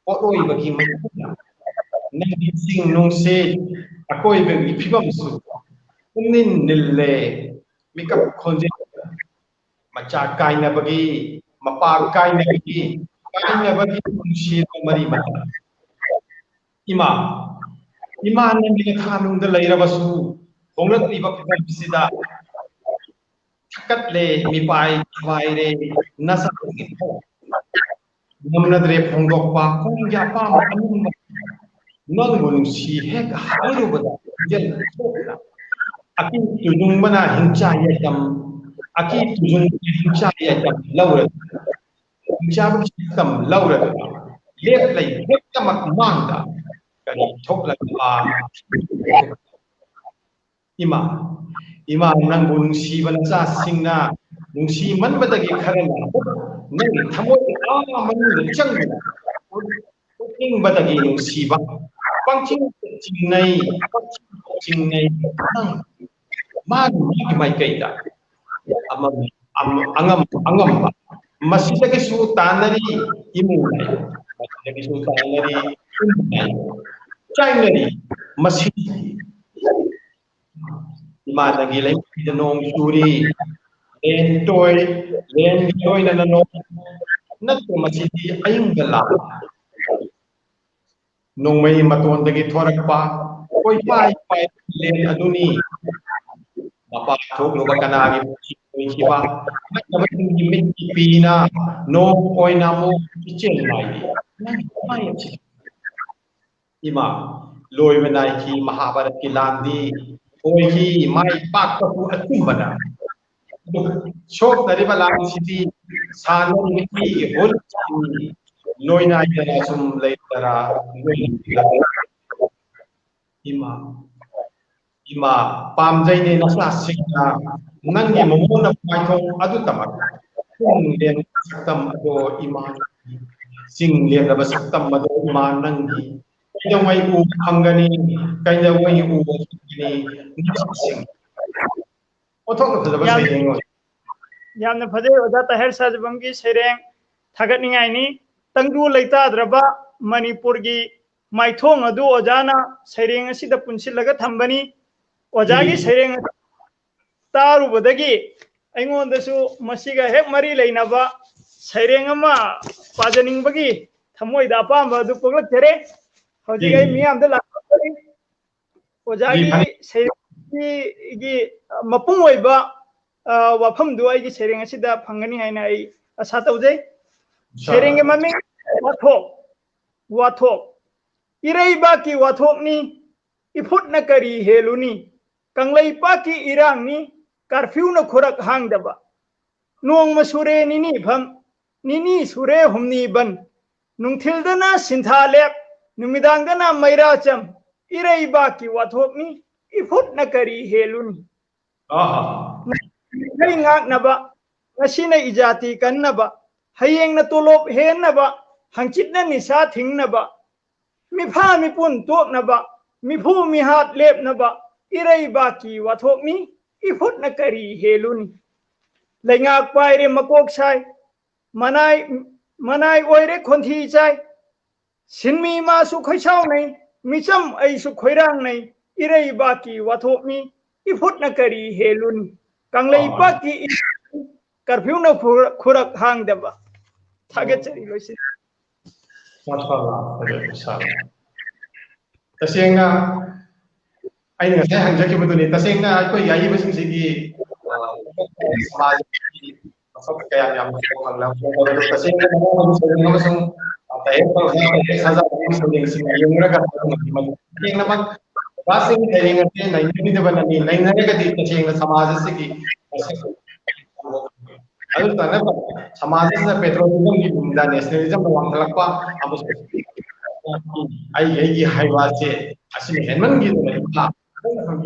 ꯄꯣꯠꯂꯣꯏꯕꯒꯤ ꯃꯩꯈꯨꯅ ꯅꯪꯒꯤ ꯆꯤꯡ ꯅꯨꯡꯁꯤꯠ ꯑꯀꯣꯏꯕꯒꯤ ꯐꯤꯕꯝꯁꯨ ꯄꯨꯝꯅꯤꯜ ꯅꯤꯜꯂꯦ꯫ ꯃꯤꯀꯞ ꯈꯣꯟꯖꯦꯜ ꯃꯆꯥ ꯀꯥꯏꯅꯕꯒꯤ, ꯃꯄꯥ ꯀꯥꯏꯅꯕꯒꯤ, ꯀꯥꯏꯅꯕꯒꯤ ꯅꯨꯡꯁꯤꯕ ꯃꯔꯤ ꯃꯇꯥ꯫ ꯏꯃꯥ, ꯏꯃꯥ ꯅꯪꯒꯤ ꯅꯈꯥꯅꯨꯡꯗ ꯂꯩꯔꯕꯁꯨ ꯍꯣꯡꯂꯛꯂꯤꯕ ꯐꯤꯕꯝꯁꯤꯗ ꯊꯛꯀꯠꯂꯦ, ꯃꯤꯄꯥꯏ ꯊꯨꯒꯥꯏꯔꯦ, ꯅꯁꯥꯒꯤ ꯊꯧ ꯉꯝꯅꯗ꯭ꯔꯦ ꯐꯣꯡꯗꯣꯛꯄ, ꯈꯣꯡꯒꯤ ꯑꯄꯥꯝꯕ ꯑꯅꯤꯡꯕ꯫ ꯅꯪꯕꯨ ꯅꯨꯡꯁꯤ ꯍꯦꯛ ꯍꯥꯏꯔꯨꯕꯗ ꯈꯣꯟꯖꯦꯜ ꯊꯣꯛꯅ ꯑꯀꯤ ꯇꯨꯖꯨꯡꯕꯅ ꯍꯤꯡꯆꯥ ꯌꯥꯏꯇꯝ, ꯑꯀꯤ ꯇꯨꯖꯨꯡꯕꯅ ꯍꯤꯡꯆꯥ ꯌꯥꯏꯇꯝ ꯂꯧꯔꯗꯨꯅ, ꯍꯤꯡꯆꯥꯕꯒꯤ ꯁꯛꯇꯝ ꯂꯧꯔꯗꯨꯅ ꯂꯦꯞ ꯂꯩ ꯍꯦꯛꯇꯃꯛ ꯃꯥꯡꯗ ꯀꯔꯤ ꯊꯣꯛꯂꯛꯄ? ꯏꯃꯥ, ꯏꯃꯥ, ꯅꯪꯕꯨ ꯅꯨꯡꯁꯤꯕ ꯅꯆꯥꯁꯤꯡꯅ ꯅꯨꯡꯁꯤꯃꯟꯕꯗꯒꯤ ꯈꯔꯅ ꯅꯪꯒꯤ ꯊꯃꯣꯏ ꯑꯥ ꯃꯅꯨꯡꯗ ꯆꯪꯗꯨꯅ ꯄꯣꯛꯅꯤꯡꯕꯗꯒꯤ ꯅꯨꯡꯁꯤꯕ ꯄꯪꯆꯤꯡ ꯆꯤꯡꯅꯩ, ꯄꯪꯆꯤꯡ ꯆꯤꯡꯅꯩ꯫ ꯅꯪ ꯃꯥꯒꯤ, ꯃꯥꯒꯤ ꯃꯥꯏꯀꯩꯗ ꯑꯃꯝ-, ꯑꯃ-, ꯑꯉꯝ-, ꯑꯉꯝꯕ ꯃꯁꯤꯗꯒꯤꯁꯨ ꯇꯥꯟꯅꯔꯤ ꯏꯃꯨꯡ ꯅꯥꯏ, ꯃꯁꯤꯗꯒꯤꯁꯨ ꯇꯥꯟꯅꯔꯤ ꯏꯃꯨꯡ ꯅꯥꯏ, ꯆꯥꯏꯅꯔꯤ ꯃꯁꯤ꯫ ꯏꯃꯥ ꯅꯪꯒꯤ ꯂꯩꯃꯥꯏꯗ ꯅꯣꯡ ꯆꯨꯔꯤ, ꯂꯦꯟ ꯇꯣꯏ, ꯂꯦꯟꯒ ꯂꯣꯏꯅꯅ ꯅꯣꯡ, ꯅꯠꯇ꯭ꯔ ꯃꯁꯤꯗꯤ ꯑꯏꯪꯕ ꯂꯥꯛ? ꯅꯣꯡꯃꯩ ꯃꯇꯣꯟꯗꯒꯤ ꯊꯣꯔꯛꯄ ꯀꯣꯏꯄꯥꯏ ꯄꯥꯏꯕ ꯂꯦꯟ ꯑꯗꯨꯅꯤ꯫ ꯃꯄꯥ ꯊꯣꯛꯂꯨꯕ ꯀꯅꯥꯒꯤ ꯄꯨꯟꯁꯤ ꯑꯣꯏꯈꯤꯕ ꯅꯠꯇꯕꯁꯤꯡꯒꯤ ꯃꯤꯠꯀꯤ ꯄꯤꯅ ꯅꯣꯡ ꯑꯣꯏꯅ ꯑꯃꯨꯛ ꯏꯆꯦꯜ ꯃꯥꯏꯕꯤ ꯅꯪꯒꯤ ꯃꯥꯏ ꯑꯁꯤ꯫ ꯏꯃꯥ, ꯂꯣꯏꯕ ꯅꯥꯏꯈꯤ ꯃꯍꯥꯚꯥꯔꯠꯀꯤ ꯂꯥꯟꯗꯤ, ꯑꯣꯏꯈꯤ ꯃꯥꯏ ꯄꯥꯛꯄꯕꯨ ꯑꯆꯨꯝꯕꯅ꯫ ꯑꯗꯨ ꯁꯣꯛꯅꯔꯤꯕ ꯂꯥꯟꯁꯤꯗꯤ ꯁꯥꯟꯅꯔꯤꯕ ꯏꯒꯤ ꯍꯨꯜ ꯂꯣꯏꯅꯥꯏꯗꯅ ꯁꯨꯝ ꯂꯩꯇꯔꯥ? ꯏꯃꯥ, ꯏꯃꯥ, ꯄꯥꯝꯖꯩꯅꯦ ꯅꯆꯥꯁꯤꯡꯅ ꯅꯪꯒꯤ ꯃꯃꯣꯟꯅ ꯃꯥꯏꯊꯣꯡ ꯑꯗꯨꯇꯃꯛ꯫ ꯆꯤꯡꯂꯦꯟ ꯁꯛꯇꯝ ꯑꯗꯣ ꯏꯃꯥ, ꯆꯤꯡ ꯂꯦꯝꯂꯕ ꯁꯛꯇꯝ ꯑꯗꯣ ꯏꯃꯥ ꯅꯪꯒꯤ꯫ ꯀꯩꯗꯧꯉꯩ ꯎꯕ ꯐꯪꯒꯅꯤ? ꯀꯩꯗꯧꯉꯩ ꯎꯕ ꯐꯪꯒꯅꯤ? ꯅꯆꯥꯁꯤꯡ꯫ ꯑꯣꯟꯊꯣꯛꯅ ꯐꯖꯕ ꯌꯥꯝ ꯁꯩꯔꯦꯡ ꯑꯣꯏ꯫ ꯌꯥꯝꯅ ꯐꯖꯩ ꯑꯣꯖꯥ ꯇꯥꯍꯤꯔ ꯁꯥꯖꯕꯝꯒꯤ ꯁꯩꯔꯦꯡ꯫ ꯊꯥꯒꯠꯅꯤꯡꯉꯥꯏꯅꯤ꯫ ꯇꯪꯗꯨ ꯂꯩꯇꯥꯗ꯭ꯔꯕ ꯃꯅꯤꯄꯨꯔꯒꯤ ꯃꯥꯏꯊꯣꯡ ꯑꯗꯨ ꯑꯣꯖꯥꯅ ꯁꯩꯔꯦꯡ ꯑꯁꯤꯗ ꯄꯨꯟꯁꯤꯜꯂꯒ ꯊꯝꯕꯅꯤ꯫ ꯑꯣꯖꯥꯒꯤ ꯎꯝ꯫ ꯁꯩꯔꯦꯡ ꯑꯗꯨ ꯇꯥꯔꯨꯕꯗꯒꯤ ꯑꯩꯉꯣꯟꯗꯁꯨ ꯃꯁꯤꯒ ꯍꯦꯛ ꯃꯔꯤ ꯂꯩꯅꯕ ꯁꯩꯔꯦꯡ ꯑꯃ ꯄꯥꯖꯅꯤꯡꯕꯒꯤ ꯊꯃꯣꯏꯗ ꯑꯄꯥꯝꯕ ꯑꯗꯨ ꯄꯣꯛꯂꯛꯆꯔꯦ꯫ ꯍꯧꯖꯤꯛ ꯑꯩ ꯎꯝ꯫ ꯃꯤꯌꯥꯝꯗ ꯂꯥꯛꯆꯔꯤ꯫ ꯑꯣꯖꯥꯒꯤ ꯎꯝ꯫ ꯁꯩꯔꯦꯡꯒꯤ ꯃꯄꯨꯡ ꯑꯣꯏꯕ, ꯑ, ꯋꯥꯐꯝꯗꯨ ꯑꯩꯒꯤ ꯁꯩꯔꯦꯡ ꯑꯁꯤꯗ ꯐꯪꯒꯅꯤ ꯍꯥꯏꯅ ꯑꯩ ꯑꯁꯥ ꯇꯧꯖꯩ꯫ ꯏꯟꯁꯥ ꯑꯜꯂꯥ꯫ ꯁꯩꯔꯦꯡꯒꯤ ꯃꯃꯤꯡ ꯋꯥꯊꯣꯛ꯫ ꯋꯥꯊꯣꯛ꯫ ꯏꯔꯩꯕꯥꯛꯀꯤ ꯋꯥꯊꯣꯛꯅꯤ, ꯏꯐꯨꯠꯅ ꯀꯔꯤ ꯍꯦꯜꯂꯨꯅꯤ? ꯀꯪꯂꯩꯄꯥꯛꯀꯤ ꯏꯔꯥꯡꯅꯤ, ꯀꯔꯐ꯭ꯌꯨꯅ ꯈꯨꯔꯛ ꯍꯥꯡꯗꯕ꯫ ꯅꯣꯡꯃ ꯁꯨꯔꯦ ꯅꯤꯅꯤ ꯐꯝ, ꯅꯤꯅꯤ ꯁꯨꯔꯦ ꯍꯨꯝꯅꯤ ꯕꯟ꯫ ꯅꯨꯡꯊꯤꯜꯗꯅ ꯁꯤꯟꯊꯥ ꯂꯦꯞ, ꯅꯨꯃꯤꯗꯥꯡꯗꯅ ꯃꯩꯔꯥ ꯆꯝ꯫ ꯏꯔꯩꯕꯥꯛꯀꯤ ꯋꯥꯊꯣꯛꯅꯤ, ꯏꯐꯨꯠꯅ ꯀꯔꯤ ꯍꯦꯜꯂꯨꯅꯤ? ꯑꯍꯥ꯫ ꯏꯁꯩ ꯉꯥꯛꯅꯕ, ꯉꯁꯤꯅ ꯏꯖꯥꯇꯤ ꯀꯟꯅꯕ, ꯍꯌꯦꯡꯅ ꯇꯣꯂꯣꯞ ꯍꯦꯟꯅꯕ, ꯍꯪꯆꯤꯠꯅ ꯅꯤꯁꯥ ꯊꯤꯡꯅꯕ, ꯃꯤꯐꯥ ꯃꯤꯄꯨꯟ ꯇꯣꯛꯅꯕ, ꯃꯤꯐꯨ ꯃꯤꯍꯥꯠ ꯂꯦꯞꯅꯕ, ꯏꯔꯩꯕꯥꯛꯀꯤ ꯋꯥꯊꯣꯛꯅꯤ, ꯏꯐꯨꯠꯅ ꯀꯔꯤ ꯍꯦꯜꯂꯨꯅꯤ? ꯂꯩꯉꯥꯛ ꯄꯥꯏꯔꯦ ꯃꯀꯣꯛ ꯁꯥꯏ, ꯃꯅꯥꯏ, ꯃꯅꯥꯏ ꯑꯣꯏꯔꯦ ꯈꯣꯟꯊꯤ ꯆꯥꯏ, ꯁꯤꯟꯃꯤ ꯃꯥꯁꯨ ꯈꯣꯏꯁꯥꯎꯅꯩ, ꯃꯤꯆꯝ ꯑꯩꯁꯨ ꯈꯣꯏꯔꯥꯡꯅꯩ, ꯏꯔꯩꯕꯥꯛꯀꯤ ꯋꯥꯊꯣꯛꯅꯤ, ꯏꯐꯨꯠꯅ ꯀꯔꯤ ꯍꯦꯜꯂꯨꯅꯤ? ꯀꯪꯂꯩꯄꯥꯛꯀꯤ ꯏꯔꯥꯡꯅꯤ, ꯀꯔꯐ꯭ꯌꯨꯅ ꯈꯨꯔ-, ꯈꯨꯔꯛ ꯍꯥꯡꯗꯕ꯫ ꯊꯥꯒꯠꯆꯔꯤ, ꯂꯣꯏꯁꯤꯟ꯫ ꯃꯥꯁꯥ ꯑꯜꯂꯥ, ꯐꯖꯩ, ꯃꯥꯁꯥ ꯑꯜꯂꯥ꯫ ꯇꯁꯦꯡꯅ ꯑꯩꯅ ꯉꯁꯥꯏ ꯍꯪꯖꯈꯤꯕꯗꯨꯅꯤ, ꯇꯁꯦꯡꯅ ꯑꯩꯈꯣꯏꯒꯤ ꯑꯏꯕꯁꯤꯡꯁꯤꯒꯤ, ꯑ, ꯁꯃꯥꯖꯒꯤ ꯃꯁꯛ ꯀꯌꯥꯝ ꯌꯥꯝꯅ ꯐꯪꯂꯕ, ꯑꯗꯨ ꯇꯁꯦꯡꯅ ꯃꯉꯣꯟꯗ ꯁꯩꯔꯦꯡ ꯑꯃꯁꯨꯡ, ꯑ, ꯇꯥꯍꯤꯔ ꯇꯧꯖ, ꯇꯥꯍꯤꯔ ꯁꯥꯖꯕꯒꯤ ꯁꯩꯔꯦꯡꯁꯤꯡ ꯌꯦꯡꯂꯒ ꯇꯁꯦꯡꯅꯃꯛ ꯑꯣꯖꯥꯁꯤꯡꯒꯤ ꯁꯩꯔꯦꯡ ꯑꯁꯤ ꯅꯩꯅꯕꯤꯗꯕꯅꯅꯤ, ꯅꯩꯅꯔꯒꯗꯤ ꯇꯁꯦꯡꯅ ꯁꯃꯥꯖ ꯑꯁꯤꯒꯤ ꯃꯁꯛ ꯑꯗꯨꯇ ꯅꯠꯇꯕ ꯁꯃꯥꯖ ꯑꯁꯤꯗ patriotismꯒꯤ ꯃꯑꯣꯡꯗ nationalismꯅ ꯋꯥꯡꯈꯠꯂꯛꯄ ꯑꯃꯁꯨꯡ ꯑꯩꯒꯤ, ꯑꯩꯒꯤ ꯍꯥꯏꯕ ꯑꯁꯤ ꯑꯁꯤꯅ ꯍꯦꯟꯃꯟꯈꯤꯗꯅ ꯏꯃꯥ,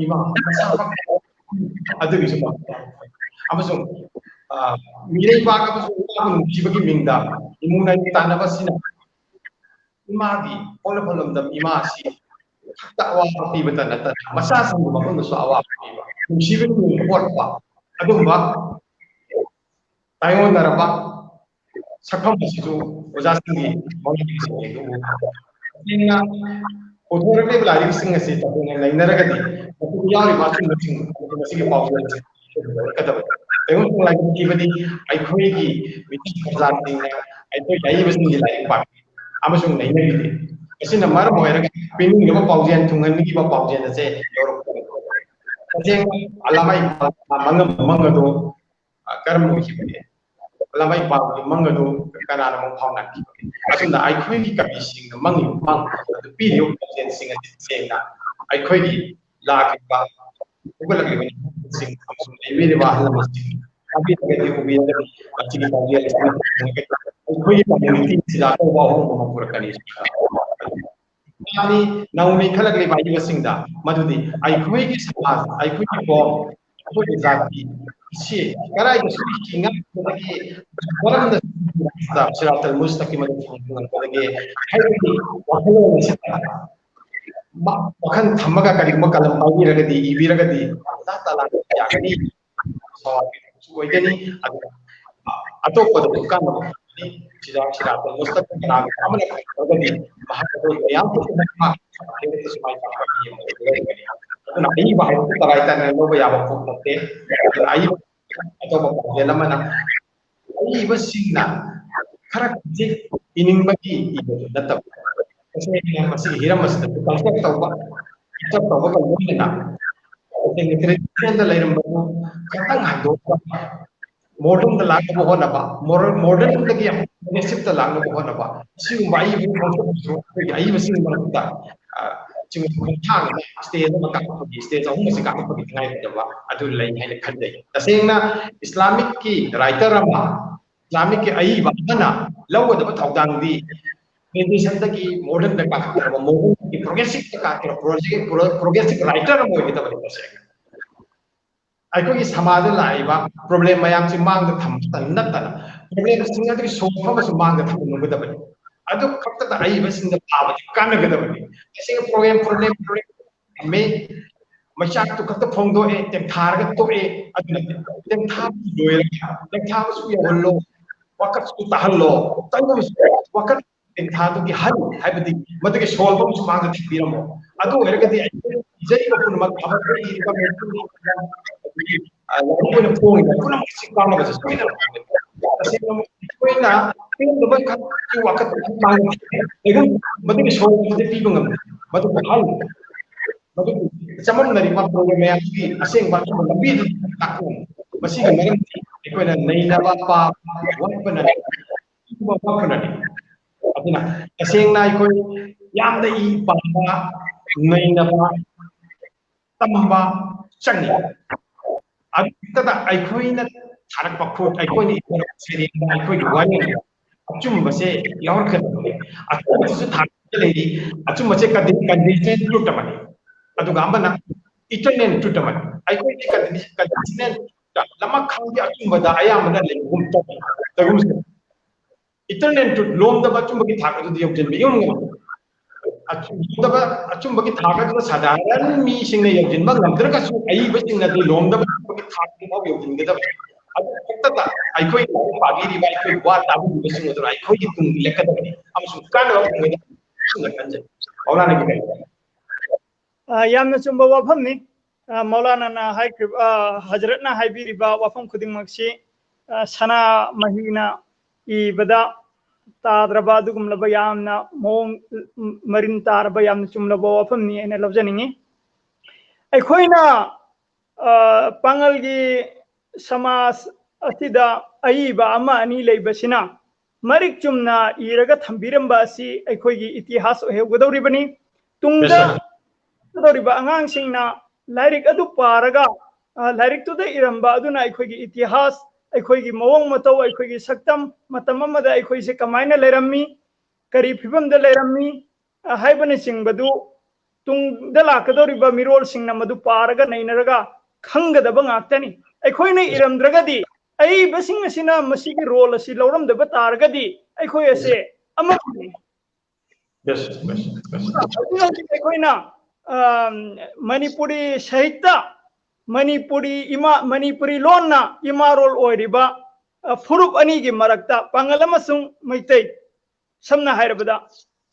ꯏꯃꯥ ꯃꯁꯥꯃꯛ ꯑꯗꯨꯒꯤꯁꯨ ꯑꯃꯁꯨꯡ, ꯑ, ꯃꯤꯔꯩꯕꯥꯛ ꯑꯃꯁꯨꯡ ꯏꯃꯥꯕꯨ ꯅꯨꯡꯁꯤꯕꯒꯤ ꯃꯤꯡꯗ ꯏꯃꯨꯡ ꯅꯥꯏ ꯇꯥꯟꯅꯕꯁꯤꯅ ꯏꯃꯥꯒꯤ ꯄꯣꯛꯅꯐꯝ ꯂꯝꯗꯝ ꯏꯃꯥ ꯑꯁꯤ ꯈꯛꯇ ꯑꯋꯥꯕ ꯄꯤꯕꯇ ꯅꯠꯇꯅ ꯃꯆꯥꯁꯤꯡꯒꯤ ꯃꯐꯝꯗꯁꯨ ꯑꯋꯥꯕ ꯄꯤꯕ, ꯅꯨꯡꯁꯤꯕꯒꯤ ꯃꯤꯡ ꯑꯣꯠꯄ, ꯑꯗꯨꯒꯨꯝꯕ ꯇꯥꯏꯑꯣꯟꯅꯔꯕ ꯁꯛꯐꯝ ꯑꯁꯤꯁꯨ ꯑꯣꯖꯥꯁꯤꯡꯒꯤ ꯃꯃꯤꯡꯁꯤꯡ ꯑꯗꯨꯕꯨ ꯇꯁꯦꯡꯅ ꯄꯨꯊꯣꯔꯛꯂꯤꯕ ꯂꯥꯏꯔꯤꯛꯁꯤꯡ ꯑꯁꯤ ꯇꯁꯦꯡꯅ ꯅꯩꯅꯔꯒꯗꯤ ꯃꯁꯤꯗ ꯌꯥꯎꯔꯤꯕ ꯑꯆꯨꯝꯕꯁꯤꯡ ꯑꯗꯨ ꯃꯁꯤꯒꯤ ꯄꯥꯎꯖꯦꯜ ꯑꯁꯤ ꯂꯧꯔꯛꯀꯗꯕꯅꯤ꯫ ꯇꯥꯏꯕꯪ ꯂꯥꯏꯕꯛ ꯊꯤꯕꯗꯤ ꯑꯩꯈꯣꯏꯒꯤ ꯃꯤꯇꯩ ꯄ꯭ꯔꯖꯥꯁꯤꯡꯅ ꯑꯩꯈꯣꯏꯒꯤ ꯑꯏꯕꯁꯤꯡꯒꯤ ꯂꯥꯏꯔꯤꯛ ꯄꯥꯕꯤ ꯑꯃꯁꯨꯡ ꯅꯩꯅꯔꯤꯕꯅꯤ꯫ ꯃꯁꯤꯅ ꯃꯔꯝ ꯑꯣꯏꯔꯒ ꯄꯤꯅꯤꯡꯂꯤꯕ ꯄꯥꯎꯖꯦꯜ ꯊꯨꯡꯍꯟꯅꯤꯡꯂꯤꯕ ꯄꯥꯎꯖꯦꯜ ꯑꯁꯦ ꯌꯧꯔꯛꯄ ꯇꯁꯦꯡꯅ ꯑꯂꯥꯃꯥꯏ ꯃꯪ ꯑꯃ ꯃꯪ ꯑꯗꯣ ꯀꯔꯝꯅ ꯑꯣꯏꯈꯤꯕꯒꯦ? ꯂꯃꯩ ꯄꯥꯎꯒꯤ ꯃꯪ ꯑꯗꯨ ꯀꯅꯥꯅ ꯑꯃꯨꯛ ꯐꯥꯎꯅꯈꯤꯕꯒꯦ? ꯑꯁꯨꯝꯅ ꯑꯩꯈꯣꯏꯒꯤ ꯀꯕꯤꯁꯤꯡꯅ ꯃꯪꯉꯤꯕ ꯃꯪ ꯑꯗꯨ ꯄꯤꯔꯤꯕ ꯄꯥꯎꯖꯦꯜꯁꯤꯡ ꯑꯁꯤ ꯇꯁꯦꯡꯅ ꯑꯩꯈꯣꯏꯒꯤ ꯂꯥꯛꯂꯤꯕ ꯍꯧꯒꯠꯂꯛꯂꯤꯕ ꯅꯍꯥꯁꯤꯡ ꯑꯃꯁꯨꯡ ꯂꯩꯕꯤꯔꯤꯕ ꯑꯍꯜ ꯂꯃꯟꯁꯤꯡ ꯇꯥꯕꯤꯔꯒꯗꯤ ꯎꯕꯤꯔꯒꯗꯤ ꯃꯁꯤꯒꯤ ꯄꯥꯎꯖꯦꯜ ꯑꯁꯤ ꯑꯩꯈꯣꯏꯒꯤ ꯀꯝꯃ꯭ꯌꯨꯅꯤꯇꯤꯁꯤꯗ ꯑꯆꯧꯕ ꯑꯍꯣꯡꯕ ꯑꯃ ꯄꯨꯔꯛꯀꯅꯤ꯫ ꯃꯥꯅꯤ, ꯅꯧꯅ ꯏꯟꯈꯠꯂꯛꯂꯤꯕ ꯑꯏꯕꯁꯤꯡꯗ ꯃꯗꯨꯗꯤ ꯑꯩꯈꯣꯏꯒꯤ ꯁꯃꯥꯖ, ꯑꯩꯈꯣꯏꯒꯤ ꯀꯣꯝ, ꯑꯩꯈꯣꯏꯒꯤ ꯖꯥꯇꯤ ꯑꯁꯤ ꯀꯗꯥꯏꯗ ꯁꯣꯏꯈꯤ ꯉꯛꯄꯗꯒꯤ ꯀꯔꯝꯅ ꯁꯤꯔꯥꯇꯜ ꯃꯨꯁꯇꯀꯤ ꯃꯗꯨ ꯐꯪꯂꯛꯄꯗꯒꯤ ꯍꯥꯏꯕꯒꯤ ꯋꯥꯈꯜꯂꯣꯟ ꯑꯁꯤꯗ ꯃ-, ꯋꯥꯈꯜ ꯊꯝꯃꯒ ꯀꯔꯤꯒꯨꯝꯕ ꯀꯂꯝ ꯄꯥꯏꯕꯤꯔꯒꯗꯤ, ꯏꯕꯤꯔꯒꯗꯤ ꯇꯥꯂꯥꯟ ꯌꯥꯒꯅꯤ꯫ ꯁꯃꯥꯖꯒꯤꯁꯨ ꯑꯣꯏꯒꯅꯤ, ꯑꯗꯨꯒ ꯑꯇꯣꯞꯄꯗꯁꯨ ꯀꯥꯟꯅꯕ ꯐꯪꯒꯅꯤ꯫ ꯁꯤꯗ ꯁꯤꯔꯥꯇꯨꯜ ꯃꯨꯁꯇꯀꯤꯝ ꯀꯅꯥꯒꯨꯝꯕ ꯑꯃꯅ ꯈꯪꯈ꯭ꯔꯒꯗꯤ ꯃꯍꯥꯛ ꯑꯗꯨ ꯃꯌꯥꯝ ꯄꯨꯝꯅꯃꯛ ꯍꯦꯛꯇ ꯁꯨꯃꯥꯏꯅ ꯇꯥꯛꯄ ꯃꯤ ꯑꯃ ꯑꯣꯏꯒꯗꯕꯅꯤ꯫ ꯑꯗꯨꯅ ꯑꯏꯕ ꯍꯥꯏꯕꯁꯤ ꯇꯔꯥꯏ ꯇꯥꯏꯅ ꯂꯧꯕ ꯌꯥꯕ ꯄꯣꯠ ꯅꯠꯇꯦ꯫ ꯑꯗꯨꯅ ꯑꯏꯕ ꯑꯇꯣꯞꯄ ꯄꯥꯎꯖꯦꯜ ꯑꯃꯅ ꯑꯏꯕꯁꯤꯡꯅ ꯈꯔ ꯈꯖꯤꯛ ꯏꯅꯤꯡꯕꯒꯤ ꯏꯕꯁꯨ ꯅꯠꯇꯕ, ꯇꯁꯦꯡꯅ ꯃꯁꯤꯒꯤ ꯍꯤꯔꯝ ꯑꯁꯤꯗ ꯀꯜꯆꯔ ꯇꯧꯕ, ꯀꯜꯆꯔ ꯇꯧꯕꯒ ꯂꯣꯏꯅꯅ ꯇꯁꯦꯡꯅ ꯇ꯭ꯔꯦꯗꯤꯁꯅꯦꯜꯗ ꯂꯩꯔꯝꯕꯗꯨ ꯈꯤꯇꯪ ꯍꯟꯗꯣꯛꯄ, ꯃꯣꯗꯔꯟꯗ ꯂꯥꯛꯅꯕ ꯍꯣꯠꯅꯕ, ꯃꯣꯗꯔꯟ, ꯃꯣꯗꯔꯟꯗꯒꯤ ꯑꯃꯨꯛ ꯄ꯭ꯔꯣꯒ꯭ꯔꯦꯁꯤꯞꯇ ꯂꯥꯛꯅꯕ ꯍꯣꯠꯅꯕ, ꯑꯁꯤꯒꯨꯝꯕ ꯑꯏꯕꯒꯤ ꯈꯣꯡꯆꯠ ꯑꯃꯁꯨ ꯑꯩꯈꯣꯏꯒꯤ ꯑꯏꯕꯁꯤꯡꯒꯤ ꯃꯔꯛꯇ, ꯑ, ꯆꯤꯡ ꯈꯣꯡꯊꯥꯡ ꯑꯃ, ꯁ꯭ꯇꯦꯖ ꯑꯃ ꯀꯥꯈꯠꯄꯒꯤ, ꯁ꯭ꯇꯦꯖ ꯑꯍꯨꯝ ꯑꯁꯤ ꯀꯥꯈꯠꯄꯒꯤ ꯇꯉꯥꯏꯐꯗꯕ ꯑꯗꯨ ꯂꯩ ꯍꯥꯏꯅ ꯈꯟꯖꯩ꯫ ꯇꯁꯦꯡꯅ ꯏꯁꯂꯥꯃꯤꯛꯀꯤ ꯔꯥꯏꯇꯔ ꯑꯃ, ꯏꯁꯂꯥꯃꯤꯛꯀꯤ ꯑꯏꯕ ꯑꯃꯅ ꯂꯧꯒꯗꯕ ꯊꯧꯗꯥꯡꯗꯤ traditionꯗꯒꯤ modernꯗ ꯀꯥꯈꯠꯂꯛꯄ, modernꯗꯒꯤ progressiveꯇ ꯀꯥꯈꯠꯂꯛꯄ, progressive writer ꯑꯃ ꯑꯣꯏꯒꯗꯕꯅꯤ꯫ ꯇꯁꯦꯡꯅ ꯑꯩꯈꯣꯏꯒꯤ ꯁꯃꯥꯖꯗ ꯂꯥꯛꯏꯕ problem ꯃꯌꯥꯝꯁꯤ ꯃꯥꯡꯗ ꯊꯝꯕꯇ ꯅꯠꯇꯅ problemꯁꯤꯡ ꯑꯗꯨꯒꯤ solution ꯑꯃꯁꯨ ꯃꯥꯡꯗ ꯊꯝꯕ ꯉꯝꯒꯗꯕꯅꯤ꯫ ꯑꯗꯨ ꯈꯛꯇꯗ ꯑꯏꯕꯁꯤꯡꯗ ꯄꯥꯕꯗꯤ ꯀꯥꯟꯅꯒꯗꯕꯅꯤ꯫ ꯇꯁꯦꯡꯅ problem problem problem ꯊꯝꯃꯦ, ꯃꯩꯆꯥꯛꯇꯨ ꯈꯛꯇ ꯐꯣꯡꯗꯣꯛꯑꯦ, ꯇꯦꯡꯊꯥꯔꯒ ꯇꯣꯛꯑꯦ꯫ ꯑꯗꯨꯅ ꯇꯦꯡꯊꯥꯕꯁꯨ ꯂꯣꯏꯔꯒ ꯇꯦꯡꯊꯥꯕꯁꯨ ꯌꯧꯍꯜꯂꯣ, ꯋꯥꯀꯠꯁꯨ ꯇꯥꯍꯜꯂꯣ꯫ ꯇꯧꯕꯁꯨ ꯋꯥꯀꯠ ꯇꯦꯡꯊꯥꯗꯨꯒꯤ ꯍꯜ ꯍꯥꯏꯕꯗꯤ ꯃꯗꯨꯒꯤ solution ꯑꯃꯁꯨ ꯃꯥꯡꯗ ꯊꯝꯕꯤꯔꯝꯃꯣ꯫ ꯑꯗꯨ ꯑꯣꯏꯔꯒꯗꯤ ꯑꯩꯈꯣꯏ ꯏꯖꯔꯤꯕ ꯄꯨꯝꯅꯃꯛ ꯊꯕꯛ ꯇꯧꯔꯤꯕ ꯃꯌꯥꯝ ꯑꯗꯒꯤ, ꯑ, ꯂꯧꯎ ꯑꯣꯏꯅ ꯐꯣꯡꯉꯤꯕ ꯄꯨꯝꯅꯃꯛꯁꯤ ꯀꯥꯟꯅꯕꯁꯦ ꯁꯣꯏꯗꯅ ꯐꯪꯒꯅꯤ꯫ ꯇꯁꯦꯡꯅ ꯑꯩꯈꯣꯏꯅ ꯄꯦꯟꯗꯕ ꯈꯛꯀꯤ ꯋꯥꯈꯜ ꯈꯛ ꯃꯥꯡꯗ ꯊꯝꯃꯦ꯫ ꯀꯩꯒꯨꯝꯕ ꯃꯗꯨꯒꯤ solution ꯑꯗꯨ ꯄꯤꯕ ꯉꯝꯗꯦ꯫ ꯃꯗꯨꯒꯤ ꯍꯜ, ꯃꯗꯨꯒꯤ ꯆꯃꯝꯅꯔꯤꯕ problem ꯃꯌꯥꯝꯁꯤꯒꯤ ꯑꯁꯦꯡꯕ ꯑꯆꯨꯝꯕ ꯂꯝꯕꯤ ꯑꯗꯨ ꯇꯥꯛꯄ ꯉꯝꯗꯦ꯫ ꯃꯁꯤꯒꯤ ꯃꯔꯝꯗꯤ ꯑꯩꯈꯣꯏꯅ ꯅꯩꯅꯕ ꯄꯥꯕ ꯋꯥꯠꯄꯅꯅꯤ꯫ ꯑꯗꯨꯒꯨꯝꯕ ꯋꯥꯐꯝꯅꯅꯤ꯫ ꯑꯗꯨꯅ ꯇꯁꯦꯡꯅ ꯑꯩꯈꯣꯏ ꯌꯥꯝꯅ ꯏ ꯄꯥꯕ, ꯅꯩꯅꯕ, ꯇꯝꯕ ꯆꯪꯉꯤ꯫ ꯑꯗꯨ ꯈꯛꯇꯗ ꯑꯩꯈꯣꯏꯅ ꯊꯥꯔꯛꯄ ꯈꯣꯠ, ꯑꯩꯈꯣꯏꯅ ꯏꯊꯣꯔꯛꯄ ꯁꯩꯔꯦꯡꯗ ꯑꯩꯈꯣꯏꯒꯤ ꯋꯥꯔꯦꯡ ꯑꯆꯨꯝꯕꯁꯦ ꯌꯥꯎꯔꯛꯀꯗꯕꯅꯤ꯫ ꯑꯆꯨꯝꯕꯁꯤꯁꯨ ꯊꯥꯔꯛꯄ ꯂꯩꯔꯤ꯫ ꯑꯆꯨꯝꯕꯁꯦ conditional truth ꯑꯃꯅꯤ꯫ ꯑꯗꯨꯒ ꯑꯃꯅ eternal truth ꯑꯃꯅꯤ꯫ ꯑꯩꯈꯣꯏꯗꯤ condi-, conditional truth, ꯂꯃꯛ ꯈꯪꯗꯦ ꯑꯆꯨꯝꯕꯗ ꯑꯌꯥꯝꯕꯅ ꯂꯩꯕꯒꯨꯝ ꯇꯧꯏ꯫ ꯇꯧꯒꯨꯝꯁꯦ꯫ Eternal truth, ꯂꯣꯝꯗꯕ ꯑꯆꯨꯝꯕꯒꯤ ꯊꯥꯛ ꯑꯗꯨꯗꯤ ꯌꯧꯁꯤꯟꯕ ꯏꯉꯝ ꯉꯝꯗꯦ꯫ ꯑꯆꯨꯝꯕ, ꯑꯆꯨꯝꯕꯒꯤ ꯊꯥꯛ ꯑꯗꯨꯗ ꯁꯥꯙꯥꯔꯟ ꯃꯤꯁꯤꯡꯅ ꯌꯧꯁꯤꯟꯕ ꯉꯝꯗ꯭ꯔꯒꯁꯨ ꯑꯏꯕꯁꯤꯡꯅꯗꯤ ꯂꯣꯝꯗꯕ ꯑꯆꯨꯝꯕꯒꯤ ꯊꯥꯛ ꯑꯗꯨꯐꯥꯎ ꯌꯧꯁꯤꯟꯒꯗꯕꯅꯤ꯫ ꯑꯗꯨ ꯈꯛꯇꯗ ꯑꯩꯈꯣꯏ ꯂꯥꯏꯔꯤꯛ ꯄꯥꯕꯤꯔꯤꯕ, ꯑꯩꯈꯣꯏ ꯋꯥ ꯇꯥꯕꯤꯔꯤꯕꯁꯤꯡ ꯑꯗꯨꯅ ꯑꯩꯈꯣꯏꯒꯤ ꯇꯨꯡ ꯏꯜꯂꯛꯀꯗꯕꯅꯤ ꯑꯃꯁꯨꯡ ꯀꯥꯟꯅꯕ ꯐꯪꯒꯗꯕꯅꯤ ꯍꯥꯏꯅ ꯈꯟꯖꯩ꯫ ꯃꯧꯂꯥꯅꯥꯒꯤ ꯀꯔꯤ? ꯑ, ꯌꯥꯝꯅ ꯆꯨꯝꯕ ꯋꯥꯐꯝꯅꯤ꯫ ꯑ, ꯃꯧꯂꯥꯅꯥꯅ ꯍꯥꯏꯈ꯭ꯔꯤꯕ, ꯑ, ꯍꯖꯔꯠꯅ ꯍꯥꯏꯕꯤꯔꯤꯕ ꯋꯥꯐꯝ ꯈꯨꯗꯤꯡꯃꯛꯁꯤ, ꯑ, ꯁꯅꯥ ꯃꯍꯤꯅ ꯏꯕꯗ ꯇꯥꯗ꯭ꯔꯕ ꯑꯗꯨꯒꯨꯝꯂꯕ ꯌꯥꯝꯅ ꯃꯑꯣꯡ, ꯎꯝ, ꯃꯔꯤꯟ ꯇꯥꯔꯕ ꯌꯥꯝꯅ ꯆꯨꯝꯂꯕ ꯋꯥꯐꯝꯅꯤ ꯍꯥꯏꯅ ꯂꯧꯖꯅꯤꯡꯉꯤ꯫ ꯑꯩꯈꯣꯏꯅ, ꯑ, ꯄꯥꯉꯜꯒꯤ ꯁꯃꯥꯖ ꯑꯁꯤꯗ ꯑꯏꯕ ꯑꯃ ꯑꯅꯤ ꯂꯩꯕꯁꯤꯅ ꯃꯔꯤꯛ ꯆꯨꯝꯅ ꯏꯔꯒ ꯊꯝꯕꯤꯔꯝꯕ ꯑꯁꯤ ꯑꯩꯈꯣꯏꯒꯤ ꯏꯇꯤꯍꯥꯁ ꯑꯣꯏꯍꯧꯒꯗꯧꯔꯤꯕꯅꯤ꯫ ꯇꯨꯡꯗ Yes, sir. ꯆꯠꯀꯗꯧꯔꯤꯕ ꯑꯉꯥꯡꯁꯤꯡꯅ ꯂꯥꯏꯔꯤꯛ ꯑꯗꯨ ꯄꯥꯔꯒ, ꯑ, ꯂꯥꯏꯔꯤꯛꯇꯨꯗ ꯏꯔꯝꯕ ꯑꯗꯨꯅ ꯑꯩꯈꯣꯏꯒꯤ ꯏꯇꯤꯍꯥꯁ, ꯑꯩꯈꯣꯏꯒꯤ ꯃꯑꯣꯡ ꯃꯇꯧ, ꯑꯩꯈꯣꯏꯒꯤ ꯁꯛꯇꯝ, ꯃꯇꯝ ꯑꯃꯗ ꯑꯩꯈꯣꯏꯁꯦ ꯀꯃꯥꯏꯅ ꯂꯩꯔꯝꯃꯤ, ꯀꯔꯤ ꯐꯤꯕꯝꯗ ꯂꯩꯔꯝꯃꯤ, ꯑ, ꯍꯥꯏꯕꯅꯆꯤꯡꯕꯗꯨ ꯇꯨꯡꯗ ꯂꯥꯛꯀꯗꯧꯔꯤꯕ ꯃꯤꯔꯣꯜꯁꯤꯡꯅ ꯃꯗꯨ ꯄꯥꯔꯒ ꯅꯩꯅꯔꯒ ꯈꯪꯒꯗꯕ ꯉꯥꯛꯇꯅꯤ꯫ ꯑꯩꯈꯣꯏꯅ ꯏꯔꯝꯗ꯭ꯔꯒꯗꯤ, ꯑꯏꯕꯁꯤꯡ ꯑꯁꯤꯅ ꯃꯁꯤꯒꯤ ꯔꯣꯜ ꯑꯁꯤ ꯂꯧꯔꯝꯗꯕ ꯇꯥꯔꯒꯗꯤ, ꯑꯩꯈꯣꯏ ꯑꯁꯦ ꯑꯃꯠꯇꯅꯤ꯫ Yes, yes, yes. ꯍꯧꯖꯤꯛ ꯍꯧꯖꯤꯛ ꯑꯩꯈꯣꯏꯅ, ꯑ, ꯃꯅꯤꯄꯨꯔꯤ ꯁꯥꯍꯤꯇ꯭ꯌ, ꯃꯅꯤꯄꯨꯔꯤ ꯏꯃꯥ, ꯃꯅꯤꯄꯨꯔꯤ ꯂꯣꯟꯅ ꯏꯃꯥꯔꯣꯜ ꯑꯣꯏꯔꯤꯕ, ꯑ, ꯐꯨꯔꯨꯞ ꯑꯅꯤꯒꯤ ꯃꯔꯛꯇ, ꯄꯥꯉꯜ ꯑꯃꯁꯨꯡ ꯃꯩꯇꯩ, ꯁꯝꯅ ꯍꯥꯏꯔꯕꯗ,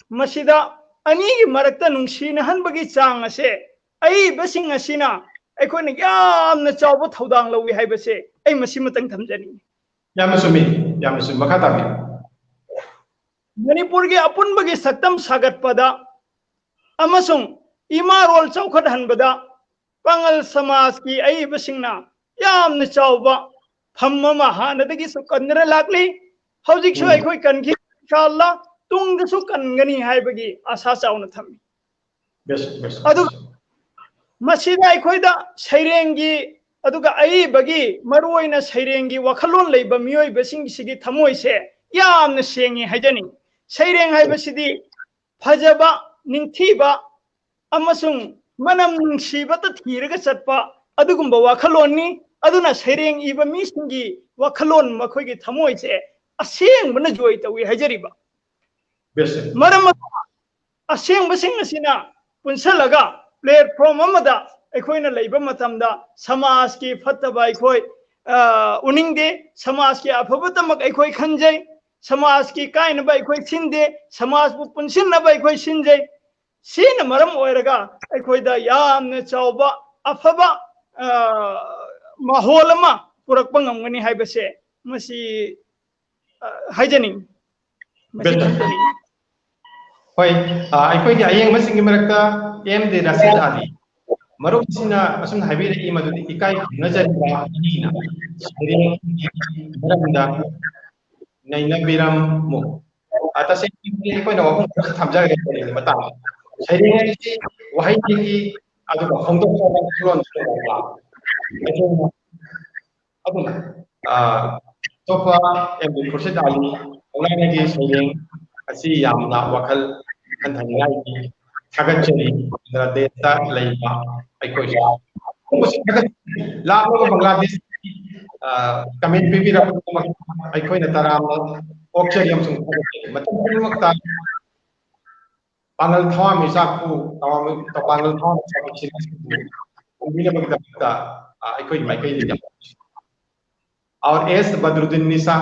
ꯃꯁꯤꯗ ꯑꯅꯤꯒꯤ ꯃꯔꯛꯇ ꯅꯨꯡꯁꯤꯅꯍꯟꯕꯒꯤ ꯆꯥꯡ ꯑꯁꯦ ꯑꯏꯕꯁꯤꯡ ꯑꯁꯤꯅ ꯑꯩꯈꯣꯏꯅ ꯌꯥꯝꯅ ꯆꯥꯎꯕ ꯊꯧꯗꯥꯡ ꯂꯧꯏ ꯍꯥꯏꯕꯁꯦ ꯑꯩ ꯃꯁꯤꯃꯇꯪ ꯊꯝꯖꯅꯤꯡꯏ꯫ ꯌꯥꯝꯅ ꯆꯨꯝꯃꯤ, ꯌꯥꯝꯅ ꯆꯨꯝꯃꯤ꯫ ꯃꯈꯥ ꯇꯥꯕꯤꯌꯨ꯫ ꯃꯅꯤꯄꯨꯔꯒꯤ ꯑꯄꯨꯟꯕꯒꯤ ꯁꯛꯇꯝ ꯁꯥꯒꯠꯄꯗ ꯑꯃꯁꯨꯡ ꯏꯃꯥꯔꯣꯜ ꯆꯥꯎꯈꯠꯍꯟꯕꯗ ꯄꯥꯉꯜ ꯁꯃꯥꯖꯀꯤ ꯑꯏꯕꯁꯤꯡꯅ ꯌꯥꯝꯅ ꯆꯥꯎꯕ ꯐꯝ ꯑꯃ ꯍꯥꯟꯅꯗꯒꯤꯁꯨ ꯀꯟꯗꯨꯅ ꯂꯥꯛꯂꯤ꯫ ꯍꯧꯖꯤꯛꯁꯨ ꯎꯝ꯫ ꯑꯩꯈꯣꯏ ꯀꯟꯈꯤ, ꯏꯟꯁꯥ ꯑꯜꯂꯥ, ꯇꯨꯡꯗꯁꯨ ꯀꯟꯒꯅꯤ ꯍꯥꯏꯕꯒꯤ ꯑꯥꯁꯥ ꯆꯥꯎꯅ ꯊꯝꯃꯤ꯫ Yes, yes, ꯑꯗꯨ yes. ꯃꯁꯤꯗ ꯑꯩꯈꯣꯏꯗ ꯁꯩꯔꯦꯡꯒꯤ, ꯑꯗꯨꯒ ꯑꯏꯕꯒꯤ, ꯃꯔꯨꯑꯣꯏꯅ ꯁꯩꯔꯦꯡꯒꯤ ꯋꯥꯈꯜꯂꯣꯟ ꯂꯩꯕ ꯃꯤꯑꯣꯏꯕꯁꯤꯡꯁꯤꯒꯤ ꯊꯃꯣꯏꯁꯦ ꯌꯥꯝꯅ ꯁꯦꯡꯉꯤ ꯍꯥꯏꯖꯅꯤꯡꯉꯤ꯫ ꯁꯩꯔꯦꯡ ꯍꯥꯏꯕꯁꯤꯗꯤ ꯐꯖꯕ, ꯅꯤꯡꯊꯤꯕ ꯑꯃꯁꯨꯡ ꯃꯅꯝ ꯅꯨꯡꯁꯤꯕꯇ ꯊꯤꯔꯒ ꯆꯠꯄ ꯑꯗꯨꯒꯨꯝꯕ ꯋꯥꯈꯜꯂꯣꯟꯅꯤ꯫ ꯑꯗꯨꯅ ꯁꯩꯔꯦꯡ ꯏꯕ ꯃꯤꯁꯤꯡꯒꯤ ꯋꯥꯈꯜꯂꯣꯟ, ꯃꯈꯣꯏꯒꯤ ꯊꯃꯣꯏꯁꯦ ꯑꯁꯦꯡꯕꯅ ꯖꯣꯏ ꯇꯧꯏ ꯍꯥꯏꯖꯔꯤꯕ꯫ Yes, sir. ꯃꯔꯝ ꯑꯗꯨꯅ ꯑꯁꯦꯡꯕꯁꯤꯡ ꯑꯁꯤꯅ ꯄꯨꯟꯁꯤꯜꯂꯒ platform ꯑꯃꯗ ꯑꯩꯈꯣꯏꯅ ꯂꯩꯕ ꯃꯇꯝꯗ ꯁꯃꯥꯖꯀꯤ ꯐꯠꯇꯕ ꯑꯩꯈꯣꯏ, ꯑ, ꯎꯅꯤꯡꯗꯦ, ꯁꯃꯥꯖꯀꯤ ꯑꯐꯕꯇꯃꯛ ꯑꯩꯈꯣꯏ ꯈꯟꯖꯩ, ꯁꯃꯥꯖꯀꯤ ꯀꯥꯏꯅꯕ ꯑꯩꯈꯣꯏ ꯁꯤꯟꯗꯦ, ꯁꯃꯥꯖꯕꯨ ꯄꯨꯟꯁꯤꯟꯅꯕ ꯑꯩꯈꯣꯏ ꯁꯤꯟꯖꯩ꯫ ꯁꯤꯅ ꯃꯔꯝ ꯑꯣꯏꯔꯒ ꯑꯩꯈꯣꯏꯗ ꯌꯥꯝꯅ ꯆꯥꯎꯕ ꯑꯐꯕ, ꯑ, ꯃꯥꯍꯣꯜ ꯑꯃ ꯄꯨꯔꯛꯄ ꯉꯝꯒꯅꯤ ꯍꯥꯏꯕꯁꯦ ꯃꯁꯤ, ꯑ, ꯍꯥꯏꯖꯅꯤꯡꯉꯤ꯫ ꯃꯁꯤ Better. ꯊꯝꯖꯅꯤꯡꯉꯤ꯫ ꯍꯣꯏ, ꯑ, ꯑꯩꯈꯣꯏꯒꯤ ꯑꯌꯦꯡꯕꯁꯤꯡꯒꯤ ꯃꯔꯛꯇ ꯑꯦꯝ ꯗꯤ ꯔꯥꯁꯤꯗ ꯑꯂꯤ꯫ ꯃꯔꯨꯞꯁꯤꯅ ꯑꯁꯨꯝꯅ ꯍꯥꯏꯕꯤꯔꯛꯏ ꯃꯗꯨꯗꯤ ꯏꯀꯥꯏ ꯈꯨꯝꯅꯖꯔꯤꯕ ꯑꯅꯤꯅ ꯁꯩꯔꯦꯡꯒꯤ ꯃꯔꯝꯗ ꯅꯩꯅꯕꯤꯔꯝꯃꯨ꯫ ꯑ, ꯇꯁꯦꯡꯅ ꯑꯩꯈꯣꯏꯅ ꯋꯥꯐꯝ ꯈꯔ ꯊꯝꯖꯔꯒꯦ ꯁꯩꯔꯦꯡꯒꯤ ꯃꯇꯥꯡꯗ꯫ ꯁꯩꯔꯦꯡ ꯍꯥꯏꯁꯤ ꯋꯥꯍꯩꯗꯒꯤ ꯑꯗꯨꯒ ꯐꯣꯡꯗꯣꯛꯆꯕ ꯋꯥꯈꯜꯂꯣꯟ ꯑꯗꯨꯅ, ꯑꯗꯨꯅ, ꯑ, ꯑꯇꯣꯞꯄ ꯑꯦꯝ ꯗꯤ ꯈꯨꯔꯁꯤꯗ ꯑꯂꯤ ꯃꯧꯂꯥꯅꯥꯒꯤ ꯁꯩꯔꯦꯡ ꯑꯁꯤ ꯌꯥꯝꯅ ꯋꯥꯈꯜ ꯈꯟꯊꯅꯤꯡꯉꯥꯏꯒꯤ꯫ ꯊꯥꯒꯠꯆꯔꯤ꯫ ꯕꯪꯒ꯭ꯂꯥꯗꯦꯁꯇ ꯂꯩꯕ ꯑꯩꯈꯣꯏꯁꯨ ꯂꯥꯞꯂꯕ ꯕꯪꯒ꯭ꯂꯥꯗꯦꯁ ꯀꯃꯦꯟ ꯄꯤꯕꯤꯔꯛꯄ ꯑꯩꯈꯣꯏꯅ ꯇꯔꯥꯝꯅ ꯑꯣꯛꯆꯔꯤ ꯑꯃꯁꯨꯡ ꯊꯥꯒꯠꯆꯔꯤ꯫ ꯃꯇꯝ ꯄꯨꯝꯅꯃꯛꯇ ꯄꯥꯡꯒꯜ ꯊꯋꯥ ꯃꯤꯆꯥꯛꯄꯨ ꯄꯥꯡꯒꯜ ꯊꯋꯥ ꯃꯤꯆꯥꯛꯄꯨ ꯎꯕꯤꯅꯕꯒꯤꯗꯃꯛꯇ ꯑꯩꯈꯣꯏꯒꯤ ꯃꯥꯏꯀꯩꯗꯒꯤ ꯑꯣꯔ ꯑꯦꯁ ꯕꯗ꯭ꯔꯨꯗꯤꯟ ꯅꯤꯁꯥ,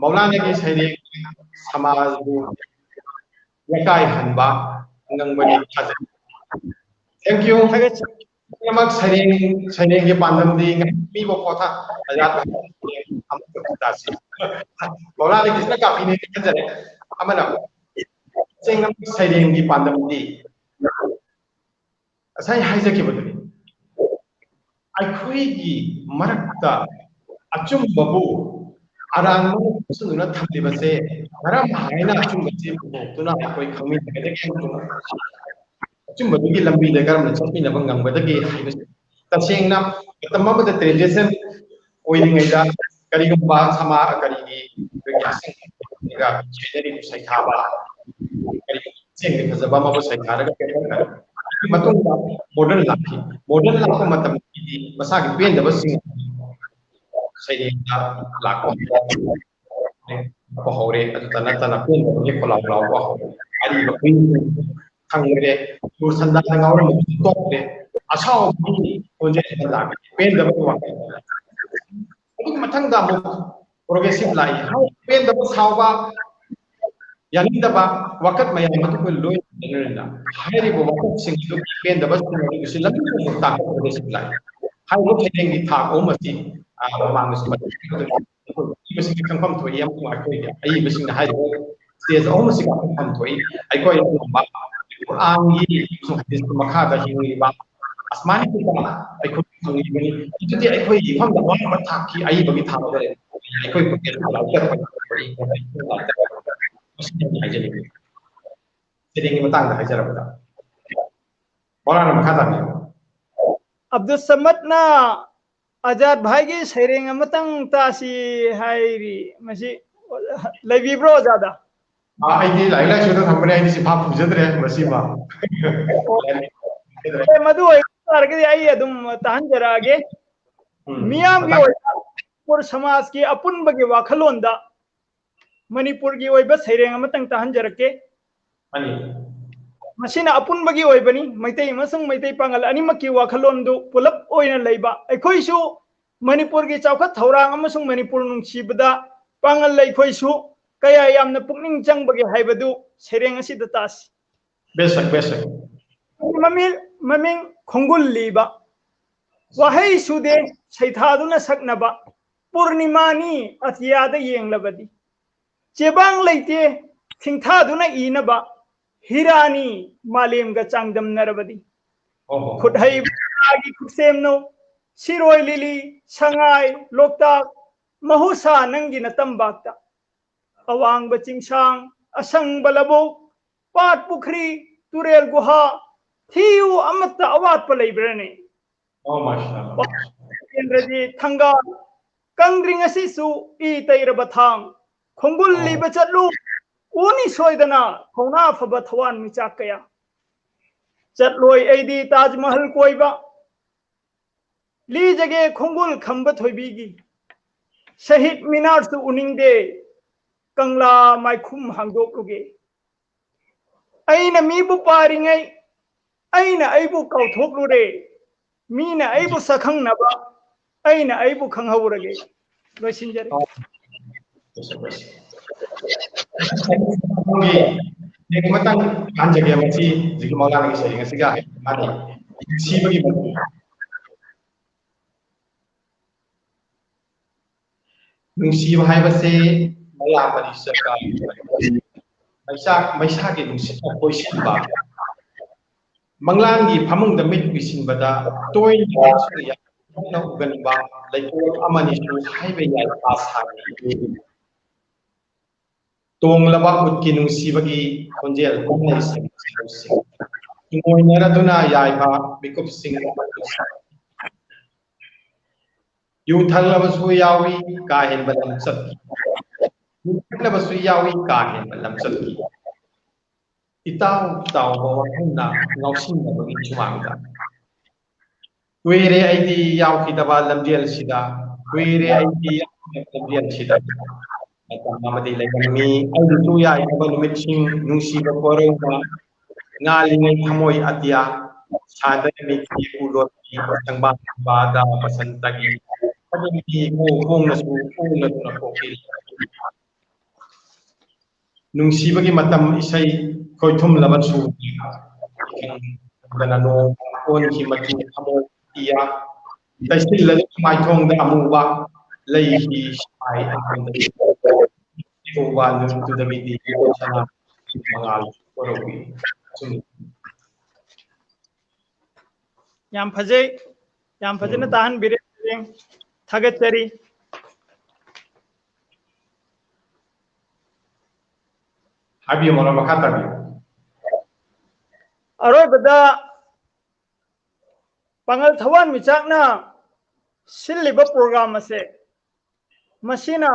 ꯃꯧꯂꯥꯅꯥꯒꯤ ꯁꯩꯔꯦꯡ ꯁꯃꯥꯖꯕꯨ ꯋꯥꯀꯥꯏꯍꯟꯕ ꯉꯝꯒꯅꯤ ꯊꯥꯖꯩ꯫ Thank you꯫ ꯄꯨꯝꯅꯃꯛ ꯁꯩꯔꯦꯡ ꯁꯩꯔꯦꯡꯒꯤ ꯄꯥꯟꯗꯝꯗꯤ ꯉꯥꯏꯍꯥꯛ ꯄꯤꯕ ꯄꯣꯊꯥ ꯑꯌꯥꯠꯄ ꯑꯃꯠꯇ ꯇꯥꯁꯤ꯫ ꯃꯧꯂꯥꯅꯥꯒꯤꯁꯤꯅ ꯀꯥꯐꯤꯅꯦ ꯈꯟꯖꯔꯦ꯫ ꯑꯃꯅ ꯇꯁꯦꯡꯅ ꯁꯩꯔꯦꯡꯒꯤ ꯄꯥꯟꯗꯝꯗꯤ ꯉꯁꯥꯏ ꯍꯥꯏꯖꯈꯤꯕꯗꯨꯅꯤ꯫ ꯑꯩꯈꯣꯏꯒꯤ ꯃꯔꯛꯇ ꯑꯆꯨꯝꯕꯕꯨ ꯑꯔꯥꯟꯕꯅ ꯄꯨꯟꯁꯤꯟꯗꯨꯅ ꯊꯝꯂꯤꯕꯁꯦ ꯃꯔꯝ ꯍꯥꯏꯅ ꯑꯆꯨꯝꯕꯁꯤ ꯄꯨꯊꯣꯛꯇꯨꯅ ꯑꯩꯈꯣꯏ ꯈꯪꯃꯤꯟꯅꯒꯗꯒꯦ, ꯑꯆꯨꯝꯕꯗꯨꯒꯤ ꯂꯝꯕꯤꯗ ꯀꯔꯝꯅ ꯆꯠꯃꯤꯟꯅꯕ ꯉꯝꯒꯗꯒꯦ ꯍꯥꯏꯕꯁꯤ ꯇꯁꯦꯡꯅ ꯃꯇꯝ ꯑꯃꯗ ꯇ꯭ꯔꯦꯗꯤꯁꯟ ꯑꯣꯏꯔꯤꯉꯩꯗ ꯀꯔꯤꯒꯨꯝꯕ ꯁꯃꯥ ꯀꯔꯤꯒꯤ ꯑꯩꯈꯣꯏꯒꯤ ꯑꯁꯪꯕ ꯁꯦꯟꯅꯔꯤꯕ ꯁꯩꯊꯥꯕ ꯀꯔꯤꯒꯨꯝꯕ ꯆꯦꯡꯗ ꯐꯖꯕ ꯑꯃꯕꯨ ꯁꯩꯊꯥꯔꯒ ꯄꯦꯟꯊꯣꯛꯈ꯭ꯔꯦ꯫ ꯑꯗꯨꯒꯤ ꯃꯇꯨꯡꯗ ꯃꯣꯗꯔꯟ ꯂꯥꯛꯈꯤ꯫ ꯃꯣꯗꯔꯟ ꯂꯥꯛꯄ ꯃꯇꯝꯗꯗꯤ ꯃꯁꯥꯒꯤ ꯄꯦꯟꯗꯕꯁꯤꯡ ꯁꯩꯔꯦꯡꯗ ꯂꯥꯛꯄ ꯍꯧꯔꯦ꯫ ꯑꯗꯨꯇ ꯅꯠꯇꯅ ꯄꯦꯟꯗꯕꯒꯤ ꯈꯣꯜꯂꯥꯎ ꯂꯥꯎꯕ ꯍꯧꯔꯦ꯫ ꯑꯔꯤꯕ ꯈꯨꯏꯁꯤꯡ ꯈꯪꯗ꯭ꯔꯦ꯫ ꯁꯨꯔ ꯁꯟꯗꯥꯅ ꯉꯥꯎꯔꯝꯕꯗꯨ ꯇꯣꯛꯈ꯭ꯔꯦ꯫ ꯑꯁꯥꯎꯕꯒꯤ ꯈꯣꯟꯖꯦꯜ ꯂꯥꯛꯈꯤ꯫ ꯄꯦꯟꯗꯕꯒꯤ ꯋꯥꯈꯜ꯫ ꯑꯗꯨꯒꯤ ꯃꯊꯪꯗ ꯑꯃꯨꯛ ꯄ꯭ꯔꯣꯒ꯭ꯔꯦꯁꯤꯞ ꯂꯥꯛꯏ꯫ ꯄꯦꯟꯗꯕ, ꯁꯥꯎꯕ, ꯌꯥꯅꯤꯡꯗꯕ ꯋꯥꯀꯠ ꯃꯌꯥꯝ ꯑꯗꯨ ꯑꯩꯈꯣꯏ ꯂꯣꯏ ꯂꯩꯅꯔꯤꯅ ꯍꯥꯏꯔꯤꯕ ꯋꯥꯀꯠꯁꯤꯡ ꯑꯗꯨ ꯄꯦꯟꯗꯕꯁꯤꯡ ꯑꯗꯨꯒꯤꯁꯨ ꯂꯝꯕꯤ ꯑꯃ ꯇꯥꯛꯄ ꯄ꯭ꯔꯣꯒ꯭ꯔꯦꯁꯤꯞ ꯂꯥꯛꯏ꯫ ꯍꯥꯏꯔꯤꯕ ꯁꯩꯔꯦꯡꯒꯤ ꯊꯥꯛ ꯑꯍꯨꯝ ꯑꯁꯤ, ꯑ, ꯃꯃꯥꯡꯗꯁꯨ ꯃꯇꯝ ꯄꯤꯕꯗꯨꯅꯤ꯫ ꯑꯩꯈꯣꯏ ꯃꯁꯤꯡꯒꯤ ꯈꯪꯐꯝ ꯊꯣꯛꯏ ꯑꯃꯁꯨꯡ ꯑꯩꯈꯣꯏꯒꯤ ꯑꯏꯕꯁꯤꯡꯅ ꯍꯥꯏꯔꯤꯕ ꯁ꯭ꯇꯦꯖ ꯑꯍꯨꯝ ꯑꯁꯤꯒ ꯈꯪꯐꯝ ꯊꯣꯛꯏ꯫ ꯑꯩꯈꯣꯏ ꯑꯗꯨꯒꯨꯝꯕ ꯀꯨꯔꯥꯟꯒꯤ ꯑꯃꯁꯨꯡ ꯍꯗꯤꯁꯀꯤ ꯃꯈꯥꯗ ꯍꯤꯡꯂꯤꯕ ꯑꯁꯃꯥꯅꯤ ꯀꯤꯇꯥꯕ ꯑꯩꯈꯣꯏ ꯐꯪꯂꯤꯕꯅꯤ꯫ ꯑꯗꯨꯗꯤ ꯑꯩꯈꯣꯏꯒꯤ ꯏꯐꯝꯗ ꯋꯥꯡꯕ ꯊꯥꯛꯀꯤ ꯑꯏꯕꯒꯤ ꯊꯥꯛ ꯑꯃ ꯂꯩꯔꯦ꯫ ꯑꯩꯈꯣꯏ ꯄꯨꯛꯅꯤꯡ ꯂꯥꯎꯖꯔꯛꯄ ꯃꯁꯤꯗꯤ ꯍꯥꯏꯖꯅꯤꯡꯉꯤ꯫ ꯁꯩꯔꯦꯡꯒꯤ ꯃꯇꯥꯡꯗ ꯍꯥꯏꯖꯔꯕꯗ꯫ ꯃꯧꯂꯥꯅꯥ ꯃꯈꯥ ꯇꯥꯕꯤꯌꯨ꯫ ꯑꯕꯗꯨꯜ ꯁꯃꯗꯅ ꯑꯖꯥꯗ ꯚꯥꯏꯒꯤ ꯁꯩꯔꯦꯡ ꯑꯃꯇꯪ ꯇꯥꯁꯤ ꯍꯥꯏꯔꯤ꯫ ꯃꯁꯤ ꯂꯩꯕꯤꯕ꯭ꯔꯣ ꯑꯣꯖꯥꯗ? ꯑꯥ, ꯑꯩꯗꯤ ꯂꯥꯏꯔꯤꯛ ꯂꯥꯏꯁꯨꯗ ꯊꯝꯕꯅꯦ, ꯑꯩꯗꯤ ꯆꯤꯟꯐꯥ ꯄꯨꯖꯗ꯭ꯔꯦ ꯃꯁꯤꯃ꯫ ꯑꯦ, ꯃꯗꯨ ꯑꯣꯏꯕ ꯇꯥꯔꯒꯗꯤ ꯑꯩ ꯑꯗꯨꯝ ꯇꯥꯍꯟꯖꯔꯛꯑꯒꯦ꯫ ꯎꯝ, ꯃꯤꯌꯥꯝꯒꯤ ꯃꯇꯥꯡ- ꯑꯣꯏꯕ ꯃꯅꯤꯄꯨꯔ ꯁꯃꯥꯖꯀꯤ ꯑꯄꯨꯟꯕꯒꯤ ꯋꯥꯈꯜꯂꯣꯟꯗ ꯃꯅꯤꯄꯨꯔꯒꯤ ꯑꯣꯏꯕ ꯁꯩꯔꯦꯡ ꯑꯃꯇꯪ ꯇꯥꯍꯟꯖꯔꯛꯀꯦ꯫ ꯑꯅꯤ꯫ ꯃꯁꯤꯅ ꯑꯄꯨꯟꯕꯒꯤ ꯑꯣꯏꯕꯅꯤ꯫ ꯃꯩꯇꯩ ꯑꯃꯁꯨꯡ ꯃꯩꯇꯩ ꯄꯥꯉꯜ ꯑꯅꯤꯃꯛꯀꯤ ꯋꯥꯈꯜꯂꯣꯟꯗꯨ ꯄꯨꯂꯞ ꯑꯣꯏꯅ ꯂꯩꯕ ꯑꯩꯈꯣꯏꯁꯨ ꯃꯅꯤꯄꯨꯔꯒꯤ ꯆꯥꯎꯈꯠ ꯊꯧꯔꯥꯡ ꯑꯃꯁꯨꯡ ꯃꯅꯤꯄꯨꯔ ꯅꯨꯡꯁꯤꯕꯗ ꯄꯥꯉꯜ ꯑꯩꯈꯣꯏꯁꯨ ꯀꯌꯥ ꯌꯥꯝꯅ ꯄꯨꯛꯅꯤꯡ ꯆꯪꯕꯒꯦ ꯍꯥꯏꯕꯗꯨ ꯁꯩꯔꯦꯡ ꯑꯁꯤꯗ ꯇꯥꯁꯤ꯫ ꯕꯦꯁꯛ, ꯕꯦꯁꯛ꯫ ꯃꯃꯤꯡ, ꯃꯃꯤꯡ ꯈꯣꯡꯒꯨꯜ ꯂꯤꯕ꯫ ꯋꯥꯍꯩ ꯁꯨꯗꯦ ꯁꯩꯊꯥꯗꯨꯅ ꯁꯛꯅꯕ, ꯄꯨꯔꯅꯤꯃꯥꯅꯤ ꯑꯇꯤꯌꯥꯗ ꯌꯦꯡꯂꯕꯗꯤ꯫ ꯆꯦꯕꯥꯡ ꯂꯩꯇꯦ ꯊꯤꯡꯊꯥꯗꯨꯅ ꯏꯅꯕ, ꯍꯤꯔꯥꯅꯤ ꯃꯥꯂꯦꯝꯒ ꯆꯥꯡꯗꯝꯅꯔꯕꯗꯤ꯫ ꯑꯣꯍꯣ꯫ ꯈꯨꯠꯍꯩꯕꯒꯤ ꯈꯨꯠꯁꯦꯝꯅꯣ, ꯁꯤꯔꯣꯏ ꯂꯤꯂꯤ, ꯁꯉꯥꯏ, ꯂꯣꯛꯇꯥꯛ, ꯃꯍꯧꯁꯥ ꯅꯪꯒꯤ ꯅꯇꯝꯕꯥꯛꯇ꯫ ꯑꯋꯥꯡꯕ ꯆꯤꯡꯁꯥꯡ, ꯑꯁꯪꯕ ꯂꯧꯕꯨꯛ, ꯄꯥꯠ ꯄꯨꯈ꯭ꯔꯤ, ꯇꯨꯔꯦꯜ ꯒꯨꯍꯥ, ꯊꯤꯌꯨ ꯑꯃꯠꯇ ꯑꯋꯥꯠꯄ ꯂꯩꯕ꯭ꯔꯅꯦ? ꯑꯣ, ꯃꯥꯁꯥ ꯑꯜꯂꯥ꯫ ꯀꯦꯟꯗ꯭ꯔꯒꯤ ꯊꯪꯒꯥꯜ, ꯀꯪꯗ꯭ꯔꯤꯡ ꯑꯁꯤꯁꯨ ꯏ ꯇꯩꯔꯕ ꯊꯥꯡ, ꯈꯣꯡꯒꯨꯜ ꯑꯣ꯫ ꯂꯤꯕ ꯆꯠꯂꯨ, ꯎꯅꯤ ꯁꯣꯏꯗꯅ ꯊꯧꯅꯥ ꯐꯕ ꯊꯋꯥꯟ ꯃꯤꯆꯥꯛ ꯀꯌꯥ꯫ ꯆꯠꯂꯣꯏ ꯑꯩꯗꯤ ꯇꯥꯖ ꯃꯍꯜ ꯀꯣꯏꯕ, ꯂꯤꯖꯒꯦ ꯈꯣꯡꯒꯨꯜ ꯈꯝꯕ ꯊꯣꯏꯕꯤꯒꯤ, ꯁꯍꯤꯗ ꯃꯤꯅꯥꯔꯁꯨ ꯎꯅꯤꯡꯗꯦ, ꯀꯪꯂꯥ ꯃꯥꯏꯈꯨꯝ ꯍꯥꯡꯗꯣꯛꯂꯨꯒꯦ꯫ ꯑꯩꯅ ꯃꯤꯕꯨ ꯄꯥꯔꯤꯉꯩ ꯑꯩꯅ ꯑꯩꯕꯨ ꯀꯥꯎꯊꯣꯛꯂꯨꯔꯦ, ꯃꯤꯅ ꯑꯩꯕꯨ ꯁꯛꯈꯪꯅꯕ ꯑꯩꯅ ꯑꯩꯕꯨ ꯈꯪꯍꯧꯔꯒꯦ꯫ ꯂꯣꯏꯁꯤꯟꯖꯔꯦ꯫ ꯃꯊꯪ ꯍꯟꯖꯒꯦ, ꯃꯁꯤ ꯍꯧꯖꯤꯛꯀꯤ ꯃꯧꯂꯥꯅꯥꯒꯤ ꯁꯩꯔꯦꯡ ꯑꯁꯤꯒ ꯃꯥꯟꯅꯩ꯫ ꯁꯤꯕꯒꯤ ꯃꯇꯨꯡ꯫ ꯅꯨꯡꯁꯤꯕ ꯍꯥꯏꯕꯁꯦ ꯃꯩꯂꯥ ꯃꯔꯤ ꯆꯠꯄ, ꯃꯩꯁꯥ-, ꯃꯩꯁꯥꯒꯤ ꯅꯨꯡꯁꯤꯠꯅ ꯀꯣꯏꯁꯤꯟꯕ, ꯃꯪꯂꯥꯟꯒꯤ ꯐꯃꯨꯡꯗ ꯃꯤꯠ ꯎꯏꯁꯤꯟꯕꯗ ꯇꯣꯏꯅ ꯁꯨꯝ ꯌꯥꯝꯅ ꯎꯒꯟꯕ ꯂꯩꯀꯣꯜ ꯑꯃꯅꯤꯁꯨ ꯍꯥꯏꯕ ꯌꯥꯏ꯫ ꯑꯥꯁꯥꯒꯤ ꯇꯣꯡꯂꯕ ꯎꯠꯀꯤ ꯅꯨꯡꯁꯤꯕꯒꯤ ꯈꯣꯟꯖꯦꯜ ꯀꯟꯅ ꯏꯁꯩ ꯁꯛꯄꯁꯤꯡ, ꯏꯃꯣꯏꯅꯔꯗꯨꯅ ꯌꯥꯏꯐ ꯃꯤꯀꯨꯞꯁꯤꯡ꯫ ꯌꯨ ꯊꯛꯂꯕꯁꯨ ꯌꯥꯎꯏ, ꯀꯥ ꯍꯦꯟꯕ ꯂꯝꯆꯠ꯫ ꯅꯤꯡꯁꯤꯡꯅꯕꯁꯨ ꯌꯥꯎꯏ ꯀꯥ ꯍꯦꯟꯕ ꯂꯝꯆꯠꯀꯤ꯫ ꯏꯇꯥꯎ ꯇꯥꯎꯕ ꯋꯥꯈꯜꯅ ꯉꯥꯎꯁꯤꯟꯅꯕꯒꯤ ꯁꯨꯃꯥꯡꯗ꯫ ꯀꯨꯏꯔꯦ ꯑꯩꯗꯤ ꯌꯥꯎꯈꯤꯗꯕ ꯂꯝꯖꯦꯜꯁꯤꯗ, ꯀꯨꯏꯔꯦ ꯑꯩꯗꯤ ꯌꯥꯎꯈꯤꯗꯕ ꯂꯝꯖꯦꯜꯁꯤꯗ꯫ ꯃꯇꯝ ꯑꯃꯗꯤ ꯂꯩꯔꯝꯃꯤ ꯑꯩꯒꯤꯁꯨ ꯌꯥꯏꯐꯕ ꯅꯨꯃꯤꯠꯁꯤꯡ, ꯅꯨꯡꯁꯤꯕ ꯀꯣꯔꯧꯅ ꯉꯥꯜꯂꯤꯉꯩ ꯊꯃꯣꯏ ꯑꯇꯤꯌꯥ ꯁꯥꯗꯔꯝꯃꯤ ꯎꯂꯣꯠꯀꯤ ꯁꯪꯕꯥꯗ ꯕꯁꯟꯇꯒꯤ ꯈꯣꯡꯅꯁꯨ ꯎꯅꯗꯨꯅ ꯄꯣꯛꯈꯤ꯫ ꯅꯨꯡꯁꯤꯕꯒꯤ ꯃꯇꯝ ꯏꯁꯩ ꯈꯣꯏꯊꯨꯝꯂꯕ ꯁꯨꯔꯗꯅ ꯅꯣꯡ ꯑꯣꯟꯈꯤ ꯃꯆꯨ ꯊꯃꯣꯏ ꯏꯌꯥ ꯇꯩꯁꯤꯜꯂꯗꯨꯅ ꯃꯥꯏꯊꯣꯡꯗ ꯑꯃꯨꯕ ꯂꯩꯒꯤ ꯁꯥꯏ ꯑꯃꯗ ꯎꯕ ꯅꯨꯃꯤꯠꯇꯨꯗꯒꯤꯗꯤ ꯁꯅꯥ ꯃꯉꯥꯜ ꯀꯣꯔꯧꯏ꯫ ꯑꯁꯨꯝꯅ ꯌꯥꯝ ꯐꯖꯩ, ꯌꯥꯝ ꯐꯖꯅ ꯎꯝ꯫ ꯇꯥꯍꯟꯕꯤꯔꯦ꯫ ꯊꯥꯒꯠꯆꯔꯤ꯫ ꯍꯥꯏꯕꯤꯌꯨ ꯃꯔꯨꯞ, ꯃꯈꯥ ꯇꯥꯕꯤꯌꯨ꯫ ꯑꯔꯣꯏꯕꯗ ꯄꯥꯉꯜ ꯊꯋꯥꯟ ꯃꯤꯆꯥꯛꯅ ꯁꯤꯜꯂꯤꯕ program ꯑꯁꯦ, ꯃꯁꯤꯅ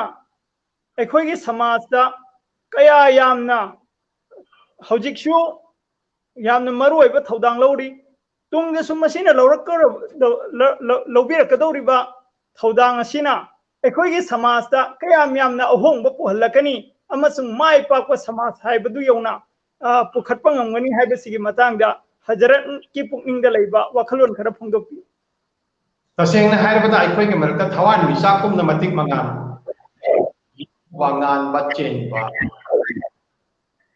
ꯑꯩꯈꯣꯏꯒꯤ ꯁꯃꯥꯖꯇ ꯀꯌꯥ ꯌꯥꯝꯅ ꯍꯧꯖꯤꯛꯁꯨ ꯌꯥꯝꯅ ꯃꯔꯨ ꯑꯣꯏꯕ ꯊꯧꯗꯥꯡ ꯂꯧꯔꯤ꯫ ꯇꯨꯡꯗꯁꯨ ꯃꯁꯤꯅ ꯂꯧꯔꯛꯀ-, ꯂꯧ-, ꯂꯧ-, ꯂꯧꯕꯤꯔꯛꯀꯗꯧꯔꯤꯕ ꯊꯧꯗꯥꯡ ꯑꯁꯤꯅ ꯑꯩꯈꯣꯏꯒꯤ ꯁꯃꯥꯖꯇ ꯀꯌꯥꯝ ꯌꯥꯝꯅ ꯑꯍꯣꯡꯕ ꯄꯨꯍꯜꯂꯛꯀꯅꯤ ꯑꯃꯁꯨꯡ ꯃꯥꯏ ꯄꯥꯛꯄ ꯁꯃꯥꯖ ꯍꯥꯏꯕꯗꯨ ꯌꯧꯅ, ꯑ, ꯄꯨꯈꯠꯄ ꯉꯝꯒꯅꯤ ꯍꯥꯏꯕꯁꯤꯒꯤ ꯃꯇꯥꯡꯗ ꯍꯖꯔꯠꯀꯤ ꯄꯨꯛꯅꯤꯡꯗ ꯂꯩꯕ ꯋꯥꯈꯜꯂꯣꯟ ꯈꯔ ꯐꯣꯡꯗꯣꯛꯄꯤꯌꯨ꯫ ꯇꯁꯦꯡꯅ ꯍꯥꯏꯔꯕꯗ ꯑꯩꯈꯣꯏꯒꯤ ꯃꯔꯛꯇ ꯊꯋꯥꯟꯃꯤꯆꯥꯛꯀꯨꯝꯅ ꯃꯇꯤꯛ ꯃꯉꯥꯜ, ꯋꯥꯉꯥꯟꯕ ꯆꯦꯟꯕ,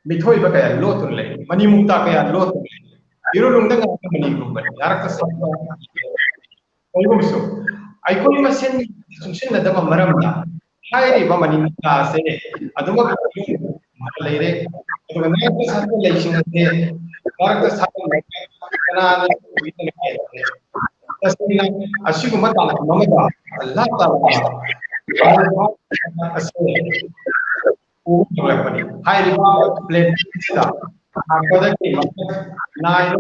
ꯃꯤꯊꯣꯏꯕ ꯀꯌꯥ ꯂꯣꯠꯇꯨꯅ ꯂꯩ, ꯃꯅꯤꯃꯨꯛꯇ ꯀꯌꯥ ꯂꯣꯠꯇꯨꯅ ꯂꯩ꯫ ꯏꯔꯨꯂꯨꯝꯗ ꯉꯥꯛꯇ ꯃꯅꯤꯒꯨꯝꯕꯅꯤ, ꯉꯥꯔꯛꯇ ꯁꯥꯠꯄ꯫ ꯀꯔꯤꯒꯨꯝꯕꯁꯨ ꯑꯩꯈꯣꯏ ꯃꯁꯦꯟ ꯆꯨꯡꯁꯤꯟꯅꯗꯕ ꯃꯔꯝꯅ ꯍꯥꯏꯔꯤꯕ ꯃꯅꯤꯃꯨꯛꯇ ꯑꯁꯦ ꯑꯗꯨꯃꯛ ꯂꯩꯔꯦ꯫ ꯑꯗꯨꯒ ꯉꯥꯔꯛꯇ ꯁꯥꯠꯄ ꯂꯩꯁꯤꯡ ꯑꯁꯦ ꯉꯥꯔꯛꯇ ꯁꯥꯠꯄ ꯀꯅꯥꯅ ꯎꯕꯤꯗꯅ ꯍꯥꯏꯔꯦ꯫ ꯇꯁꯦꯡꯅ ꯑꯁꯤꯒꯨꯝꯕ ꯇꯥꯟꯐꯝ ꯑꯃꯗ ꯂꯥꯞ ꯇꯥꯕ ꯑꯁꯦ ꯎꯕ ꯐꯪꯂꯛꯄꯅꯤ꯫ ꯍꯥꯏꯔꯤꯕ platform ꯑꯁꯤꯗ ꯂꯥꯛꯄꯗꯒꯤ ꯃꯈꯜ ꯅꯥꯏꯕ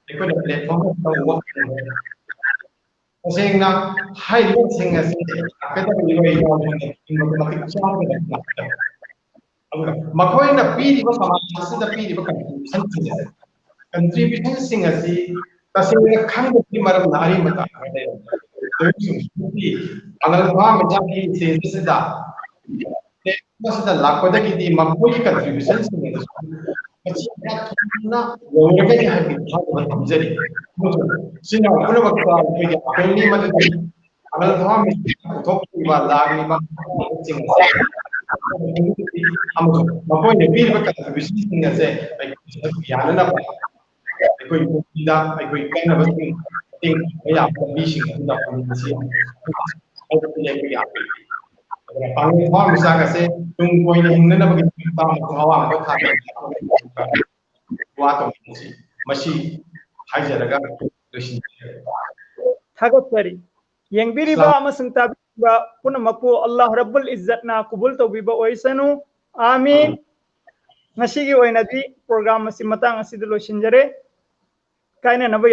ꯑꯩꯈꯣꯏꯅ platform ꯑꯁꯤꯗ ꯎꯕ ꯐꯪꯂꯦ꯫ ꯇꯁꯦꯡꯅ ꯍꯥꯏꯔꯤꯕꯁꯤꯡ ꯑꯁꯤ ꯂꯥꯛꯀꯗꯕ ꯃꯤꯑꯣꯏ ꯌꯥꯎꯗꯅ ꯍꯤꯡꯕꯗ ꯃꯇꯤꯛ ꯆꯥꯗꯅ ꯂꯥꯛꯀꯗꯕ꯫ ꯑꯗꯨꯒ ꯃꯈꯣꯏꯅ ꯄꯤꯔꯤꯕ ꯁꯃꯥꯖ ꯑꯁꯤꯗ ꯄꯤꯔꯤꯕ contribution ꯁꯤꯡ ꯑꯁꯦ, contribution ꯁꯤꯡ ꯑꯁꯤ ꯇꯁꯦꯡꯅ ꯈꯪꯗꯕꯒꯤ ꯃꯔꯝꯅ ꯑꯔꯦꯝꯕ ꯇꯥꯈ꯭ꯔ ꯂꯩꯔꯝꯃꯤ꯫ ꯃꯉꯜ ꯐꯥ ꯃꯆꯥꯒꯤ ꯁꯦꯟꯁ ꯑꯁꯤꯗ ꯃꯁꯤꯗ ꯂꯥꯛꯄꯗꯒꯤꯗꯤ ꯃꯈꯣꯏꯒꯤ contribution ꯁꯤꯡ ꯑꯗꯨꯁꯨ ꯃꯁꯤ ꯀꯌꯥ ꯊꯨꯅ ꯌꯧꯔꯒꯅꯤ ꯍꯥꯏꯕꯒꯤ ꯊꯥꯖꯕ ꯊꯝꯖꯔꯤ꯫ ꯑꯃꯁꯨꯡ ꯏꯆꯤꯟ ꯏꯅꯥꯎ ꯄꯨꯝꯅꯃꯛꯇ ꯑꯩꯈꯣꯏꯒꯤ appeal ꯅꯤ ꯃꯗꯨꯗꯤ ꯃꯉꯜ ꯐꯥ ꯃꯆꯥꯅ ꯄꯨꯊꯣꯛꯂꯤꯕ ꯂꯥꯛꯂꯤꯕ ꯁꯤꯡ ꯑꯁꯤ ꯑꯃꯁꯨꯡ ꯃꯈꯣꯏꯅ ꯄꯤꯔꯤꯕ contribution ꯁꯤꯡ ꯑꯁꯦ ꯑꯩꯈꯣꯏ ꯌꯥꯅꯅꯕ ꯑꯩꯈꯣꯏ ꯄꯨꯟꯁꯤꯗ ꯑꯩꯈꯣꯏ ꯀꯟꯅꯕꯁꯤꯡ ꯃꯇꯦꯡ ꯄꯥꯡꯕ ꯌꯥꯕ ꯂꯝꯕꯤꯁꯤꯡ ꯑꯗꯨꯗ ꯄꯨꯟꯁꯤ ꯍꯥꯏꯕꯁꯤꯅꯤ ꯑꯩꯈꯣꯏꯒꯤ ꯑꯄꯤꯜ꯫ ꯑꯗꯨꯅ ꯄꯥꯡꯒꯜ ꯐꯥꯎꯔꯕ ꯃꯆꯥꯛ ꯑꯁꯦ ꯇꯨꯡ ꯀꯣꯏꯅ ꯍꯤꯡꯅꯅꯕꯒꯤꯗꯃꯛꯇ ꯑꯃꯁꯨꯡ ꯑꯋꯥꯡꯕ ꯊꯥꯛꯇ ꯋꯥ ꯇꯧꯃꯤꯟꯅꯁꯤ꯫ ꯃꯁꯤ ꯍꯥꯏꯖꯔꯒ ꯂꯣꯏꯁꯤꯟꯖꯔꯒꯦ꯫ ꯊꯥꯒꯠꯆꯔꯤ꯫ ꯌꯦꯡꯕꯤꯔꯤꯕ ꯑꯃꯁꯨꯡ ꯇꯥꯕꯤꯔꯤꯕ ꯄꯨꯝꯅꯃꯛꯄꯨ ꯑꯜꯂꯥꯍ ꯔꯕꯨꯜ ꯏꯖꯠꯅ ꯀꯨꯕꯨꯜ ꯇꯧꯕꯤꯕ ꯑꯣꯏꯁꯅꯨ꯫ ꯑꯥꯃꯤꯟ꯫ ꯉꯁꯤꯒꯤ ꯑꯣꯏꯅꯗꯤ program ꯑꯁꯤ ꯃꯇꯥꯡ ꯑꯁꯤꯗ ꯂꯣꯏꯁꯤꯟꯖꯔꯦ꯫ ꯀꯥꯏꯅꯅꯕ